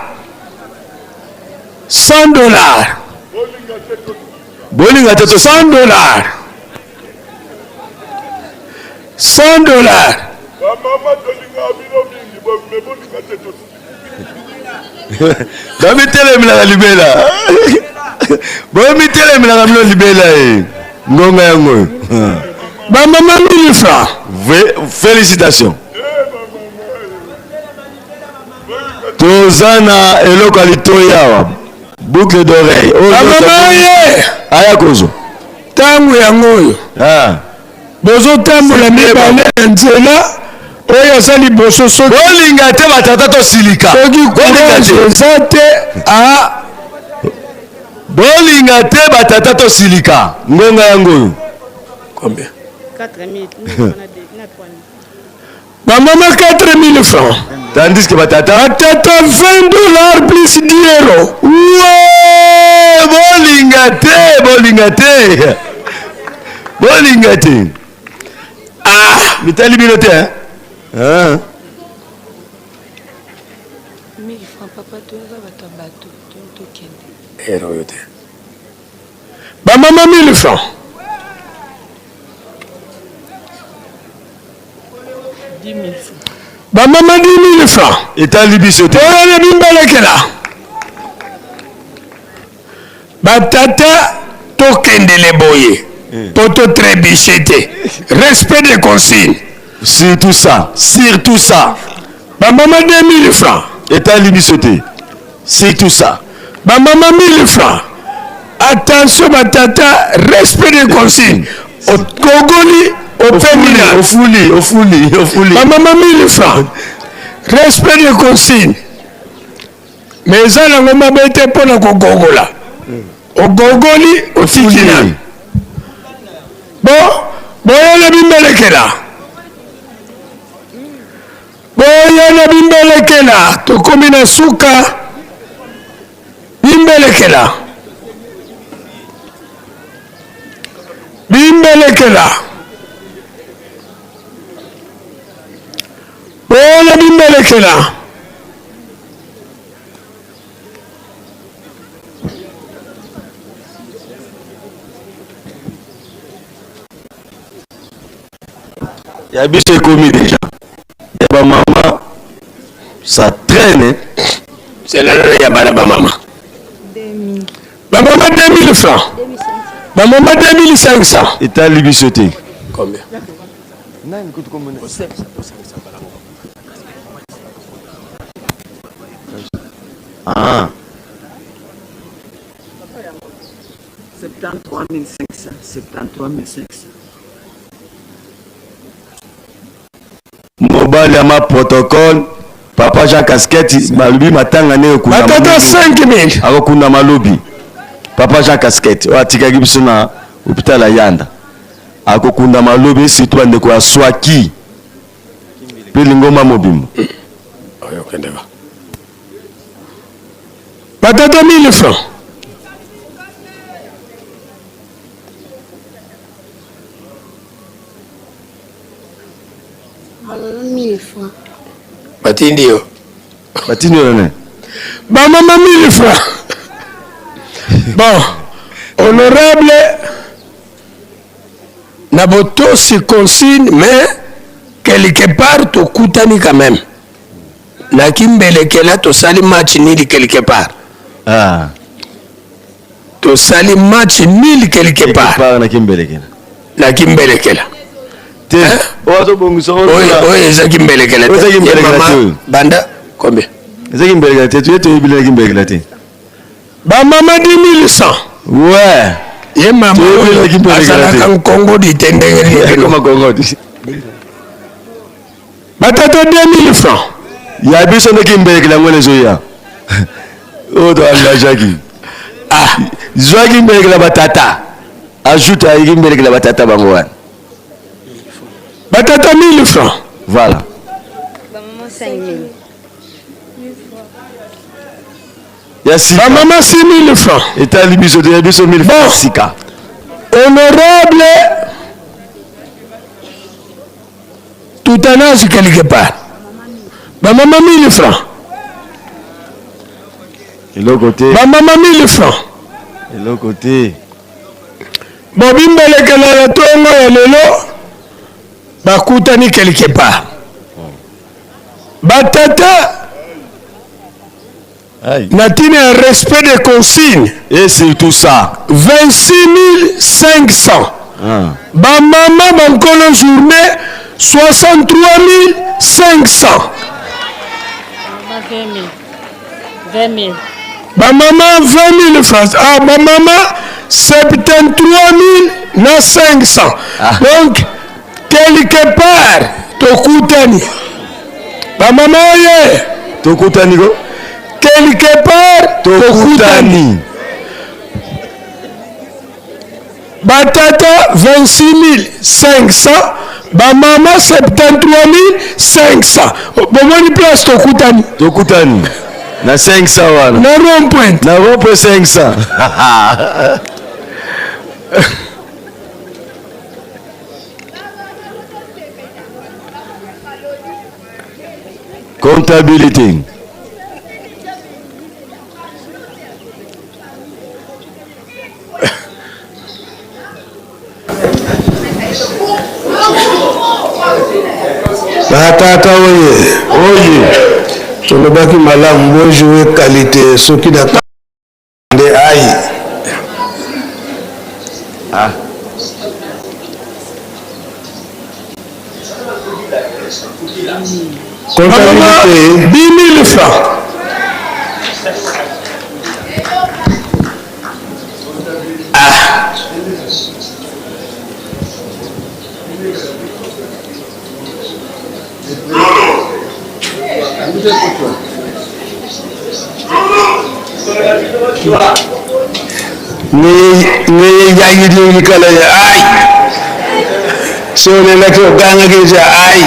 100 dollars. Bolinga te to 100 dollars. 100 dollars. Bamitelemelaka libela. Bomitelemelaka bino libela e. Ngonga yango oyo. Bamama 1000 francs. Félicitations. Toza na eloko ya litoyi awa. Boucle d'oreille. Oyo Bamama ye. Aya kozwa. Ntango yango oyo. Ah. Bozotambola mibale na nzela oyo aza liboso soki bolinga te batata tosilika. Soki courage eza te a bolinga te batata tosilika. Ngonga yango oyo. Combien? Bamama 4000 francs. Tandis que batata batata 20 dollars plus 10 euros. Ouais, bolinga te, bolinga te. Bolinga te. Ah, mitali bino te hein? Ah. 1000 francs papa toza bato ya bato tokende. Ero yo te. Bamama 1000 francs. Bamama 10 000 francs. Etali biso te. Oyo na bimbelekela. Batata tokendele boye po to trébucher te. Respect des consignes. Surtout ça. Surtout ça. Bamama 2000 francs. Etali biso te. Surtout ça. Bamama 1000 francs. Attention batata, respect des consignes. Okogoli opemina. Ofuli, ofuli, ofuli. Bamama 1000 francs. Respect des consignes. Mais eza nango mabe te mpo na kogogola. Ogogoli otiki na. Bo boyele bimbelekela. Boyele bimbelekela tokomi na suka bimbelekela. Bimbelekela. Boyele bimbelekela. Ya biso ekomi deja ya ba mama ça traîne. C'est la ya bana ba mama. Ba mama 2000 francs. Ba mama 2500. Etali biso te. Combien? Ah. 73 500, 73 500. Mobali ya ma protocole papa Jean Casquette balobi matanga ne ekunda Batata 5000 akokunda malobi papa Jean Casquette oyo atikaki biso na hôpital ya Yanda akokunda malobi surtout bandeko ya Swaki mpe lingomba mobimba. Oyo okende ba. Batata 1000 francs. Mama 1000 francs. Batindi yo. Batindi yo nani? Bamama 1000 francs. Bon, honorable na botosi consigne mais quelque part tokutani quand même. Na kimbelekela tosali match nul quelque part. Ah. Tosali match nul quelque part. Part na kimbelekela. Na kimbelekela. Te. Oyo oyo eza kimbelekela te. Oyo eza kimbelekela te. Banda combien? Eza kimbelekela te. Tuye toyebi na kimbelekela te. Ba mama 10100. Ouais. Ye mama oyo azalaka nkongodi te ndenge nini? Koma kongodi. Batata 2000 francs. Ya biso nde kimbelekela yango ezoya. Oyo to engageaki. Ah, zwa kimbelekela batata. Ajoute ayi kimbelekela batata bango wana. Batata 1000 francs. Voilà. Ba maman 5000. Ya sika. Ba maman 6000 francs. Etali biso te ya biso 1000 francs sika. Honorable tout en âge quelque part. Ba maman 1000 francs. Eloko te. Ba maman 1000 francs. Eloko te. Bobimbelekela ya tongo ya lelo bakutani quelque part. Batata na ntina ya respect des consignes. Et surtout ça. 26 500. Ah. Ba mama bankolo journée 63 500. Mama 20 000. 20 000. Ba mama 20 000 francs. Ah, ba mama 73 000 na 500. Ah. Donc, quelque part, tokutani. Ba mama oye. Tokutani ko? Quelque part, tokutani. Batata 26 500, ba mama 73 500. Bomoni place tokutani. Tokutani. Na 500 wana. Na rond point. Na rond point 500. Comptabilité. Batata oye oye, tolobaki malamu bojoue qualité soki na nde ai. Ah. Comptabilité. 10 000 francs. Ah. Ngeye yayili kala ya ai. So ne laki oganga ke ja ai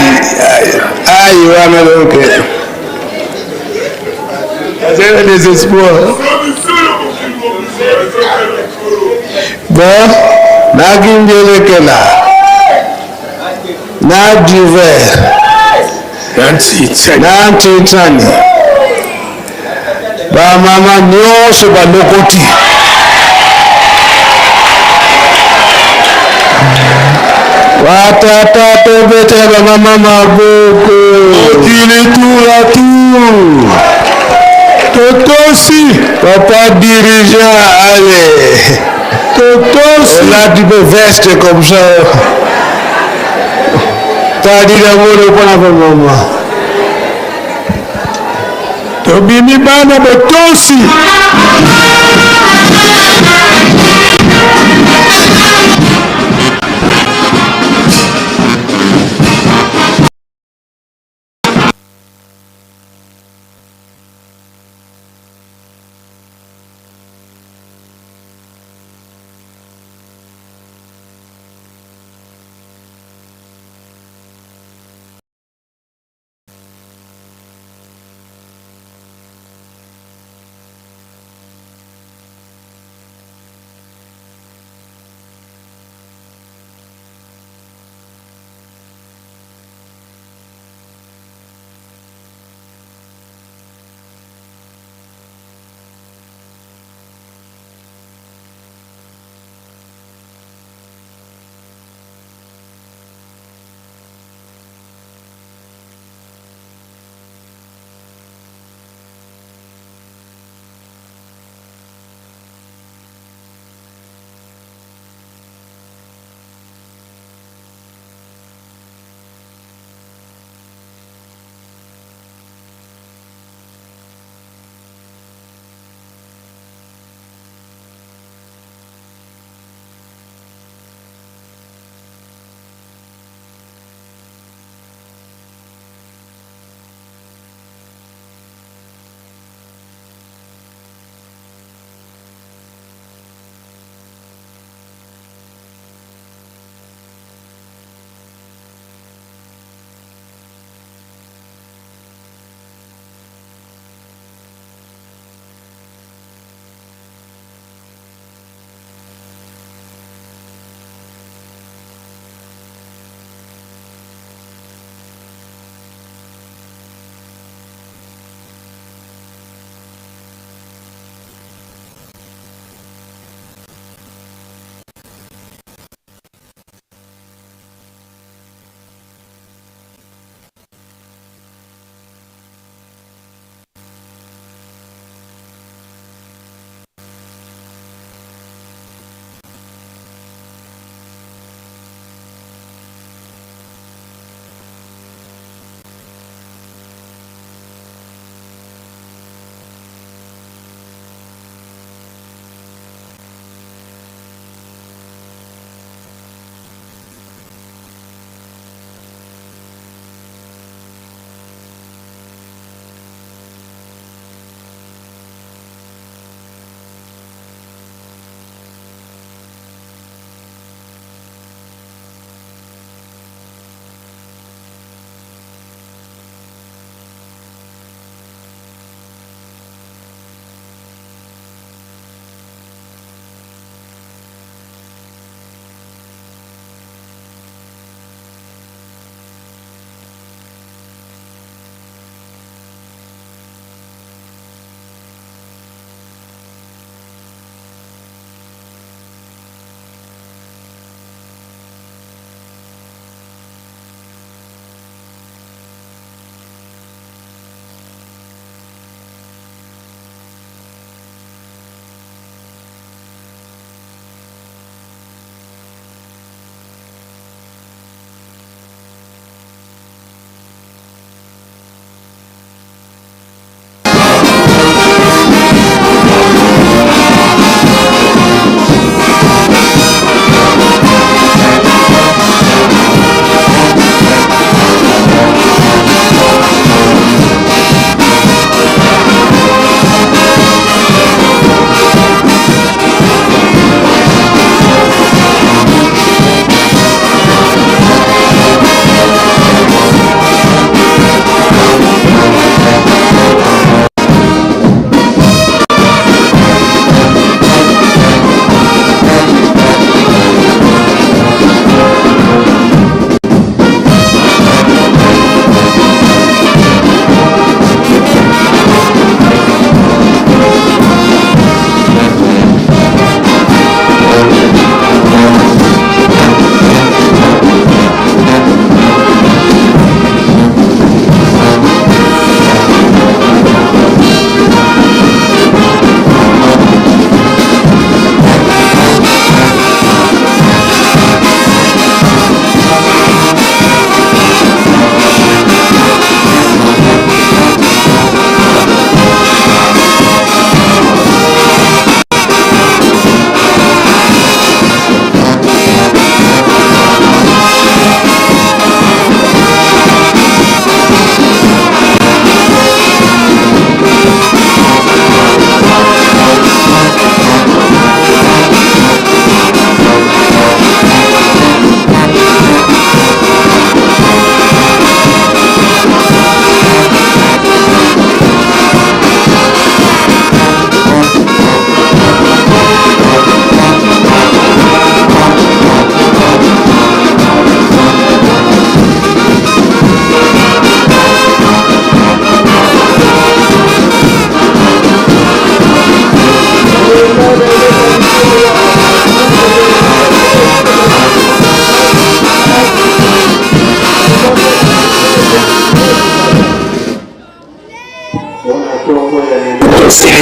ai wana loke. C'est un désespoir. Bon, nakingelekela na divers na ntintani bamama nyonso balokoti. Batata tobetela bamama maboko. Mokili tour à tour. Totosi. Papa dirigeant, allez. Totosi. Olati mpe veste comme ça. Tadi yango mpona bamama. Tobimi bana botosi.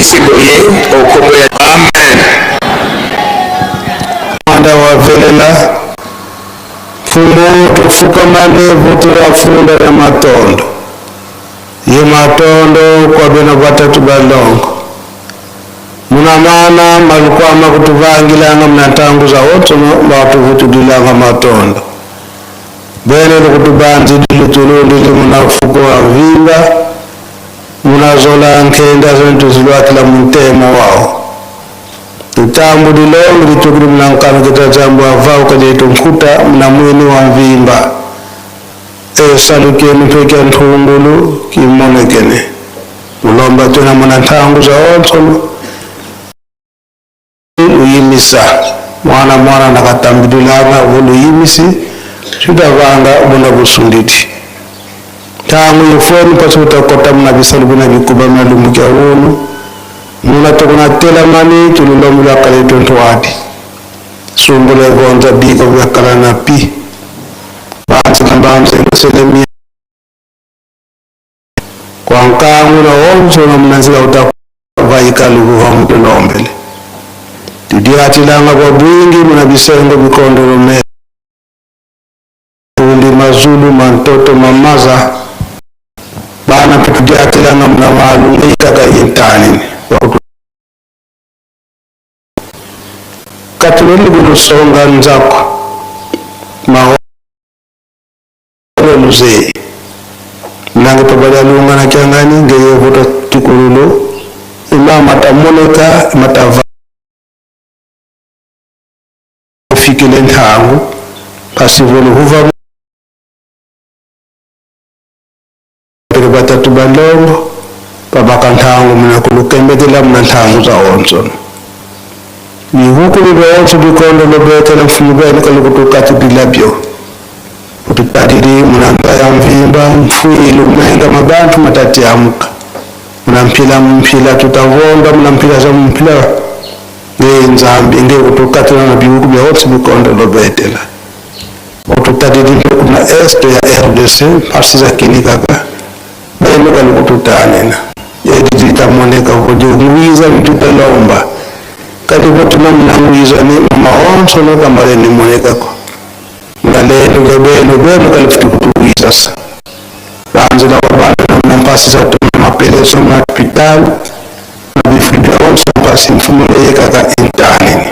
Tobandisi boye okombo ya Amen. Mwanda wa velela mfumu tufukamane vutula funda ya matondo ye matondo kwa bena batatu balongo munamana malukwama kutuvangilanga mnatanguza otsono batuvutudilanga matondo bene lukutubanzidi lutulundili munafuko wa vimba munazola nkenda zentuzilwakila muntemo wao tutambu lilongo litukili mnankanukita jambo avao kajetu nkuta mna mwini wa mvimba esalukeni pekya nthungulu kimonekene ulomba tena muna nthangu za ontsono uyimisa mwana mwana nakatambidilanga vuluyimisi sitavanga buna busunditi ntangu yofoni pasi utakota muna bisalu bina bikuba muna lumbukia wunu muna tokuna telamani tululomula kale tontwadi sumbula gonza biko byakala na pi banza na banza selemia kwa nkangu na onso na mnanzila utavaikalukuva mutulombele tudiatilanga kwa bwingi muna bisengo bikondolo me undi mazulu mantoto mamaza bana petudiatilanga muna malu ikaka intanini katuloli kulusonga nzako maolo luzei nange pabalya lunga na kyangani ngeyevuta tikululu ima matamoneka matava ufikile nthangu pasivolo huva batatu balongo babaka nthangu muna kulukembetela muna nthangu za onzono bihukulu byonse bikondo lobetela mfumu bene kalikutukatidila byo ututatili munamba ya mvimba mfuilu mwenga mabantu matatiamuka munampila mphila tutavonda munampila za mphila ngenzambi ngekutukatila na bihuku byonse bikondo lobetela ututatili kuna este ya RDC pasi za kinikaka bene kalikututanena yedititamoneka kuti ngwiza mtutalomba kati kutuna mnangwiza ni maonso nokambale nimonekako mnalendo beno beno kalifitukutuwiza sa banzila kwabantu nampasi za tuna mapeleso na hospitali na bifuja onso mpasi mfumo leyekaka intanini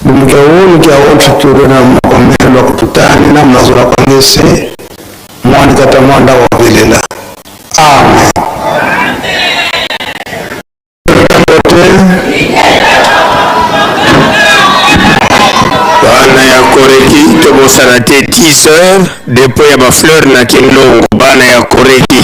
lumukya wunu kya onso tulo na makomelo kututani na mnazola kwangese mwani kata mwanda wavelela amen. Bana ya koreki tobosana te 10 heures depo ya bafleur na kinlongo bana ya koreki.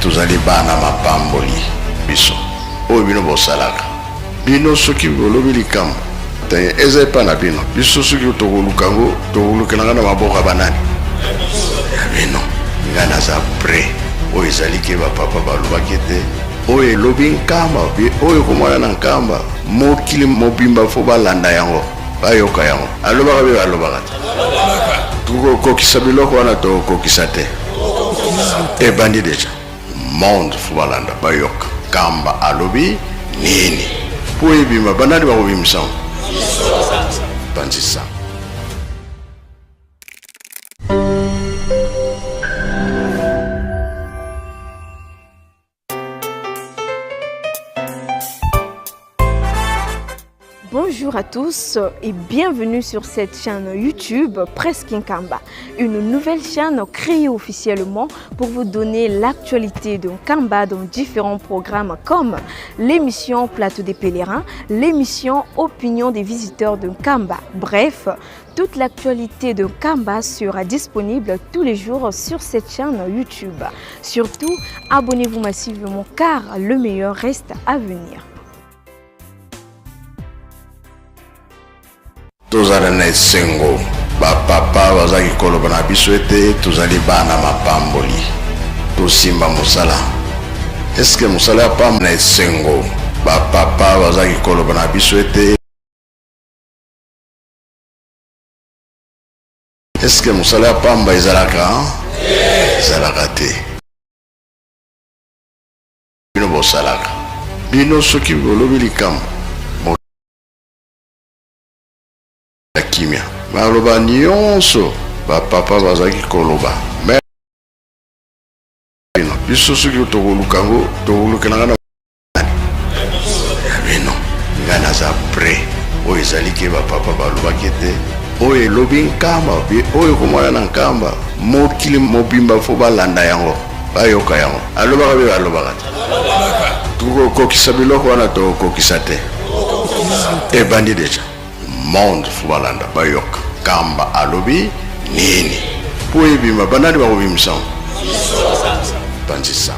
tozali bana mapamboli. Biso oyo bino bosalaka, bino soki bolobi likambo te eza epai na bino. Biso soki tokoluka yango, tokolukelanga na maboko ya banani? Ya bino. Ngai naza prêt. Oyo ezali ke bapapa balobaki ete oyo elobi Nkamba, oyo ekomona na Nkamba, mokili mobimba fo balanda yango, bayoka yango. Alobaka mpe balobaka te. Tokokokisa biloko wana, tokokokisa te. Ebandi deja. Monde fo balanda, bayoka Nkamba alobi nini mpo ebima. Banani bakobimisa yango? Panzisa. Bonjour à tous et bienvenue sur cette chaîne YouTube Presse Nkamba, une nouvelle chaîne créée officiellement pour vous donner l'actualité de Nkamba dans différents programmes comme l'émission Plateau des pèlerins, l'émission Opinion des visiteurs de Nkamba. Bref, toute l'actualité de Nkamba sera disponible tous les jours sur cette chaîne YouTube. Surtout, abonnez-vous massivement car le meilleur reste à venir. Tozala na esengo. Bapapa bazalaki koloba na biso ete tozali bana mapamboli, tosimba mosala. Eske mosala ya pamba? Na esengo. Bapapa bazalaki koloba na biso ete eske mosala ya pamba ezalaka? Ezalaka te. Bino bosalaka, bino soki bolobi likambo ya kimia, maloba nyonso bapapa bazalaki koloba me bino. Biso soki tokoluka yango, tokolukelanga na ya bino. Ngai naza prêt. Oyo ezali ke bapapa balobaki ete oyo elobi Nkamba, oyo ekomona na Nkamba, mokili mobimba fo balanda yango, bayoka yango. Alobaka mpe balobaka te. Tokokokisa biloko wana, tokokokisa te. Ebandi deja. Monde fo balanda, bayoka Nkamba alobi nini mpo ebima. Banani bakobimisa yango? Panzisa.